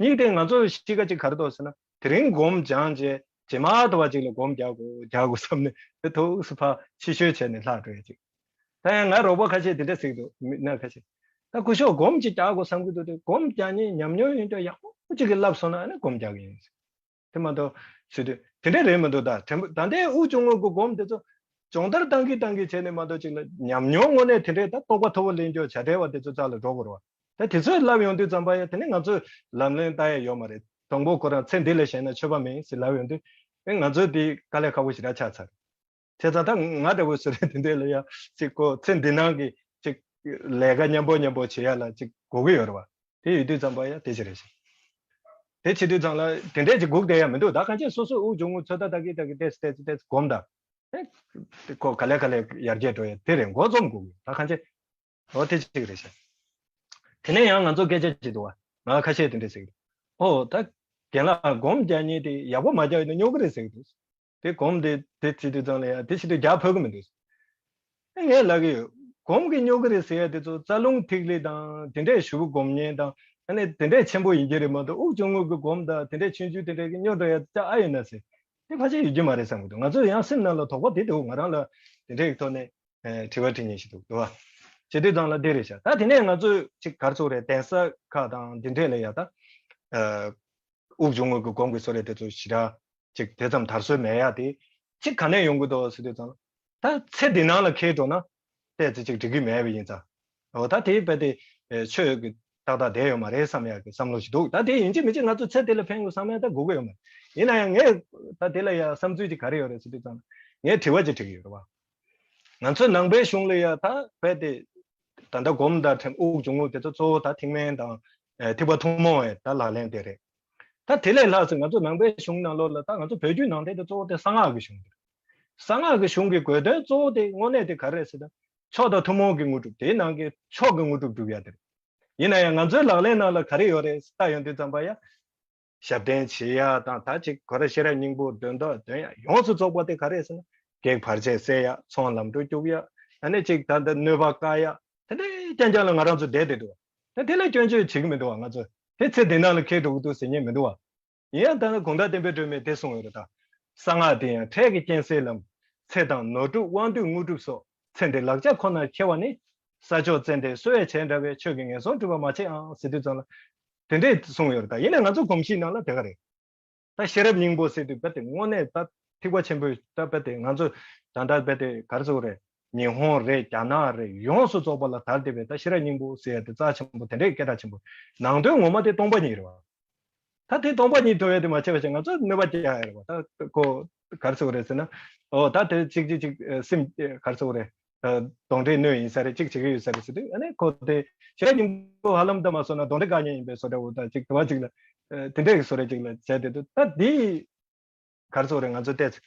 གཉིས་དེ་ང་ཚོ་གཤིས་ཀ་ཅིག་ག་རེ་འདུག་ཟེར་ན་དེ་རིང་སྒོམ་སྦྱངས་བྱས་རྗེས་མ་ད་བ་ཅིག་ལ་སྒོམ་རྒྱག་དགོས་རྒྱག་དགོས་བསམ་ནས་དེ་ཐུགས་སུ་ཕར་ཕྱི་བཤོལ་བྱས་ནས་ལྷག་འགྲོ་ཡ་ཅིག་ད་ཡང་ང་རོགས་པ་ཁ་ཤས་དེ་འདྲ་ཟེར་གྱི་འདུག་མི་སྣ་ཁ་ཤས། ད་སྐུ་ཞབས་སྒོམ་ཅིག་རྒྱག་དགོས་བསམ་གྱི་འདུག་དེ་སྒོམ་རྒྱག་མཁན་ཉམས་མྱོང་ཡོད་མཁན་ཡག་པོ་ཅིག་གིས་བསླབས་སོང་ན་ཨ་ནི་སྒོམ་རྒྱག་གི་ཡིན། དེ་མ་གཏོགས་ཟེར་དུས་དེ་འདྲ་རེད་མི་འདུག་ད་དྲན་པ་ད་ལྟའི་དབུགས་འབྱུང་རྔུབ་ཀྱི་སྒོམ་དེ་ཚོ་སྦྱོང་བརྡར་བཏང་གི་བཏང་གི་བྱས་ནས་མ་གཏོགས་ཅིག་ལ་ཉམས་མྱོང་ངོས་ནས་དེ་འདྲའི་ད་རྟོགས་པ་མཐོ་པོ་ལེན་རྒྱུ་བྱ་བྲལ་བ་དེ་ཚོ་རྩ་ལ་འགྲོ་དགོས་རེད་བ། ད་དེ་ཚོས་ལབ་ཡོང་དུས་ཙམ་པ་ཡ་དེ་ནི་ང་ཚོས་ལམ་ལྷོང་ལྟ་ཡ་ཡོད་མ་རེད། དང་པོ་ཁོ་རང་ཚེ་འདི་ལས་གཞན་ན་ཆོད་པ་མེད་ཟེར་ལབ་ཡོང་དུས་ཨེ་ང་ཚོས་དེ་དཀའ་ལས་ཁག་པོ་ཞེ་དྲག་ཆགས་ཚར། བྱས་ཙང་ད་ང་འདྲ་བོ་ཟེར་རེད་དེ་འདྲས་ལ་ཡ་ཅིག་ཁོ་ཚེ་འདི་ནང་གི་ཅིག་ལས་ཀ་མཉམ་པོ་མཉམ་པོ་བྱེད་ཡ་ལ་ཅིག་དགོས་ཀྱི་ཡོད་རེད་བ། དེ་ཡོད་དུས་ཙམ་པ་ཡ་དེ་ཅི་རེད་ཤག་དེ་བྱེད་དུས་ཙམ་ལ་དེ་འདྲས་ཅིག་སྒུག་བསྡད་ཡ་མི་འདུག་ད་གང་ཅི་སོ་སོ་དབུགས་འབྱུང་རྔུབ་ཚོད་ལྟ་ལྟ་གི་ལྟ་གི་ཏེས་ཏེས་ཏེས་སྒོམ་ད། ཨེ་ཁོ་ག་ལེ་ག་ལེ་ཡར་རྒྱས་འགྲོ་ཡ་དེ་རེད། འགོ་རྩོམ་དགོས་ཀྱི་ད་གང་ཅི། འོ་དེ་གཅིག་རེད་ཤག་དེ་ནས་ཡང་ང་ཚོ་སྐད་ཆ་བྱེད་འདུག་བ། ང་ཁ་ཤས་དེ་འདྲས་ཟེར་གི་འདུག་ཨོ་ད་རྒན་ལགས་སྒོམ་རྒྱག་མཁན་དེ་ཡག་པོ་མ་རྒྱག་ཡོད་ན་སྨྱོ་གི་རེད་ཟེར་གི་འདུག་དེ་སྒོམ་དེ་དེ་བྱེད་དུས་ཙང་ལ་ཡ་དེ་བྱེད་དུས་རྒྱག་ཕོད་གི་མི་འདུག་ངས་ལབ་གི་ཡོད། སྒོམ་གི་སྨྱོ་གི་རེད་ཟེར་ཡ་དེ་ཚོ་རྩ་རླུང་ཐིག་ལེ་དང་དེ་འདྲས་ཞུ་བ་སྒོམ་མཁན་དང་ཨ་ནི་དེ་འདྲས་ཆེན་པོ་ཡིན་གྱི་རེད་མ་གཏོགས་དབུགས་འབྱུང་རྔུབ་གི་སྒོམ་དང་དེ་འདྲས་ཆུང་ཆུང་དེ་འདྲས་གི་སྨྱོ་འགྲོ་ཡ་ཅག་ཨ་ཡོད་ན་ཟེར། དེ་ཕལ་ཆེར་ཡོད་ཀྱི་མ་རེད་བསམ་གི་འདུག་ང་ཚོ་ཡང་སེམས་ནང་ལ་དོགས་པ་དེ་འདུག་ང་རང་ལ་དེ་འདྲས་ཀྱི་ཐོག་ནས་ཨེ་དྲི་བ་དྲི་མཁན་ཞིག་འདུག་འདུག་བ། བྱེད་དུས་ཙང་ལ་འདི་རེད་ཤག་ད་དེ་ནས་ང་ཚོས་ཅིག་ག་རེ་ཟེར་དགོས་རེད། གདན་ས་ཁག་དང་འདི་འདྲས་ལ་ཡ་ད་ཨ་དབུགས་འབྱུང་རྔུབ་ཀྱི་སྒོམ་གྱི་བཟོ་འདྲ་དེ་ཚོ་ཞེ་དྲག་ཅིག་དེ་ཙམ་དར་སྲོལ་མེད་ཡ་དེ་ཅིག་ག་ནས་ཡོང་གི་འདུག་ཟེར་དུས་ཙང་ད་ཚེ་འདི་ནང་ལ་འཁེལ་འགྲོ་ན་ཏོག་ཙམ་ཅིག་འགྲིག་གི་མེད་པ་ཡིན་ཙང་། འོ་ད་དེ་རྦད་དེ་ཨེ་ཆོས་ཀྱི་ཏག་ཏག་བསྡད་ཡོད་མ་རེད་བསམ་ཡག་གི་བསམ་བློ་ཞིག་འདུག་ད་དེ་ཡིན་གཅིག་མིན་གཅིག་ང་ཚོ་ཚེ་འདི་ལ་ཕན་དགོས་བསམ་ཡག་ད་དགོས་ཀྱི་ཡོད་མ་རེད། ཡིན་ན་ཡང་ངས་ད་དེ་ལ་ཡ་བསམ་ཚུལ་ཅིག་ག་རེ་ཡོད་རེད་ཟེར་དུས་ཙང་ངས་དྲི་བ་ཅིག་དྲི་གི་ཡོད་རེད་བ། ང་ཚོའི་ནང་པའི་གཞུང་ལ་ཡ་ད་རྦད་དེ་ད་ལྟ་སྒོམ་དང་དྲན་དབུགས་འབྱུང་རྔུབ་དེ་ཚོ་གཙོ་བོ་ད་ཐེག་དམན་དང་ཨེ་ཐེག་པ་ཐུན་མོང་བའི་ད་ལག་ལེན་དེ་རེད། ད་དེ་ལས་ལྷག་ཙམ་ང་ཚོ་ནང་པའི་གཞུང་ནང་ལོགས་ལ་ད་ང་ཚོ་བོད་བརྒྱུད་ནང་བསྟན་དེ་གཙོ་བོ་དེ་གསང་སྔགས་ཀྱི་གཞུང་དེ་རེད། གསང་སྔགས་ཀྱི་གཞུང་གི་དགོས་དོན་གཙོ་བོ་དེ་དངོས་གནས་དེ་ག་རེ་རེད་ཟེར་ན། མཆོག་དང་ཐུན་མོང་གི་དངོས་གྲུབ། དེའི་ནང་གི་མཆོག་གི་དངོས་གྲུབ་སྒྲུབ་ཡ་དེ་རེད། ཡིན་ན་ཡང་ང་ཚོའི་ལག་ལེན་ནང་ལ་ག་རེ་ཡོད་རེད་ལྟ་ཡོང་དུས་ཙམ་པ་ཡ། ཞབས་བརྟན་བྱེད་ཡ་དང་ད་ཅིག་གོ་ར་ཤེས་རབ་སྙིང་པོ་འདོན་ཐོག་འདོན་ཡ་ཡོངས་སུ་རྫོགས་པ་དེ་ག་རེ་ཟེར་ན། བགེགས་བར་ཆད་སེལ་ཡ། ཚོགས་ལམ་འགྲོ་སྐྱུག་ཡ། ཨ་ནི་ཅིག་ད་ལྟ་གནོད་པ་བཀག་ཡ། དེ་འདྲའི་རྐྱང་རྐྱང་ལ་ང་རང་ཚོ་བསྡད་བསྡད་འདུག་བ། ད་དེ་ལ་སྐྱོན་བརྗོད་བྱེད་ཀྱི་མི་འདུག་བ། ང་ཚོ་དེ་ཚེ་འདི་ནང་ལ་འཁེལ་འགྲོ་གི་འདུག་ཟེར་མཁན་མི་འདུག་བ། ཡིན་ཡང་ད་ནི་དགོང་དག་བསྟན་པའི་སྒྲོན་མེས་དེ་གསུངས་ཡོད་རེད་ད། གསང་སྔགས་དེ་ཡང་འཕྲལ་གྱི་རྐྱེན་སེལ་ལམ། ཚེ་དང་ནོར་སྒྲུབ་དབང་སྡུད་དངོས་གྲུབ་སོགས། ཚེ་འདི་ལག་ཆ་ཁོ་ནར་འཁྱེར་བ་ནི། ས་ཕྱོགས་ཙན་དན་གསོལ་བས་བྱས་འདྲ་བའི། ཆོས་ཀྱིས་ངན་སོང་སྒྲིབ་པ་མ་ཕྱེད་ཨང་། ཟེར་དུས་ཙམ་ལ། དེ་འདྲས་གསུངས་ཡོད་རེད་ད། ཡིན་ནའི་ང་ཚོ་གོམས་གཤིས་ནང་ལ་དེ་ག་རེད། ད་ཤེས་རབ་སྙིང་པོ་ཟེར་དུས་རྦད་དེ་དངོས་གནས་ད་ཐེག་པ་ཆེན་པོའི་ད་རྦད་དེ་ང་ཚོ་ད་ལྟ་རྦད་དེ་ག་རེ་ཟེར་དགོས་རེད། ཉི་ཧོང་རེད། རྒྱ་ནག་རེད། ཡོངས་སུ་རྫོགས་པ་ལ་དར་བསྡད་པའི་ད་ཤེས་རབ་སྙིང་པོ་ཟེར་ཡ་དེ་རྩ་ཆེན་པོ་དེ་འདྲའི་སྐད་གྲགས་ཆེན་པོ། ནང་དོན་ངོ་མ་དེ་སྟོང་པ་ཉིད་རེད་བ། ད་དེ་སྟོང་པ་ཉིད་ཐོབ་ཡ་དེ་མ་བྱས་པ་བྱས་ང་ཚོ་གནོད་པ་རྒྱག་ཡ་རེད་བ། ད་ཁོ་ག་རེ་ཟེར་དགོས་རེད་ཟེར་ན། ཨོ་ད་དེ་གཅིག་གཅིག་གཅིག་ཨ་སེམས་ཨ་ག་རེ་ཟེར་དགོས་རེད། ཨ་གདོན་འདྲེ་གནོད་ཡིན་ས་རེད། གཅིག་བྱེད་ཀྱི་ཡོད་ས་རེད་ཟེར་དུས་ཨ་ནི་ཁོ་དེ་ཤེས་རབ་སྙིང་པོ་ཧ་ལམ་ད་མ་སོང་ན་གདོན་འདྲེ་བཀག་མཁན་ཡིན་པའི་བཟོ་འདྲ་བོ། ད་གཅིག་དུ་བ་གཅིག་ལ་ཨ་དེ་འདྲའི་བཟོ་འདྲ་གཅིག་ལ་བྱས་བསྡད་དུས་ད་དེ་ག་རེ་ཟེར་དགོས་རེད། ང་ཚོ་ཏོག་ཙམ་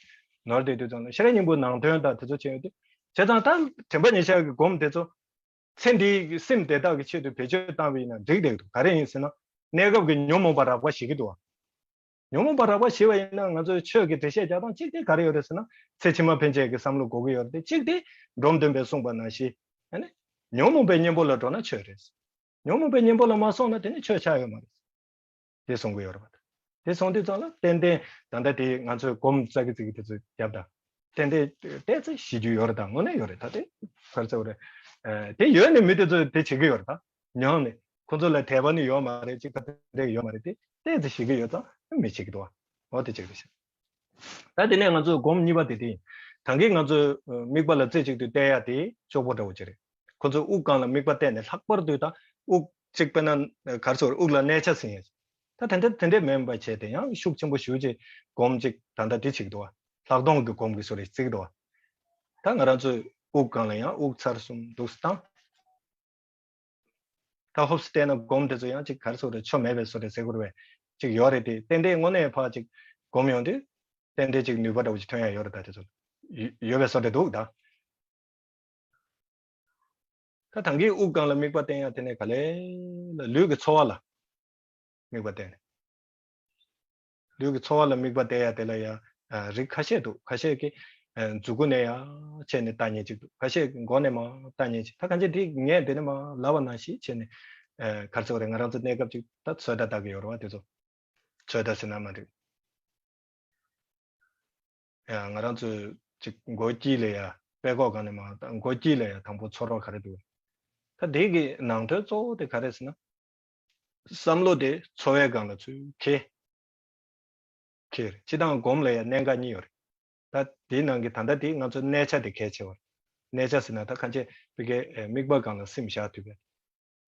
ནོར་བསྡད་དུས་ཙམ་ལ་ཤེས་རབ་སྙིང་པོའི་ནང་དོན་དང་དེ་ཚོ་བྱས་ཡོད་དུས་བྱས་ཙང་ད་དྲན་པ་ཉེར་བཞག་གི་སྒོམ་དེ་ཚོ་ཚེ་འདིའི་སེམས་དེ་དག་གི་ཆེད་དུ་བེད་སྤྱོད་བཏང་བ་ཡིན་ན་འགྲིག་བསྡད་འདུག་ག་རེ་ཡིན་ཟེར་ན། གནས་སྐབས་ཀྱི་ཉོན་མོངས་པ་རགས་པ་ཞི་གི་འདུག་བ། ཉོན་མོངས་པ་རགས་པ་ཞི་བ་ཡིན་ན་ང་ཚོས་ཆོས་ཀྱི་འགྲེལ་བཤད་རྒྱག་སྟངས་གཅིག་དེ་ག་རེ་ཡོད་རེད་ཟེར་ན། ཚེ་ཕྱི་མ་ཕན་ཆད་ཀྱི་བསམ་བློ་དགོས་ཀྱི་ཡོད་རེད་དེ། གཅིག་དེ་འབྲོམ་སྟོན་པས་གསུངས་པ་ནང་བཞིན། ཨ་ནི་ཉོན་མོངས་པའི་གཉེན་པོ་ལ་འགྲོ་ན་ཆོས་རེད། ཉོན་མོངས་པའི་གཉེན་པོ་ལ་མ་སོང་ན་དེ་ནི་ཆོས་ཆགས་ཡོད་མ་རེད། དེ་གསུང་གི་ཡོད་རེད་པ། དེ་གསུང་དུས་ཙང་ལ་ཏན་ཏན་ད་ལྟ་དེ་ང་ཚོས་སྒོམ་རྩ་གི་རྩིག་གི་དེ་ཚོ་རྒྱབ་ད། ཏན་ཏན་ཏོག་ཙམ་ཞི་རྒྱུ་ཡོད་རེད། ད་དངོས་གནས་ཡོད་རེད། ད་དེ་ག་རེ་ཟེར་དགོས་རེད། ཨ་དེ་ཡོད་ནས་མི་དེ་ཚོས་དེ་བྱེད་ཀྱི་ཡོད་རེད། ད་ཉམས་ནས་ཁོ་ཚོ་ལ་དད་པ་ནི་ཡོད་མ་རེད། ཅིག་ད་དེ་འདྲ་ཡོད་མ་རེད། དེ་ཏོག་ཙམ་ཞི་གི་ཡོད་ཙང་མི་བྱེད་ཀྱི་འདུག་བ། འོ་དེ་གཅིག་རེད་ཤག་ད་དེ་ནས་ང་ཚོས་སྒོམ་གཉིས་པ་དེ་དེ་ཡིན། ད་གིན་ང་ཚོས་ཨ་དམིགས་པ་ལ་རྩེ་གཅིག་ཏུ་གཏད་ཡ་དེ་གཅོག་པོ་འདྲ་བོ་ཅིག་རེད། ཁོ་ཚོས་དབུགས་སྒང་ལ་དམིགས་པ་གཏད་ནས་ལྷག་པར་དུ་ད་དབུགས་གཅིག་དཔེར་ན་ག་རེ་ཟེར་དགོས་རེད། དབུགས་ལ་གནས་ཆ་ཟིན་ཡ། ད་དེ་འདྲ་དེ་འདྲ་མིན་པ་བྱས་ཏེ་ཡང་ཤུགས་ཆེན་པོ་ཞེ་པོ་ཅིག་སྒོམ་ཅིག་ད་ལྟ་དེ་བྱེད་ཀྱི་འདུག་བ། ལྷག་མཐོང་གི་སྒོམ་གྱི་བཟོ་འདྲ་བརྩི་གི་འདུག་བ། ད་ང་རང་ཚོས་དབུགས་སྒང་ལ་ཡང་དབུགས་ཚར་གསུམ་འདུག་སེ་བཏང་། ད་ཧོབ་སེ་བལྟས་ན་སྒོམ་དེ་ཚོ་ཡང་ཅིག་ག་རེ་ཟེར་དགོས་རེད། ཆོ་མེད་པའི་བཟོ་འདྲ་ཟེར་དགོས་རེད་པས། ཅིག་ཡོད་རེད་དེ། ཏན་ཏན་དངོས་གནས་ཕར་ཅིག་སྒོམ་ཡོང་དུས་ཏན་ཏན་ཅིག་ནུས་པ་འདྲ་བོ་ཅིག་ཐོན་ཡ་ཡོད་རེད། ད་དེ་ཚོ་ཡོད་ཡོད་པའི་བཟོ་འདྲ་འདུག་ད། ད་ད་གིན་དབུགས་སྒང་ལ་དམིགས་པ་བསྟན་ཡ་དེ་ནས་ག་ལེ་ལ་ལུས་ཀྱི་ཚོར་བ་ལ་དམིགས་པ་བསྟན་ནས། ལུས་ཀྱི་ཚོར་བ་ལ་དམིགས་པ་གཏད་ཡ་དེ་ལ་ཡ་ཨ་རིགས་ཁ་ཤས་འདུག་ཁ་ཤས་ཀྱིས་ཨ་མཛུ་གུ་ནས་ཡ་བྱས་ནས་ལྟ་མཁན་ཅིག་འདུག་ཁ་ཤས་ཀྱིས་མགོ་ནས་མར་ལྟ་མཁན་ཅིག་ད་གང་ཅི་དེ་ངས་འདི་ནས་མར་ལབ་པ་ནང་བཞིན་བྱས་ནས་ཨ་ག་རེ་ཟེར་དགོས་རེད། ང་རང་ཚོ་གནས་སྐབས་ཅིག་ད་ཚོད་ལྟ་ལྟ་གི་ཡོད་རེད་བ། དེ་ཚོ་ཚོད་ལྟ་ཟེར་ན་མ་འགྲིག་ཡང་ང་རང་ཚོས་ཅིག་མགོ་དཀྱིལ་ལ་ཡ་པད་ཀོག་སྒང་ནས་མར་ལྟ། མགོ་དཀྱིལ་ལ་ཡ་དང་པོ་ཚོར་བ་ག་རེ་འདུག་ད་དེ་གི་ནང་དོན་གཙོ་བོ་དེ་ག་རེ་ཟེར་ན། བསམ་བློ་དེ་ཚོར་བའི་སྒང་ལ་ཚུར་འཁྱེར། འཁྱེར། སྤྱིར་བཏང་སྒོམ་ལ་ཡང་གནད་འགག་གཉིས་ཡོད་རེད། ད་དེའི་ནང་གི་ད་ལྟ་དེ་ང་ཚོ་གནས་ཆ་དེ་གལ་ཆེ་བ་རེད། གནས་ཆ་ཟེར་ན་ད་ཁ་ཆེ་བི་གའི་དམིགས་པ་སྒང་ལ་སེམས་བཞག་ཐུབ་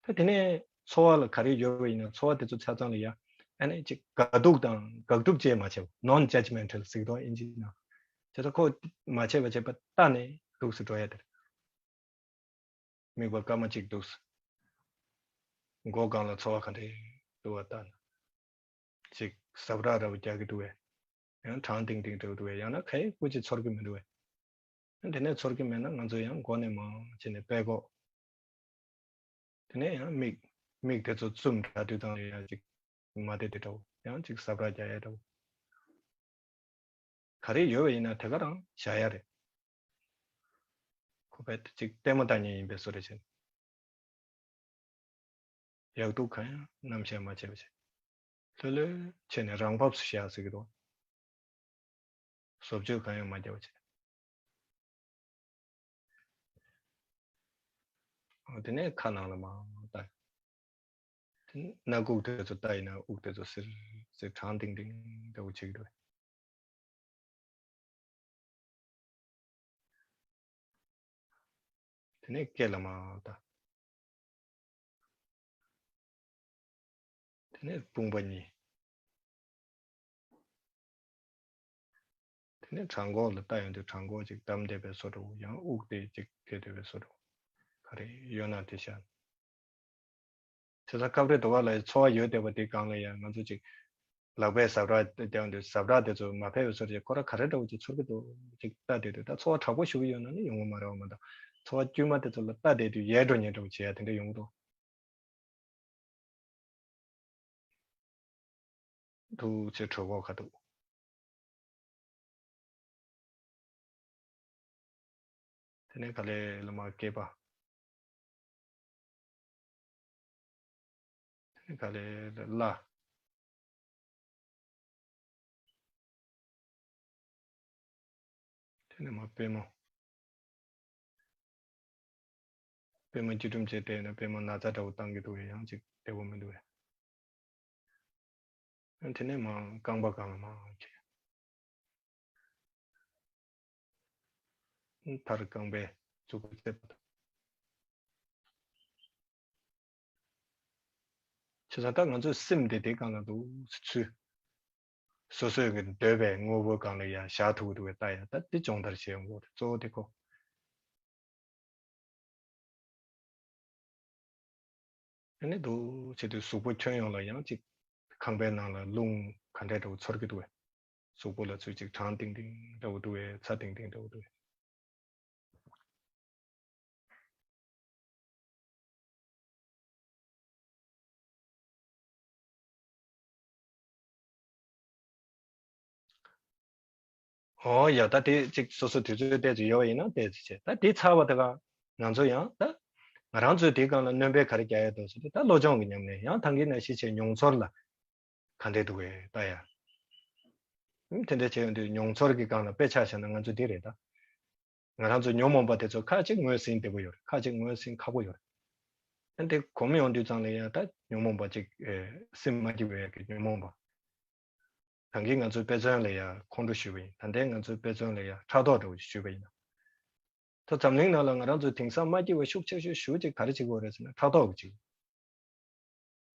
པས། ད་དེ་ནས་ཚོར་བ་ལ་ག་རེ་ཡོད་པ་ཡིན་ན་ཚོར་བ་དེ་ཚོ་ཆ་ཚང་ལ་ཡ་ཨ་ནི་ཅིག་དགག་སྒྲུབ་དང་དགག་སྒྲུབ་བཅས་མ་བྱས་པ། non judgmental ཟེར་གི་འདུག་ཨིན་ཇིའི་ནང་། བྱས་ཙང་ཁོ་མ་བྱས་པ་བྱས་པ་ལྟ་ནས་འདུག་སེ་འགྲོ་ཡ་དེ་རེད། དམིགས་པ་སྐར་མ་གཅིག་འདུག་མགོ་སྒང་ལ་ཚོར་བ་ག་འདྲས་འདུག་བ་ལྟ་ན། ཅིག་ཟབ་ར་ར་བ་རྒྱག་གི་འདུག་བས། ཡང་གྲང་ཏིང་ཏིང་འདྲ་བོ་འདུག་བས། ཡང་ན་ག་ཡེ་སྐུ་ཅིག་ཚོར་གི་མི་འདུག་བས། དེ་ནས་ཚོར་གི་མེད་ན་ང་ཚོ་ཡང་མགོ་ནས་མར་བྱས་ནས་པད་ཀོག་དེ་ནས་ཡང་མིག་མིག་དེ་ཚོ་བཙུམ་དྲ་དུས་དང་ཡང་ཅིག་མ་བདེ་དེ་འདྲ་བོ། ཡང་ཅིག་ཟབ་ར་རྒྱག་ཡ་འདྲ་བོ། ག་རེ་ཡོད་པ་ཡིན་ན་དེ་ག་རང་བཞག་ཡ་རེད། ཁོ་པས་ཅིག་ལྟད་མོ་ལྟ་མཁན་ཡིན་པའི་བཟོ་འདྲ་བྱས། ཡག་སྡུག་གང་ཡང་རྣམ་གཞག་མ་བྱས་པ་བྱས། ལྷོད་ལྷོད་བྱས་ནས་རང་བབས་སུ་བཞག་ཟེར་གི་འདུག་བཟོ་བཅོས་གང་ཡང་མ་བརྒྱབ་པ་བྱས། འོ་དེ་ནས་ཁ་ནང་ལ་མར་ལྟ། དེ་སྣ་ཁུག་དེ་ཚོ་ལྟ་ཡིན་ན་དབུགས་དེ་ཚོ་སིར་སིར་གྲང་ཏིང་ཏིང་འདྲ་བོ་བྱེད་ཀྱི་འདུག་དེ་ནས་སྐེ་ལ་མར་ལྟ། དེ་ནས་དཔུང་པ་གཉིས། དེ་ནས་བྲང་ཁོག་ལ་ལྟ་ཡོང་དུས་བྲང་ཁོག་ཅིག་བསྡམས་བསྡད་པའི་བཟོ་འདྲ་བོ། ཡང་དབུགས་དེ་ཅིག་འཁྱེར་བསྡད་པའི་བཟོ་འདྲ་བོ། ག་རེ་ཡོད་ན་དེ་བཞག་བྱས་ཙང་སྐབས་རེ་དོ་བ་ལ་ཚོར་བ་ཡོད་བསྡད་པ་དེ་སྒང་ལ་ཡང་ང་ཚོ་ཅིག་ ལག་པས་ཟ་འཕྲུག་རྒྱག་དུས་ཟ་འཕྲུག་དེ་ཚོ་མ་ཕེབས་པའི་ཚོར་གྱི་ཁོ་ར་ག་རེ་འདྲ་བོ་ཅིག་ཚོར་གྱི་འདུག་ཅིག་ལྟ་བསྡད་དུས། ད་ཚོར་བ་དྲག་པོ་ཞིག་ཡོད་ན་ནི་ཡོང་གི་མ་རེད་བ། མ་གཏོགས་ཚོར་བ་དཀྱུས་མ་དེ་ཚོ་ལ་ལྟ་བསྡད་དུས་ཡལ་འགྲོ་ཉལ་འགྲོ་བྱེད་ཡ་དེ་འདྲ་ཡོང་གི་འདུག་འདུག་ཅེས་གྲོད་ཁོག་ཁ་འདུག་དེ་ནས་ག་ལེ་ལ་མ་སྐེད་པ། དེ་ནས་ག་ལེ་ལ་བརླ། དེ་ནས་མ་པུས་མོ། པུས་མོ་སྐྱིལ་ཀྲུང་བྱས་བསྡད་ན་པུས་མོ་ན་ཚ་འདྲ་བོ་བཏང་གི་འདུག་གས། ཡང་ཅིག་བདེ་པོ་མི་འདུག་གས། དེ་ནས་མ་རྐང་པ་སྒང་ལ་མ་ཁྱེར། མཐར་རྐང་པའི་མཛུ་གུ་རྩེ་པ་དང་། བྱས་ཙང་ད་ང་ཚོའི་སེམས་དེ་དེ་སྒང་ལ་འདུག་སེ་ཚུད། སོ་སོའི་གི་འདོད་པའི་དངོས་པོའི་སྒང་ལ་ཡ་བཞག་ཐུབ་ཀྱི་འདུག་གས། ད་ཡ་ད་དེ་སྦྱོང་བརྡར་བྱེད་ཡོང་གི་རེད། གཙོ་བོ་དེ་ཁོ། ཨ་ནི་འདུག་བྱེད་དུས་གཟུགས་པོ་ཁྱོན་ཡོངས་ལ་ཡང་ཅིག་ཁང་པའི་ནང་ལ་རླུང་ག་འདྲས་འདྲ་བོ་ཚོར་གྱི་འདུག་གས། གཟུགས་པོ་ལ་ཚུར་ཅིག་གྲང་ཏིང་ཏིང་འདྲ་བོ་འདུག་གས། ཚ་ཏིང་ཏིང་འདྲ་བོ་འདུག་གས། ཨོ་ཡ། ད་དེ་གཅིག་སོ་སོ་དུས་ཚོད་ཏོག་ཙམ་ཡོད་པ་ཡིན་ན་ཏོག་ཙམ་བྱེད། ད་དེ་ཚར་བ་དེ་ག་ང་ཚོ་ཡང་ད་ང་རང་ཚོའི་དེའི་སྒང་ལ་སྣོན་པ་ག་རེ་རྒྱག་ཡ་འདུག་ཟེར་དུས། ད་བློ་སྦྱོང་གི་ཉམས་ལེན། ཡང་ད་གིན་ནང་བཞིན་བྱས་མྱོང་ཚོར་ལ་ག་འདྲས་འདུག་གས་ལྟ་ཡ། ཨུམ། དེ་འདྲས་བྱས་ཡོང་དུས་མྱོང་ཚོར་གྱི་སྒང་ལ་དཔེ་ཆ་བཞག་ན་ང་ཚོ་འདི་རེད་ད། ང་རང་ཚོ་ཉོན་མོངས་པ་དེ་ཚོ་ཁ་ཅིག་ངོས་ཟིན་བདེ་པོ་ཡོད་རེད། ཁ་ཅིག་ངོས་ཟིན་ཁག་པོ་ཡོད་རེད། ཨ་འདི་གོམས་ཡོང་དུས་ཙང་ལ་ཡང་ད་ཉོན་མོངས་པ་ཅིག་ཨེ་སེམས་མ་སྐྱིད་པའི་གི་ཉོན་མོངས་པ། ད་གིན་ང་ཚོའི་དཔེ་མཚོན་ལ་ཡང་ཁོང་ཁྲོ་ཞུས་པ་ཡིན། ད་ལྟའི་ང་ཚོའི་དཔེ་མཚོན་ལ་ཡང་ཕྲག་དོག་འདྲ་བོ་ཞིག་ཞུས་པ་ཡིན་ན། ད་འཛམ་གླིང་ནང་ལ་ང་རང་ཚོ་དེང་སང་མ་སྐྱིད་པ་ཤུགས་ཆེ་ཤོས་ཤུགས་ཆེ་ག་རེ་བྱེད་ཀྱི་ཡོད་རེད་ཟེར་ན་ཕྲག་དོག་གི་ཅིག་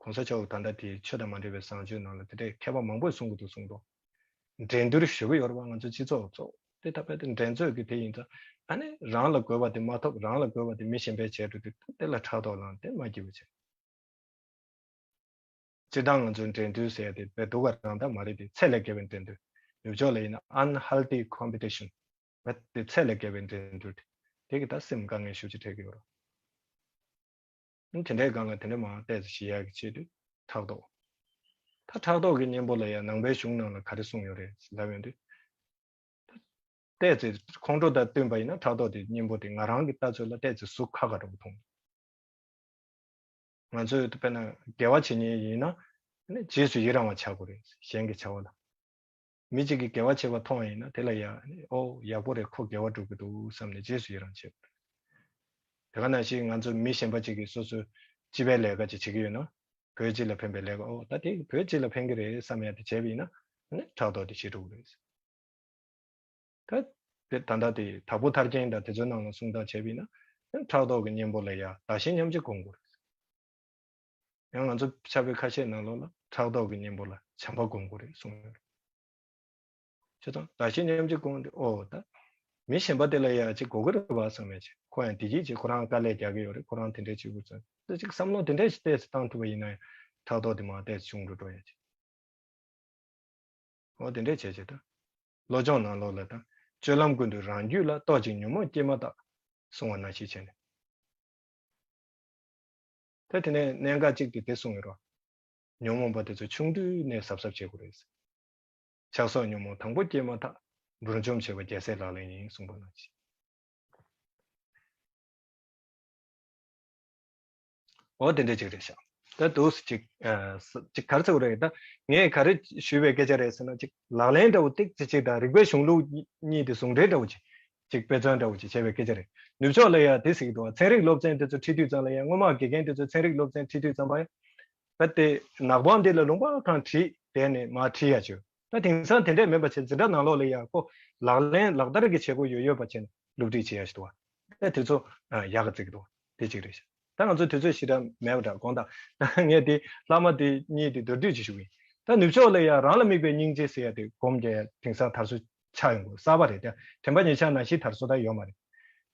གོང་ས་མཆོག་ད་ལྟ་དེའི་ཆོས་དང་མ་འདྲེས་པའི་བཟང་སྤྱོད་ནང་ལ་དེ་འདྲའི་མཁས་པ་མང་པོས་གསུང་གི་འདུག་གསུང་རོགས། འགྲན་བསྡུར་ཞུ་གི་ཡོད་རེད་པ། ང་ཚོའི་སྤྱི་ཚོགས་གཙོ་བོ་དེ་ད་དཔེ་དེ་འགྲན་རྩོད་ཀྱི་དེ་ཡིན་ཙང་། ཨ་ནི་རང་ལ་དགོས་པ་དེ་མ་ཐོབ། རང་ལ་དགོས་པ་དེ་མི་གཞན་པས་བྱས་འགྲོ་དུས་དེ་ལ་ཕྲག་དོག་ལངས་དེ་མ་སྐྱིད་པོ་བྱེད། སྤྱིར་བཏང་ང་ཚོའི་འགྲན་བསྡུར་ཟེར་ཡ་དེ་དཔེ་སྡུག་ག་རང་ད་མ་རེད་དེ། ཚད་ལས་བརྒལ་བའི་འགྲན་བསྡུར། ནུབ་ཕྱོགས་ལ་ཡིན་ན་unhealthy competition། བས་དེ་ཚད་ལས་བརྒལ་བའི་འགྲན་བསྡུར་དེ་དེ་གི་ད་སེམས་དཀའ་ངལ་ཤུགས་ཆེ་འཕྲད་ཀྱི་ཡོད་རེད། ཨ་དེ་འདྲའི་སྒང་ལ་དེ་འདྲ་མང་ཏོག་ཙམ་ཞིག་ཡག་གི་ཆེད་དུ་ཕྲག་དོག་ད་ཕྲག་དོག་གི་གཉེན་པོ་ལ་ཡང་ནང་པའི་གཞུང་ནང་ལ་ག་རེ་གསུངས་ཡོད་རེད་ལབ་ཡོང་དུས། ཏོག་ཙམ་ཁོང་ཁྲོ་དང་བསྟུན་པ་ཡིན་ན་ཕྲག་དོག་དེ་གཉེན་པོ་དེ་ང་རང་གི་ལྟ་ཚུལ་ལ་ཏོག་ཙམ་ཟུག་ཁ་ཁ་འདྲ་པོ་མཐོང་། ང་ཚོས་དཔེར་ན་དགེ་བ་བྱེད་མཁན་ཡིན་ན་རྗེས་སུ་ཡི་རང་བ་བྱ་དགོས་རེད། གཞན་གྱི་བྱ་བ་ལ། མི་གཅིག་གིས་དགེ་བ་བྱེད་པ་མཐོང་བ་ཡིན་ན་དེ་ལ་ཡ་ཨོ་ཡག་པོ་རེད། ཁོ་དགེ་བ་སྒྲུབ་ཀྱི་འདུག་བསམ་ནས་རྗེས་སུ་ཡི་རང་བྱེད་དགོས་རེད། དེ་ག་ནང་བཞིན་ང་ཚོ་མི་གཞན་པ་གཅིག་གིས་སོ་སོའི་སྤྱི་པའི་ལས་ཀ་ཅིག་བྱེད་ཀྱི་ཡོད་ན། བོད་སྤྱི་ལ་ཕན་པའི་ལས་ཀ། ཨོ་ད་དེ་བོད་སྤྱི་ལ་ཕན་གྱི་རེད་བསམ་ཡ་དེ་བྱས་པ་ཡིན་ན་ཨ་ནི་ཕྲག་དོག་དེ་ཞི་འགྲོ་གི་རེད། ད་དེ་ད་ལྟ་དེ་དྭགས་པོ་ཐར་རྒྱན་དང་དེ་ཚོའི་ནང་ལ་གསུང་སྟངས་བྱས་པ་ཡིན་ན་ཨ་ནི་ཕྲག་དོག་གི་གཉེན་པོ་ལ་ཡ་བདག་གཞན་མཉམ་བརྗེ་སྒོམ་དགོས་རེད། ཡང་ང་ཚོ་ཕྱག་དཔེ་ཁ་ཤས་ནང་ལོགས་ལ་ཕྲག་དོག་གི་གཉེན་པོ་ལ་བྱམས་པ་སྒོམ་དགོས་རེད་གསུངས་ཡོད་རེད། བྱས་ཙང་བདག་གཞན་མཉམ་བརྗེ་སྒོམ་དེ་ཨོ་ད་མི་གཞན་པ་དེ་ལ་ཡ་ཅིག་དགོས་ཀྱི་རེད་པ་བསམ་ཡ་ཅིག་ཁོ་ཡང་བདེ་སྐྱིད་ཅིག་ཁོ་རང་དཀའ་ལས་རྒྱག་གི་ཡོད་རེད། ཁོ་རང་དེ་འདྲས་བྱེད་དགོས་ཙང་ད་ཅིག་བསམ་བློ་དེ་འདྲས་ཞིག་ཏོག་ཙམ་བཏང་ཐུབ་པ་ཡིན་ན་ཡང་ཕྲག་དོག་དེ་མར་ཏོག་ཙམ་ཆུང་རུ་འགྲོ་ཡ་ཅིག་འོ་དེ་འདྲས་བྱས་བྱས་ད། བློ་སྦྱོང་ནང་ལོགས་ལ་ད། སྤྱོད་ལམ་ཀུན་ཏུ་རང་རྒྱུད་ལ། རྟོག་ཅིང་ཉོན་མོངས་སྐྱེས་མ་ཐག་གསུངས་པ་ནང་བཞིན་བྱས་ནས། ད་དེ་ནས་གནད་འགག་གཅིག་དེ་དེ་གསུངས་ཡོད་རེད། ཉོན་མོངས་པ་དེ་ཚོ་ཆུང་དུས་ནས་གཟབ་གཟབ་བྱེད་དགོས་རེད། ཆགས་སོགས་ཉོན་མོངས་དང་པོ་སྐྱེས་མ་ཐག་འབུར་འཇོམས་བྱེད་པ་རྒྱལ་སྲས་ལག་ལེན་ཡིན་གསུངས་པ་ནང་བཞིན། འོ་དེ་འདྲ་ཅིག་རེད་ཤག་ད་དུས་ཅིག་ཨ་ཅིག་ག་རེ་ཟེར་དགོས་རེད། ད་ངས་ག་རེ་ཞུས་པའི་སྐད་ཆ་རེད་ཟེར་ན། ཅིག་ལག་ལེན་འདྲ་བོ་ཏིག་ཙི་ཅིག་དང་རིག་པའི་གཞུང་ལུགས་གཉིས་དེ་ཟུང་འབྲེལ་འདྲ་བོ་ཅིག་ཅིག་དཔེ་མཚོན་འདྲ་བོ་ཅིག་བྱས་པའི་སྐད་ཆ་རེད། ནུབ་ཕྱོགས་ལ་ཡ་དེ་ཟེར་གྱི་འདུག་ཚན་རིག་སློབ་ཚན་དེ་ཚོ་ཁྲིད་དུས་ཙམ་ལ་ཡ། སྔོན་མ་དགེ་རྒན་དེ་ཚོ་ཚན་རིག་སློབ་ཚན་ཁྲིད་དུས་ཙམ་པ་ཡ། ད་དེ་ནག་པང་འདི་ལ་ལུང་པ་གང་བྲིས་བསྡད་ནས་མར་ཁྲིད་ཡ་བྱོས། ད་དེང་སང་དེ་འདྲས་མེད་པ་བྱས། འཛིན་གྲྭ་ནང་ལོགས་ལ་ཡ་ཁོ་ལག་ལེན་ལག་བསྟར་གྱི་བྱེད་སྒོ་ཡོད་ཡོད་པ་བྱས་ནས་སློབ་ཁྲིད་བྱེད་ཡ་ཞིག་འདུག་བ། ད་དེ་ཚོ་ཡག་ག་བརྩི་གི་འདུག་དེ་གཅིག་རེད་ཤག་ད་ང་ཚོ་དུས་ཚོད་ཞེ་དྲག་མེད་པ་འདྲ། དགོངས་དག་ད་ངས་དེ་བླ་མ་དེ་གཉིས་དེ་མདོར་བསྡུས་ཅིག་ཞུ་གི་ཡིན། ད་ནུབ་ཕྱོགས་ལ་ཡ་རང་ལ་དམིགས་པའི་སྙིང་རྗེ་ཟེར་ཡ་དེ་སྒོམ་རྒྱག་ཡ་དེང་སང་དར་སྲོལ་ཆགས་ཡོང་གི་གསར་པ་རེད། ད་དྲན་པ་ཉེ་ཆར་ནང་བཞིན་དར་སྲོལ་ད་ཡོད་མ་རེད།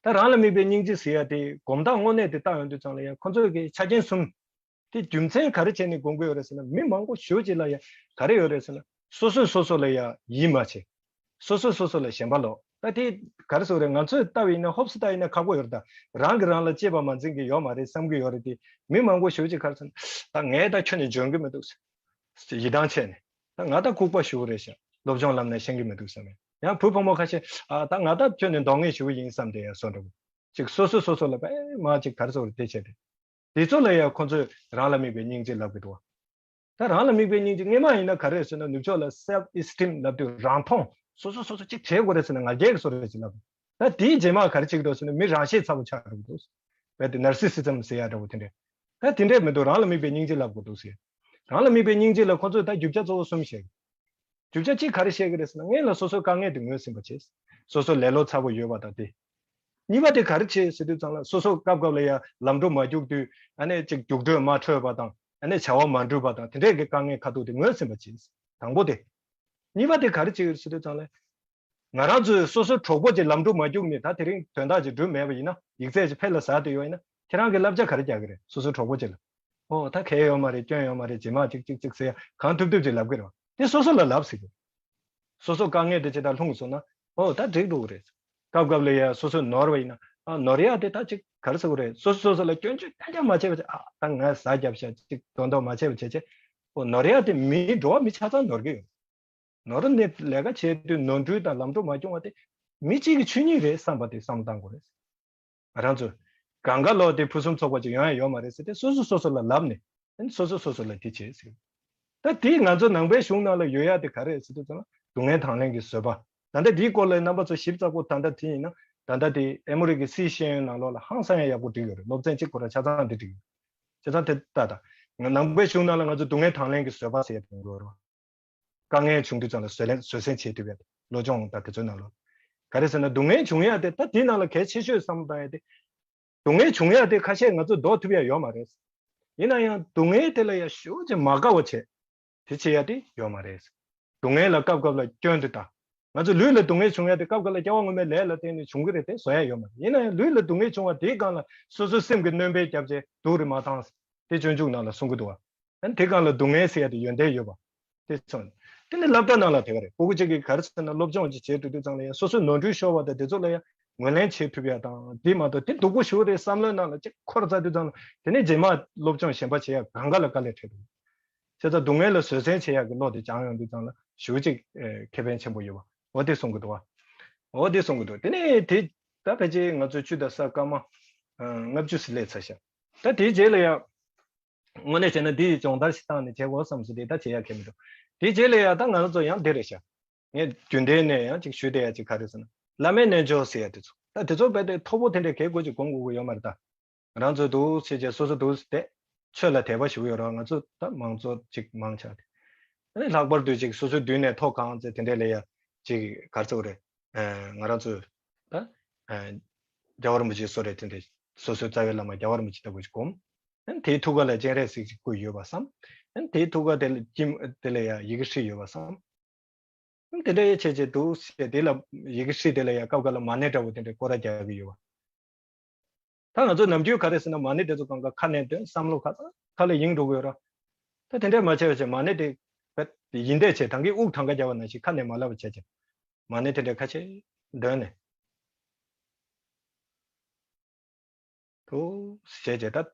ད་རང་ལ་དམིགས་པའི་སྙིང་རྗེ་ཟེར་ཡ་དེ་སྒོམ་སྟངས་དངོས་གནས་དེ་བལྟ་ཡོང་དུས་ཙམ་ལ་ཡ་ཁོ་ཚོས་གི་ཆ་རྐྱེན་གསུམ། དེ་རྒྱུ་མཚན་ག་རེ་བྱས་ནས་དགོངས་ཀྱི་ཡོད་རེད་ཟེར་ན། མི་མང་པོ་ཞེ་ཅིག་ལ་ཡ་ག་རེ་ཡོད་རེད་ཟེར་ན། སོ་སོས་སོ་སོ་ལ་ཡ་ཡིད་མ་ཆེས། སོ་སོས་སོ་སོ་ལ་ཞེན་པ་ལོག་ད་དེ་ག་རེ་ཟེར་དགོས་རེད། ང་ཚོས་ལྟ་བ་ཡིན་ན། ཧོབ་སེ་ལྟ་ཡིན་ན་ཁག་པོ་ཡོད་རེད། ད་རང་གིས་རང་ལ་གཅེས་པ་མ་འཛིན་གྱི་ཡོད་མ་རེད་བསམ་གྱི་ཡོད་རེད་དེ། མི་མང་པོ་ཞེ་ཅིག་ག་རེ་ཟེར་ན། ད་ངས་ད་ཁྱོན་ནས་འཇོན་གྱི་མི་འདུག་ཟེར། ཡིད་ཐང་ཆད་ནས། ད་ང་ད་ལྐུགས་པ་ཞེ་པོ་རེད་ཤག་སློབ་སྦྱོང་ལམ་ནས་ཤེས་ཀྱི་མི་འདུག་བསམ་ནས། ཡང་བུ་ཕོ་མོ་ཁ་ཤས། ཨ། ད་ང་ད་ཁྱོན་ནས་མདོག་ངན་ཞེ་པོ་ཡིན་བསམ་སྟེ་ཡ་བཟོ་འདྲ་པོ། ཅིག་སོ་སོས་སོ་སོ་ལ་པད་མ་ཅིག་ག་རེ་ཟེར་དགོས་རེད། དེ་བྱས་ཏེ། དེ་ཚོ་ལ་ཡང་ཁོ་ཚོས་རང་ལ་དམིགས་པའི་སྙིང་རྗེ་ལབ་ཀྱི་འདུག་བ། ད་རང་ལ་དམིགས་པའི་སྙིང་རྗེ་སྔོན་མ་ཡིན་ན་ག་རེ་ཟེར་ན། ནུབ་ཕྱོགས་ལ་self esteem ལབ་དུས་རང་མཐོང་། སོ་སོ་སོ་སོ་ཅིག་བྱེད་དགོས་རེད་ཟེར་ན་ང་རྒྱལ་གྱི་བཟོ་འདྲ་ཅིག་ལབ། ད་དེའི་རྗེས་མ་ག་རེ་བྱེད་ཀྱི་འདུག་ཟེར་ན། མི་རང་ཤེད་ཚ་པོ་ཆགས་འགྲོ་གི་འདུག་རྦད་དེ་narcissism ཟེར་ཡ་འདྲ་པོ་དེ་འདྲས། ད་དེ་འདྲས་མི་འདུག་རང་ལ་དམིགས་པའི་སྙིང་རྗེ་ལབ་དགོས་འདུག་ཟེར། རང་ལ་དམིགས་པའི་སྙིང་རྗེ་ལ་ཁོ་ཚོས་ད་རྒྱུ་ཆ་གཙོ་བོ་གསུམ་བཤད། རྒྱུ་ཆ་གཅིག་ག་རེ་བཤད་ཀྱི་རེད་ཟེར་ན། སྔོན་ལ་སོ་སོའི་དཀའ་ངལ་དེ་ངོས་ཟིན་པ་བྱས། སོ་སོ་ལེ་ལོ་ཚ་པོ་ཡོད་པ་དང་དེ། གཉིས་པ་དེ་ག་རེ་བྱས་ཟེར་དུས་ཙམ་ལ། སོ་སོ་སྐབས་སྐབས་ལ་ཡ་ལམ་འགྲོ་མ་རྒྱུག་དུས། ཨ་ནི་ཅིག་རྒྱུགས་སྤྲོད་མ་འཕྲོད་པ་དང་། ཨ་ནི་བྱ་བ་མ་འགྲུབ་པ་དང་། དེ་འདྲས་ཀྱི་དཀའ་ངལ་ཁ་ཐུག་དེ་ངོས་ཟིན་པ་བྱས། དང་པོ་དེ། གཉིས་པ་དེ་ག་རེ་བྱས་ཟེར་དུས་ཙམ་ལ། ང་རང་ཚོས་སོ་སོའི་གྲོགས་པོ་ཅིག་ལམ་འགྲོ་མ་རྒྱུག་ནས། ད་དེ་རིང་དོན་དག་ཅིག་འགྲུབ་མེད་པ་ཡིན་ན། ཡིག་ཚད་ཅིག་ཕར་ལ་ཟག་བསྡད་ཡོད་ཡིན་ན། ཁྱེད་རང་གིས་བསླབ་བྱ་ག་རེ་རྒྱག་གི་རེད། སོ་སོའི་གྲོགས་པོ་ཅིག་ལ། ཨོ། ད་གལ་ཡོད་མ་རེད། སྐྱོན་ཡོད་མ་རེད། རྗེས་མ་ཅིག་ཅིག་ཅིག་ཟེར་ཡ་གང་ཐུབ་ཐུབ་ཅིག་ལབ་ཀྱི་རེད་བ། དེ་སོ་སོ་ལ་ལབ་ཟེར་གི། སོ་སོ་དཀའ་ངལ་དེ་ཇི་ལྟར་ལྷུང་སོང་ན། ཨོ། ད་འགྲིག་འགྲོ་གི་རེད། སྐབས་སྐབས་ལ་ཡ་སོ་སོ་ནོར་བ་ཡིན་ན། ཨ། ནོར་ཡ་དེ་ད་ཅིག་ག་རེ་ཟེར་དགོས་རེད། སོ་སོ་སོ་སོ་ལ་སྐྱོན་བརྗོད་གཏན་འཇགས་མ་བྱས་པ་བྱས། ཨ། ད་ངས་ཟ་བརྒྱབ་ཤག་ཅིག་མདོག་མདོག་མ་བྱས་པ་བྱས་བྱས། ཨོ། ནོར་ཡ་དེ་མི། འགྲོ་བ་མི་ཆ་ཚང་ནོར་གི་ཡོད། ནོར་ནས་ལས་ཀ་བྱས་དུས་ནོར་འཁྲུལ་དང་ལམ་འགྲོ་མ་བྱུང་བ་དེ་མི་གཅིག་གི་ཆོས་ཉིད་རེད་བསམ་པ་དེ་བསམ་བློ་བཏང་དགོས་རེད། ང་རང་ཚོ་གང་ག་ལོག་དེ་ཕུན་སུམ་ཚོགས་པ་ཅིག་ཡོང་ཡ་ཡོད་མ་རེད་ཟེར་ཏེ། སོ་སོ་སོ་སོ་ལ་ལབ་ནས། ཨ་ནི་སོ་སོ་སོ་སོ་ལ་དེ་བྱེད་ཟེར། ད་དེ་ང་ཚོ་ནང་པའི་གཞུང་ནང་ལ་ཡོད་ཡ་དེ་ག་རེ་ཟེར་དུས་ཙམ་ལ། སྡུག་བསྔལ་དང་ལེན་གྱི་བཟོད་པ། ད་ལྟ་དེའི་སྐོར་ལ་རྣམ་པ་ཚོ་ཞིབ་ཚགས་པོ་ད་ལྟ་དེ་ཡིན་ན། ད་ལྟ་དེ་ཨེ་མོ་རི་ཀའི་སི་ཤེས་ཡོན་ནང་ལོགས་ལ་ཧང་སང་ཡ་ཡག་པོ་བྲིས་ཡོད་རེད། སློབ་ཚན་གཅིག་ཁོ་རང་ཆ་ཚང་དེ་བྲིས་ཡོད། བྱས་ཙང་དེ་ལྟ་ད། ང་ནང་པའི་གཞུང་ནང་ལ་ང་ཚོ་སྡུག་བསྔལ་དང་ལེན་གྱི་བཟོད་པ་ཟེར་ཡ་དེ་ཡོད་རེད། དཀའ་ངལ་བྱུང་དུས་ཙམ་ལ་བཟོད་ལན། བཟོད་བསྲན་བྱེད་ཐུབ་ཡ་དེ། བློ་སྦྱོང་དང་དེ་ཚོའི་ནང་ལོགས། ག་རེ་ཟེར་ན། སྡུག་བསྔལ་བྱུང་ཡ་དེ། ད་དེའི་ནང་ལ་གལ་ཆེ་ཤོས་བསམ་བློ་བཏང་ཡ་དེ། སྡུག་བསྔལ་བྱུང་ཡ་དེ་ཁ་ཤས་ང་ཚོས་ཟློག་ཐུབ་ཡ་ཡོད་མ་རེད། ཡིན་ན་ཡང་སྡུག་བསྔལ་དེ་ལ་ཡ་ཞེ་པོ་ཅིག་མ་དགའ་བ་བྱས། དེ་བྱེད་ཡ་དེ་ཡོད་མ་རེད། སྡུག་བསྔལ་ལ་སྐབས་སྐབས་ལ་སྐྱོན་དེ་ད། ང་ཚོ་ལུས་ལ་སྡུག་བསྔལ་བྱུང་ཡ་དེ་སྐབས་འགའ་ལ་སྐྱེ་བ་སྔོན་མའི་ལས་ལ་བརྟེན་ནས་བྱུང་གི་རེད། དེ་བཟོ་ཡ་ཡོད་མ་རེད། ཡིན་ན་ཡང་ལུས་ལ་སྡུག་བསྔལ་བྱུང་བ་དེའི་སྒང་ལ་སོ་སོའི་སེམས་ཀྱི་སྣོན་པ་བརྒྱབ་བྱས་སྡུག་རུ་མ་བཏང་། དེ་སྤྱོད་འཇུག་ནང་ལ་གསུང་གི་འདུག་བ། ཨ་ནི་དེ་སྒང་ལ་སྡུག་བསྔལ་ཟེར་ཡ་དེ་ཡོན་ཏན་ཡོད་པ། དེ་ཚོ། དེ་ནི་སློབ་གྲྭ་ནང་ལ་དེ་ག་རེད། སྤུ་གུ་གཅིག་གིས་ག་རེ་ཟེར་ན། སློབ་སྦྱོང་ཅིག་བྱེད་འགྲོ་དུས་ཙམ་ལ་ཡང་སོ་སོའི་ནོར་འཁྲུལ་ཤོར་བ་དང་དེ་ཚོ་ལ་ཡང་ངོས་ལེན་བྱེད་ཐུབ་ཡ་དང་། དེ་མ་གཏོགས་དེ་སྡུག་པོ་ཞེ་པོ་རེད་བསམ་བློའི་ནང་ལ་ཅིག་འཁོར་ཚར་དུས་ཙམ་ལ། དེ་ནས་རྗེས་མ་སློབ་སྦྱོང་གཞན་པ་བྱེད་ཡ་གང་ག་ལ་དཀའ་ལས་འཕྲད་འདུག་བྱས་ཙང་སྡུག་བསྔལ་ལ་བཟོད་བསྲན་བྱེད་ཡག་གི་བློ་དེ་སྦྱངས་ཡོང་དུས་ཙམ་ལ་ཞེ་པོ་ཅིག་ཨེ་ཁེ་ཕན་ཆེན་པོ་ཡོད་པ། འོ་དེ་གསུང་གི་འདུག་བ། འོ་དེ་གསུང་གི་འདུག་དེ་ནས་དེ་ད་ཕལ་ཆེར་ང་ཚོ་ཆུ་དང་ས་སྐར་མ་ཨ་ལྔ་བཅུ་ཙམ་སླེབས་ཚར་ཤག་ད་དེའི་རྗེས་ལ་ཡང་དངོས་གནས་བྱས་ན་འདི་ཡི་སྦྱོང་བརྡར་ཞིག་བཏང་ནས་བྱེད་དགོས་བསམ་སོང་། དེ་ད་བྱེད་ཡག་གང་ཡང་མི་འདུག་དེའི་རྗེས་ལ་ཡང་ད་ང་ཚོ་ཡང་འདི་རེད་ཤག་ངས་རྒྱུན་ལྡན་ནས་ཡང་ཅིག་ཞུ་བསྡད་ཡ་ཅིག་ག་རེ་ཟེར་ན། བླ་མའི་རྣལ་འབྱོར་ཟེར་ཡ་དེ་ཚོ། ད་དེ་ཚོ་རྦད་དེ་མཐོ་པོ་དེ་འདྲའི་གལ་དགོས་ཅིག་སྒོམ་དགོས་ཀྱི་ཡོད་མ་རེད་ད། ང་རང་ཚོ་འདུག་སེ་བྱས། སོ་སོ་འདུག་སེ་བསྡད། ཆོས་ལ་དད་པ་ཞིག་ཡོད་ར། ང་ཚོ་ད་མང་ཚོགས་ཅིག་མང་ཆགས་ཏེ། ཨ་ནི་ལྷག་པར་དུ་ཅིག་སོ་སོའི་མདུན་ནས་ཐོག་གང་ཚེ་དེ་འདྲའི་ལ་ཡ་ཅིག་ག་རེ་ཟེར་དགོས་རེད། ཨ། ང་རང་ཚོ་ད་ཨ་རྒྱལ་བ་རིན་པོ་ཆེའི་གསོལ་རས་དེ་འདྲ། སོ་སོའི་རྩ་བའི་བླ་མ་རྒྱལ་བ་རིན་པོ་ཆེ་ལྟ་བུ་ཞིག་སྒོམ། ཨ་ནི་དེའི་ཐུགས་ཀ་ལ་སྤྱན་རས་གཟིགས་ཅིག་བཀོད་ཡོད་པ་བསམ། ཨ་ནི་དེའི་ཐུགས་ཀ་དེ་ལ་དཀྱིལ་དེ་ལ་ཡ་ཡི་གེ་བྲིས་ཡོད་པ་བསམ། དེ་འདྲ་ཡི་བྱས་བྱས་འདུག་སེ། དེ་ལ་ཡི་གེ་བྲིས་དེ་ལ་ཡ་སྐབས་འགའ་ལ་མ་ཎི་འདྲ་བོ་དེ་འདྲ་སྐོར་ར་རྒྱག་གི་ཡོད་པ། ད་ང་ཚོ་ནམ་རྒྱུན་ག་རེ་ཟེར་ན། མ་ཎི་དེ་ཚོ་གང་ག་ཁ་ནས་འདོན། བསམ་བློ་ག་ས་ག་ལ་ཡེངས་འགྲོ་གི་ཡོད་ར། ད་དེ་འདྲ་མ་བྱས་པ་བྱས། མ་ཎི་དེ་བེད་ཡིན་བསྡད་བྱས། ད་གིན་དབུགས་གྲངས་ཀ་རྒྱག་པ་ནང་བཞིན་ཁ་ནས་མ་ལབ་པ་བྱས་བྱས། མ་ཎི་དེ་འདྲ་ཁ་ཤས་འདོན་ནས། འདུག་སེ་བྱས་བྱས་ད་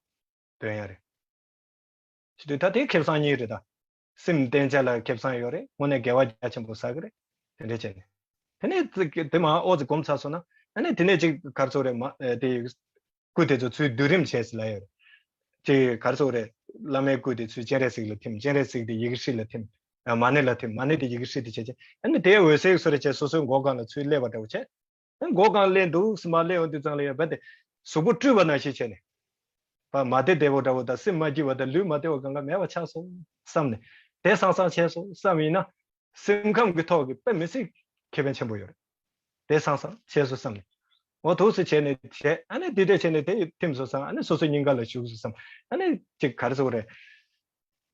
འདོན་ཡ་རེད། བྱེད་དུས་ད་དེ་ཁེ་བཟང་གཉིས་རེད་ད། སེམས་བརྟན་ཆ་ལ་ཁེ་བཟང་ཡོད་རེད། དངོས་གནས་དགེ་བ་རྒྱ་ཆེན་པོ་བསགས་ཀྱི་རེད། དེ་འདྲ་བྱས་ནས། དེ་ནས་དེ་མ་ཨོ་ཙི་སྒོམ་ཚར་སོང་ན། ཨ་ནི་དེ་ནས་ཅིག་ག་རེ་ཟེར་དགོས་རེད། མ་ཨེ་དེ་སྐུ་དེ་ཚོ་ཚུར་བསྡུ་རིམ་བྱས་ཟེར་ལབ་ཡོད་རེད། ཅིག་ག་རེ་ཟེར་དགོས་རེད། བླ་མའི་སྐུ་དེ་ཚུར་སྤྱན་རས་གཟིགས་ལ་ཐིམ། སྤྱན་རས་གཟིགས་དེ་ཡི་གེ་བྲིས་ལ་ཐིམ། ཨ། མ་ཎི་ལ་ཐིམ། མ་ཎི་དེ་ཡི་གེ་བྲིས་དེ་བྱས་བྱས། ཨ་ནི་དེ་འོད་གསལ་བཟོ་འདྲ་བྱས། སོ་སོའི་མགོ་སྒང་ལ་ཚུར་སླེབས་པ་འདྲ་བོ་བྱས། མགོ་སྒང་སླེབས་འདུག་སེ་མར་སླེབས་ཡོང་དུས་ཙམ་ལ་ཡ་རྦད་དེ་གཟུགས་པོ་བཀྲུས་པ་ནང་བཞིན་བྱས་ནས། བ། མ་བདེ་བདེ་པོ་འདྲ་བོ་དང་། སེམས་མ་སྐྱིད་པ་དང་ལུས་མ་བདེ་བ་གང་ག་མེད་པ་ཆགས་སོང་བསམ་ནས། དེ་སང་སང་བྱས་སོང་བསམ་ཡིན་ན། སེམས་ཁམས་ཀྱི་ཐོག་གི་དཔེ་མི་སྲིད་ཁེ་ཕན་ཆེན་པོ་ཡོད་རེད། དེ་སང་སང་བྱས་སོང་བསམ་ནས། འོ་འདུག་སེ་བྱས་ནས་བྱས། ཨ་ནི་དེ་འདྲ་བྱས་ནས་དེ་ཐིམ་སོང་བསམ། ཨ་ནི་སོ་སོའི་སྙིང་ག་ལ་ཞུགས་སོང་བསམ། ཨ་ནི་ཅིག་ག་རེ་ཟེར་དགོས་རེད།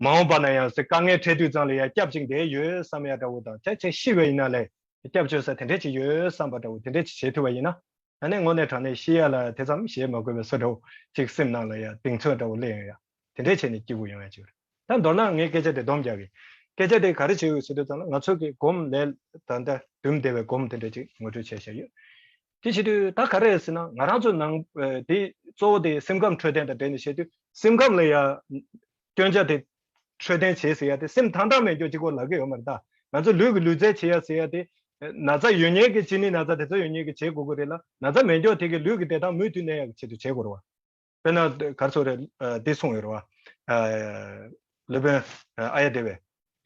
མ་འོངས་པ་ན་ཡང་སེ་དཀའ་ངལ་འཕྲད་དུས་ཙམ་ལ་ཡ་སྐྱབས་ཅིག་བསྡད་ཡོད་བསམ་ཡ་འདྲ་བོ་དང་། ཅག་ཅིག་ཤི་བ་ཡིན་ན་ལས་སྐྱབས་བཅོལ་ས་དེ་འདྲ་ཅིག་ཡོད་བསམ་པ་འདྲ་བོ་དེ་འདྲ་ཅིག་བྱེད་ཐུབ་པ་ཡིན་ན། ཨ་ནི་དངོས་གནས་དྲང་གནས་ཤི་ཡ་ལ་དེ་ཙམ་ཞེད་མ་དགོས་པའི་བཟོ་འདྲ་བོ་ཅིག་སེམས་ནང་ལ་ཡ་གདེང་ཚོད་འདྲ་བོ་སླེབས་ཡོང་ཡ། དེ་འདྲས་བྱས་ནས་སྐྱིད་པོ་ཡོང་ཡ་ཅིག་རེད། ད་མདོར་ན་ངས་སྐད་ཆ་དེ་སྡོམ་རྒྱག་གི། སྐད་ཆ་དེ་ག་རེ་བྱེད་དགོས་ཟེར་དུས་ཙམ་ལ་ང་ཚོ་གི་སྒོམ་ལས་ད་ལྟ་བསྡུམ་བསྡད་པའི་སྒོམ་དེ་འདྲ་ཅིག་ངོ་སྤྲོད་བྱས་བཞག་ཡོད། དེ་བྱེད་དུས་ད་ག་རེ་ཟེར་ན་ང་རང་ཚོ་ནང་དེ་གཙོ་བོ་དེ་སེམས་ཁམས་འཕྲོད་བསྟེན་དང་འབྲེལ་ནས་བཤད་དུས་སེམས་ཁམས་ལ་ཡ་སྐྱོན་ཆ་དེ་འཕྲོད་བསྟེན་བྱེད་ཟེར་ཡ་དེ་སེམས་ཐང་ཐང་མེད་རྒྱུ་གཅིག་པོ་ལབ་ཀྱི་ཡོད་མ་རེད། ད་ང་ཚོ་ལུས་ཀྱི་ལུས་རྩལ་བྱེད་ཡ་ཟེར་ཡ་དེ་ན་ཚ་ཡོད་མཁན་གྱི་གཅིན་སྙི་ན་ཚ་དེ་ཚོ་ཡོད་མཁན་གྱི་བྱེད་དགོས་ཀྱི་རེད་ལ་ན་ཚ་མེད་རྒྱུ་དེ་གི་ལུས་ཀྱི་བདེ་ཐང་མུ་མཐུད་གནས་ཡ་གི་ཆེད་དུ་བྱེད་དགོས་རེད་བ། དཔེར་ན་ག་རེ་ཟེར་རེད། འདི་གསུངས་ཡོད་རེད་བ། སློབ་དཔོན་ཨཱརྱ་དེ་བས།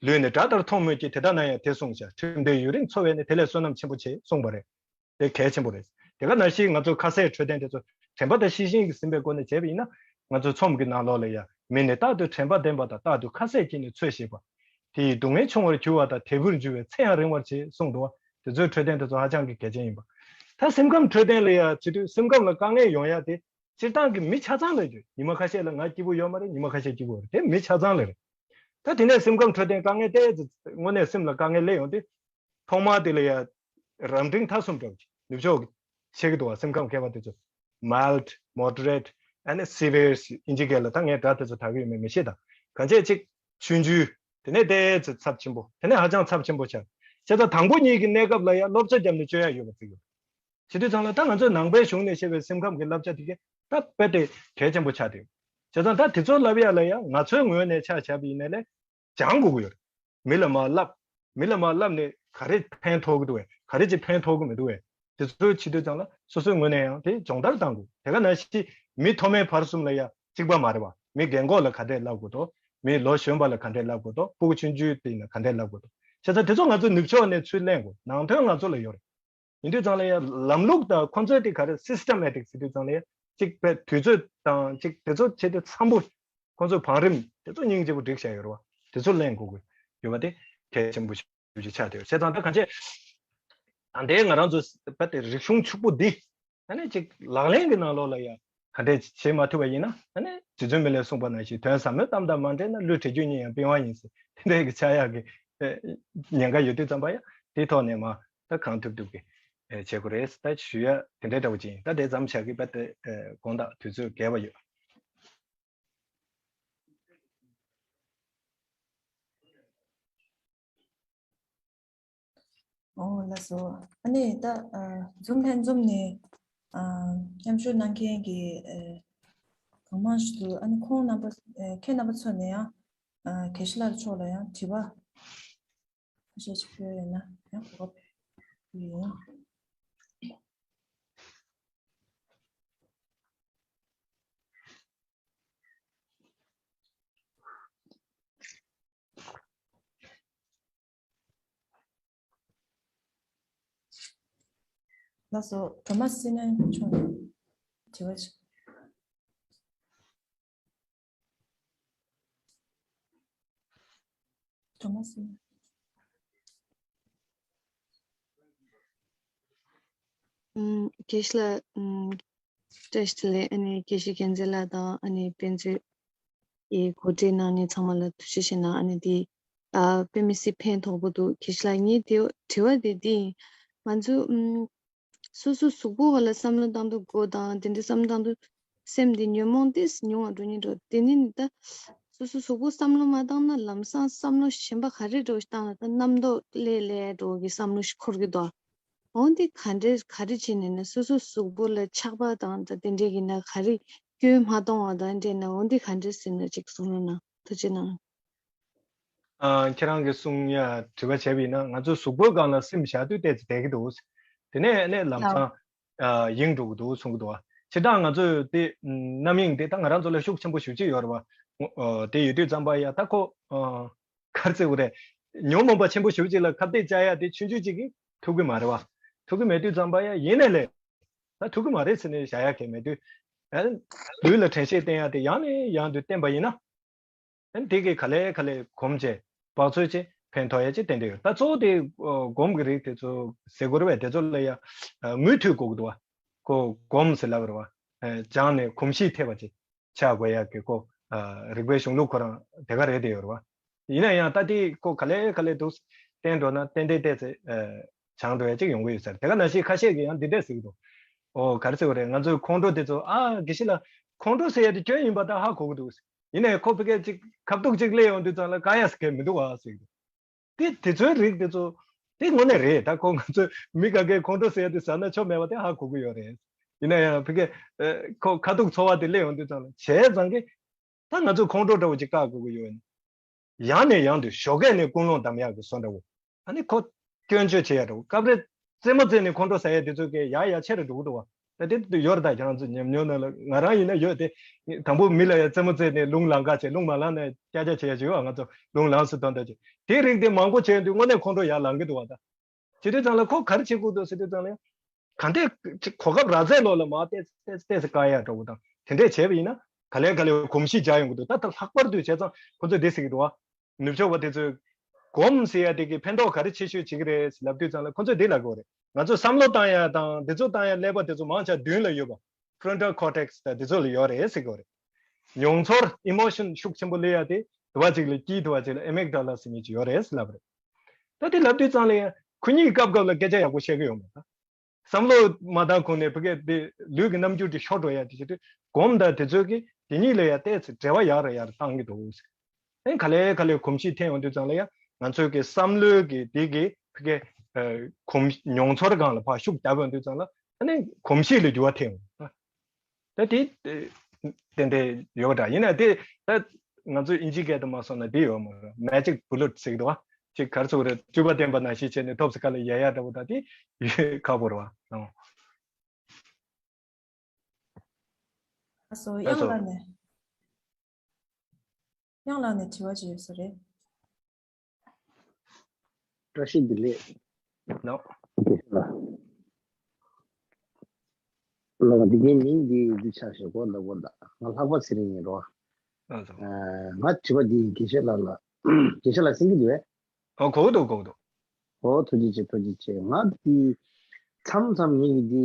ལུས་ནི་དགྲ་ལྟར་མཐོང་མོད་ཀྱི། དེ་ལྟ་ན་ཡང་དེ་བསྲུང་བྱ། ཁྲིམས་དོན་ཡུན་རིང་འཚོ་བས་ནི། དེ་ལས་བསོད་ནམས་ཆེན་པོ་ཆེ། གསུངས་པ་རེད། དེ་གལ་ཆེན་པོ་རེད། དེ་ག་ནང་བཞིན་ང་ཚོ་ཁ་ཟས་འཕྲོད་བསྟེན་དེ་ཚོ་དྲན་པ་དང་ཤེས་བཞིན་གྱིས་ཟིན་པའི་སྒོ་ནས་བྱས་པ་ཡིན་ན་ང་ཚོའི་ཚོམས་ཀྱི་ནང་ལོགས་ལ་ཡང་མི་ནི་རྟག་ཏུ་དྲན་པ་ལྡན་པ་དང་རྟག་ཏུ་ཁ་ཟས་ཀྱིས་ནི་འཚོ་ཞེས་པ། དེ་ཡིས་སྡུག་བསྔལ་ཆུང་བར་གྱུར་པ་དང་དལ་བུར་འགྱུར་བས་ཚེ་ཡང་རིང་བར་བྱེད་གསུངས་འདུག་བ། དེ་ཚོའི་འཕྲོད་བསྟེན་དེ་ཚོ་ཧ་ཅང་གི་གལ་ཆེན་ཡིན་པ། ད་སེམས་ཁམས་འཕྲོད་བསྟེན་ལ་ཡང་བྱེད་དུས་སེམས་ཁམས་ལ་དཀའ་ངལ་ཡོང་ཡ་དེ་སྤྱིར་བཏང་གི་མི་ཆ་ཚང་ལ་ཡོད། ཉི་མ་ཁ་ཤས་ལ་ང་སྐྱིད་པོ་ཡོད་མ་རེད། ཉི་མ་ཁ་ཤས་སྐྱིད་པོ་རེད། དེ་མི་ཆ་ཚང་ལ་རེད། ད་དེ་ནས་སེམས་ཁམས་འཕྲོད་བསྟེན་དཀའ་ངལ་ཏོག་ཙམ་དངོས་གནས་སེམས་ལ་དཀའ་ངལ་སླེབས་ཡོང་དུས། ཐོག་མར་དེ་ལ་ཡ་རབ་འབྲིང་ཐ་གསུམ་འདྲ་བོ་ཅིག་ནུབ་ཕྱོགས་ཀྱི་བཤད་ཀྱི་འདུག་བ། སེམས་ཁམས་མཁས་པ་དེ་ཚོ་mild, moderate and severe ཨ་ནི་severe ཨིན་ཇི་སྐད་ལ་ད་ངས་སྒྲ་དེ་ཚོ་དག་གི་ཡོད་མེད་མི་ཤེས། ད་གང་ཅི་ཅིག་ཆུང་ཆུང་། དེ་ནས་ཏོག་ཙམ་ཚབས་ཆེན་པོ། དེ་ནས་ཧ་ཅང་ཚབས་ཆེན་པོ་ཆགས། བྱས་ཙང་དང་པོ་གཉིས་ཀྱི་གནས་སྐབས་ལ་ཡ་བསླབ་བྱ་བརྒྱབ་ནས་བཅོས་ཡ་ཡོད་པ་ཅིག་ཡོད། བྱེད་དུས་ཙང་ལ་ད་ང་ཚོའི་ནང་པའི་གཞུང་ནས་བཤད་པའི་སེམས་ཁམས་ཀྱི་བསླབ་བྱ་དེ་གས་ད་དཔེ་དེ་གལ་ཆེན་པོ་ཆགས་བསྡད་ཡོད། བྱས་ཙང་ད་དེ་ཚོ་བསླབ་ཡ་ལ་ཡ་ང་ཚོའི་ངོས་ནས་ཆ་བཞག་པ་ཡིན་ན་ལས་སྦྱང་དགོས་ཀྱི་ཡོད་རེད། མི་ལ་མར་བསླབ། མི་ལ་མར་བསླབ་ནས་ག་རེ་ཕན་ཐོགས་ཀྱི་འདུག་བས། ག་རེ་ཅིག་ཕན་ཐོགས་ཀྱི་མི་འདུག་བས། དེ་ཚོའི་བྱེད་དུས་ཙང་ལ་སོ་སོའི་ངོས་ནས་ཡང་དེ་སྦྱོང་བརྡར་བཏང་དགོས། དེ་ག་ནང་བཞིན་མི་མཐོ་དམན་བར་གསུམ་ལ་ཡ་གཅིག་པ་མ་རེད་བ། མི་རྒན་གོག་ལ་ག་འདྲས་བསླབ་དགོས་དོ། མི་ལོ་གཞོན་པ་ལ་ག་འདྲས་བསླབ་དགོས་དོ། སྤུ་གུ་ཆུང་ཆུང་དེ་ཡིན་ན་ག་འདྲས་བསླབ་དགོས་དོ། བྱས་ཙང་དེ་ཚོ་ང་ཚོ་ནུབ་ཕྱོགས་ནས་ཚུར་ལེན་དགོས། ནང་དོན་ང་ཚོ་ལ་ཡོད་རེད། ཡིན་དུས་ཙང་ལ་ཡང་ལམ་ལུགས་དང་ཁོང་ཚོའི་དེ་ག་རེ་systematic ཟེར་དུས་ཙང་ལ་ཡང་གཅིག་པའི་དུས་ཚོད་དང་གཅིག་དེ་ཚོ་བྱེད་དུས་འཚམ་པོ་ཁོང་ཚོའི་བང་རིམ་དེ་ཚོ་སྙིང་རྗེ་པོ་སྒྲིག་བྱས་ཡོད་རེད་བ། དེ་ཚོ་ལེན་དགོས་དགོས་ཡོད་པ་དེ་གལ་ཆེན་པོ་ཞིག་ཆགས་བསྡད་ཡོད། བྱས་ཙང་ད་གང་ཅི་ད་ལྟའི་ང་རང་ཚོ་བ་དེ་རིག་གཞུང་ཕྱུག་པོ་འདི་ཨ་ནི་གཅིག་ལག་ལེན་གྱི་ནང་ལོགས་ལ་ཡང་ག་འདྲས་བྱེད་མ་ཐུབ་པ་ཡིན་ན་ཨ་ནི་རྗེ་བཙུན་མི་ལས་གསུངས་པ་ནང་བཞིན་དོན་ཟབ་མོའི་གཏམ་དང་མ་འབྲེལ་ན་བློས་བྲེལ་རྒྱུ་ཉིད་ཡང་པི་ཝང་ཡིན་ཟེར། དེ་འདྲས་ཀྱི་ཆགས་ཡག་གི་ཉེན་ཁ་ཡོད་དུས་ཙམ་པ་ཡང་དེའི་ཐོག་ནས་མ་ད་གང་ཐུབ་ཐུབ་ཀྱི་བྱེད་དགོས་རེད། ད་ཞུ་ཡ་དེ་འདྲའི་འདྲ་བོ་ཅིག་ཡིན། ད་དེ་ཙམ་བྱ་གི་བ་དེ་དགོངས་དག་དུས་ཚོད་རྒས་པ་ཡོད། ཨོ་ལགས་སོ། ཨ་ནི་ད་ཨ་Zoom་ལྷན་འཛོམས་ནས་ཨ་མཉམ་ཞུགས་གནང་མཁན་གྱི་ཨ་གང་མང་ཞིག་འདུག་ཨ་ནི་ཁོང་རྣམ་པ་ཨ་ཁྱེད་རྣམ་པ་ཚོ་ནས་ཡང་ཨ་དགེ་བཤེས་ལགས་མཆོག་ལ་ཡང་དྲི་བ་ཁ་ཤས་ཤིག་ཕུལ་ཡོད་ན་ཡང་གོ་སྐབས་ཕུལ་ཡིན། ལགས་སོ། སྒྲོལ་མ་བསོད་ནམས་མཆོག་ནས་དྲི་བ་ཞིག་སྒྲོལ་མ་བསོད་ནམས། ཨམ། དགེ་བཤེས་ལགས། ཨམ། བཀྲ་ཤིས་བདེ་ལེགས། ཨ་ནི་དགེ་བཤེས་རྒྱལ་མཚན་ལགས་དང་ཨ་ནི་དཔེ་མཛོད་ཀྱི་གོ་སྒྲིག་གནང་མཁན་ཚང་མ་ལ་ཐུགས་རྗེ་ཆེ་གནང་། ཨ་ནི་འདི་ཨ་དཔེ་མི་སྲིད་ཕན་ཐོགས་པོ་འདུག་དགེ་བཤེས་ལགས། ངའི་དེ་དྲི་བ་དེ་འདི་ཡིན། ང་ཚོ་ཨམ་སོ་སོ་གཟུགས་པོ་བ་ལ་བསམ་བློ་བཏང་དུས་མགོ་དང་དེ་འདྲ་བསམ་བློ་བཏང་དུས་སེམས་འདི་ཉོན་མོངས་ཏོག་ཙམ་ཉུང་བ་འགྲོ་ཉེན་འགྲོ། དེ་ནི་ད་སོ་སོ་གཟུགས་པོ་བསམ་བློ་མ་བཏང་ན་ལམ་སང་བསམ་བློ་གཞན་པ་ག་རེ་འགྲོ་བཏང་ན་ད་རྣམ་རྟོག་ལས་ལས་འགྲོ་གི་བསམ་བློ་ཞིག་འཁོར་གི་འདུག་འོ་འདི་ག་འདྲས་ག་རེ་བྱས་ནས་ན་སོ་སོ་གཟུགས་པོ་ལ་ཆགས་པ་དང་ད་དེ་འདྲས་ཀྱི་ན་ག་རེ་སྐྱོན་མ་གཏོང་བ་དང་འདྲས་ན་འོ་འདི་ག་འདྲས་ཟེར་ན་ཅིག་གསུང་རོགས་གནང་། ཐུགས་རྗེ་གནང་། ཨ་ཁྱེད་རང་གིས་གསུང་ཡ་དྲི་བ་བྱས་པ་ཡིན་ན་ང་ཚོ་གཟུགས་པོའི་སྒང་ལ་སེམས་བཞག་དུས་ཏོག་ཙམ་བསྡད་ཀྱི་འདུག་དེ་ནས་ནས་ལམ་སང་ཨ་ཡེངས་འགྲོ་གི་འདུག་གསུང་གི་འདུག་བ། སྤྱིར་བཏང་ང་ཚོས་དེ་རྣམ་གཡེང་དེ་ད་ང་རང་ཚོ་ལ་ཤུགས་ཆེན་པོ་ཞེ་པོ་ཅིག་ཡོད་རེད་བ། ཨ་དེ་ཡོད་དུས་ཙམ་པ་ཡ་ད་ཁོ་ཨ་ག་རེ་ཟེར་དགོས་རེད། ཉོན་མོངས་པ་ཆེན་པོ་ཞེ་པོ་ཅིག་ལ་ཁ་གཏད་བཅག་ཡ་དེ་ཆུང་ཆུང་ཅིག་གིས་ཐུབ་ཀྱི་མ་རེད་བ། ཐུབ་ཀྱི་མེད་དུས་ཙམ་པ་ཡ་ཡིན་ནའི་ལས་ད་ཐུབ་ཀྱི་མ་རེད་ཟེར་ནས་བཞག་ཡ་གལ་མེད་དུས། ཨ་ལུས་ལ་དྲན་ཤེས་བསྟེན་ཡ་དེ་ཡང་ནས་ཡང་དུ་བསྟེན་པ་ཡིན་ན། ཨ་ནི་དེ་གི་ག་ལེ་ག་ལེ་གོམས་བྱས་འབག་ཚོད་བྱས་ཕན་ཐོགས་ཡ་ཅིག་ཏན་ཏན་ཡོད། ད་གཙོ་བོ་དེ་ཨ་སྒོམ་གྱི་རིགས་དེ་ཚོ་ཟེར་དགོས་རེད་པས། དེ་ཚོ་ལ་ཡ་ཨ་མུ་མཐུད་དགོས་ཀྱི་འདུག་བ། ཁོ་སྒོམ་ཟེར་ལབ་རེད་བ། ཨ་སྦྱངས་ནས་གོམས་གཤིས་ཐེབས་པ་ཅིག་ཆགས་དགོས་ཡ་གི་ཁོ་ཨ་རིག་པའི་གཞུང་ལུགས་ཁོ་རང་དེ་ག་རེད་དེ་ཡོད་རེད་བ། ཡིན་ན་ཡང་ད་དེ་ཁོ་ག་ལེ་ག་ལེ་འདུག་བསྟེན་འགྲོ་ན་ཏན་ཏན་ཏན་ཚེ་ཨ་སྦྱངས་འགྲོ་ཡ་ཅིག་ཡོང་གི་ཡོད་ས་རེད། དེ་ག་ནང་བཞིན་ཁ་ཤས་ཀྱིས་ཡང་འདི་འདྲས་ཟེར་གྱི་འདུག་ཨོ་ག་རེ་ཟེར་བ་རེད། ང་ཚོའི་ཁོང་ཁྲོ་དེ་ཚོ་ཨ་དགེ་བཤེས་ལགས་ཁོང་ཁྲོ་ཟེར་ཡ་དེ་སྐྱོན་ཡིན་པ་ད་ཧ་གོ་གི་འདུག་ཡིན་ནའི་ཁོ་ཕ་གིར་ཅིག་ཁ་ཐུག་ཅིག་སླེབས་ཡོང་དུས་ཙམ་ལ་དཀའ་ཡ་ཟེར་མཁན་མི་འདུག་བ་ཟེར་གི་འདུག་དེ་དེ་ཚོའི་རིགས་དེ་ཚོ་དེ་དངོས་གནས་རེད། ད་ཁོ་ང་ཚོས་མི་ག་གེ་ཁོང་ཁྲོ་ཟ་ཡ་དེ་ཟ་ན་ཆོ་མེད་པ་དེ་ཧ་གོ་གི་ཡོད་རེད། ཡིན་ན་ཡང་ཕ་གི་ཨ་ཁོ་ཁ་ཐུག་ཚོར་བ་དེ་སླེབས་ཡོང་དུས་ཙམ་ལ་བྱས་ཙང་གི་ད་ང་ཚོས་ཁོང་ཁྲོ་འདྲ་བོ་ཅིག་བཀག་དགོས་ཀྱི་ཡོད། ཡང་ནས་ཡང་དུ་ཞོགས་ཀས་ནས་ཀུན་སློང་བསྡམ་ཡག་གི་བཟོ་འདྲ་བོ། ཨ་ནི་ཁོ་སྐྱོན་བརྗོད་བྱེད་ཡ་འདྲ་བོ། སྐབས་རེ་རྩེད་མོ་རྩེས་ནས་ཁོང་ཁྲོ་ཟ་ཡ་དེ་ཚོ་གས་ཡག་ཡག་ཆེ་རུ་འགྲོ་གི་འདུག་བ། ད་དེ་ཡོད་རེད། ད་ཁྱེད་རང་ཚོ་ཉམས་མྱོང་ནང་ལ་ང་རང་ཡིན་ན་ཡོད་དེ། དང་པོ་མི་ལ་ཡ་རྩེད་མོ་རྩེས་ནས་རླུང་ལངས་ཀ་བྱས། རླུང་མ་ལངས་ན་ཀྱ་ཀྱ་བྱེད་ཡ་ཅིག་ཡོད། ང་ཚོ་རླུང་ལངས་སུ་གཏོང་ད་ཅིག་དེ་རིགས་དེ་མང་པོ་བྱས་དུས་དངོས་གནས་ཁོང་ཁྲོ་ཡར་ལངས་གི་འདུག་བ། ད་བྱེད་དུས་ཙང་ལ་ཁོ་ག་རེ་བྱེད་དགོས་འདུག་ཟེར་དུས་ཙང་ལ་ཡང་། ག་འདྲས་ཅིག་གོ་སྐབས་རག་ཚད་ལོག་ལ་མར་ཏོག་ཙམ་ཏོག་ཙམ་བཀག་ཡ་འདྲ་བོ་དང་དེ་འདྲས་བྱས་པ་ཡིན་ན་ག་ལེ་ག་ལེ་གོམས་གཤིས་འཇགས་ཡོང་གི་འདུག་ད་ལྟ་ལྷག་པར་དུ་བྱས་ཙང་ཁོ་ཚོས་འདི་ཟེར་གི་འདུག་བ། ནུབ་ཕྱོགས་པ་དེ་ཚོས་སྒོམ་ཟེར་ཡ་དེ་གི་ཕན་ཐོགས་ག་རེ་ཆེ་ཤོས་བྱེད་ཀྱི་རེད་ལབ་དུས་ཙང་ལ་ཁོ་ཚོས་འདི་ལབ་གི་ཡོད་རེད། ང་ཚོས་བསམ་བློ་བཏང་ཡ་དང་འདི་ཚོ་བཏང་ཡ་ཀླད་པ་དེ་ཚོ་མང་ཆེ་མདུན་ལ་ཡོད་པ། frontal cortex ད་འདི་ཚོ་ལ་ཡོད་རེད་ཟེར་གི་ཡོད་རེད། མྱོང་ཚོར་emotion ཤུགས་ཆེན་པོ་སླེབས་ཡ་དེ་དུ་བ་ཅིག་ལ་དཀྱིལ་དུ་བ་ཅིག་ལ་amygdala ཟེར་མཁན་ཅིག་ཡོད་རེད་ལབ་རེད། ད་དེ་ལབ་དུས་ཙང་ལ་ཡང་ཁོ་གཉིས་སྐབས་སྐབས་ལ་སྐད་ཆ་ཡག་པོ་བཤད་གི་ཡོད་མ་རེད། བསམ་བློ་མ་བཏང་གོང་ནས་ཕ་གི་དེ་ལུས་ཀྱི་རྣམ་འགྱུར་དེ་ཤོར་འགྲོ་ཡ་དེ་བྱེད་དུས་སྒོམ་དང་དེ་ཚོས་ཀྱིས་དེ་གཉིས་ལ་ཡ་ཏོག་ཙམ་འབྲེལ་བ་ཡར་ར་ཡར་བཏང་གི་འདུག་ཟེར། ཨེ་ག་ལེ་ག་ལེ་གོམས་གཤིས་འཐེན་ཡོང་དུས་ཙང་ལ་ཡ་ང་ཚོའི་གི་བསམ་བློའི་གི་དེ་གི་ཕ་གི་ཨ་གོམས་མྱོང་ཚོར་སྒང་ལ་ཕར་ཤུགས་བརྒྱབ་ཡོང་དུས་ཙང་ལ་ཨ་ནི་གོམས་གཤིས་ལ་འགྱུར་བ་ཐེབས་ཡོང་། ད་དེ་ཏན་ཏན་ཡོད་པ་འདྲ། ཡིན་ན་དེ་ད་ང་ཚོ་ཨིན་ཇི་སྐད་དུ་མ་སོང་ན་དེ་ཡོད་མ་རེད། magic bullet ཟེར་གི་འདུག་བ། ཅིག་ག་རེ་ཟེར་དགོས་རེད། སྤྲུལ་པ་བསྟན་པ་ནང་བཞིན་བྱས་ནས་ཐོབ་ཟེར་ཁ་ལ་ཡ་ཡ་འདྲ་བོ་ད་དེ་ཡོད་ཁག་པོ་རེད་བ། ཨང་། ལགས་སོ། ལགས་སོ། དབྱངས་ལགས་ནས། དབྱངས་ལགས་ནས་དྲི་བ་ཅིག་ཡོད་ས་རེད། བཀྲ་ཤིས་བདེ་ལེགས། ནོ། ལགས་འདི་གའི་མིང་འདི་འདི་ཆགས་ཤག་གོ། ལགས་གོ། ད་ང་ལྷག་པ་ཚེ་རིང་ཡིན་རོ། ལགས་སོ། ཨ་ང་དྲི་བ་འདི་དགེ་བཤེས་ལགས་ལ། དགེ་བཤེས་ལགས་གསན་གྱི་འདུག་གས། ཨོ་གོ་གི་འདུག་གོ་གི་འདུག་ཨོ་ཐུགས་རྗེ་ཆེ། ཐུགས་རྗེ་ཆེ། ང་འདི་མཚམས་མཚམས་ངེད་ཀྱི་འདི་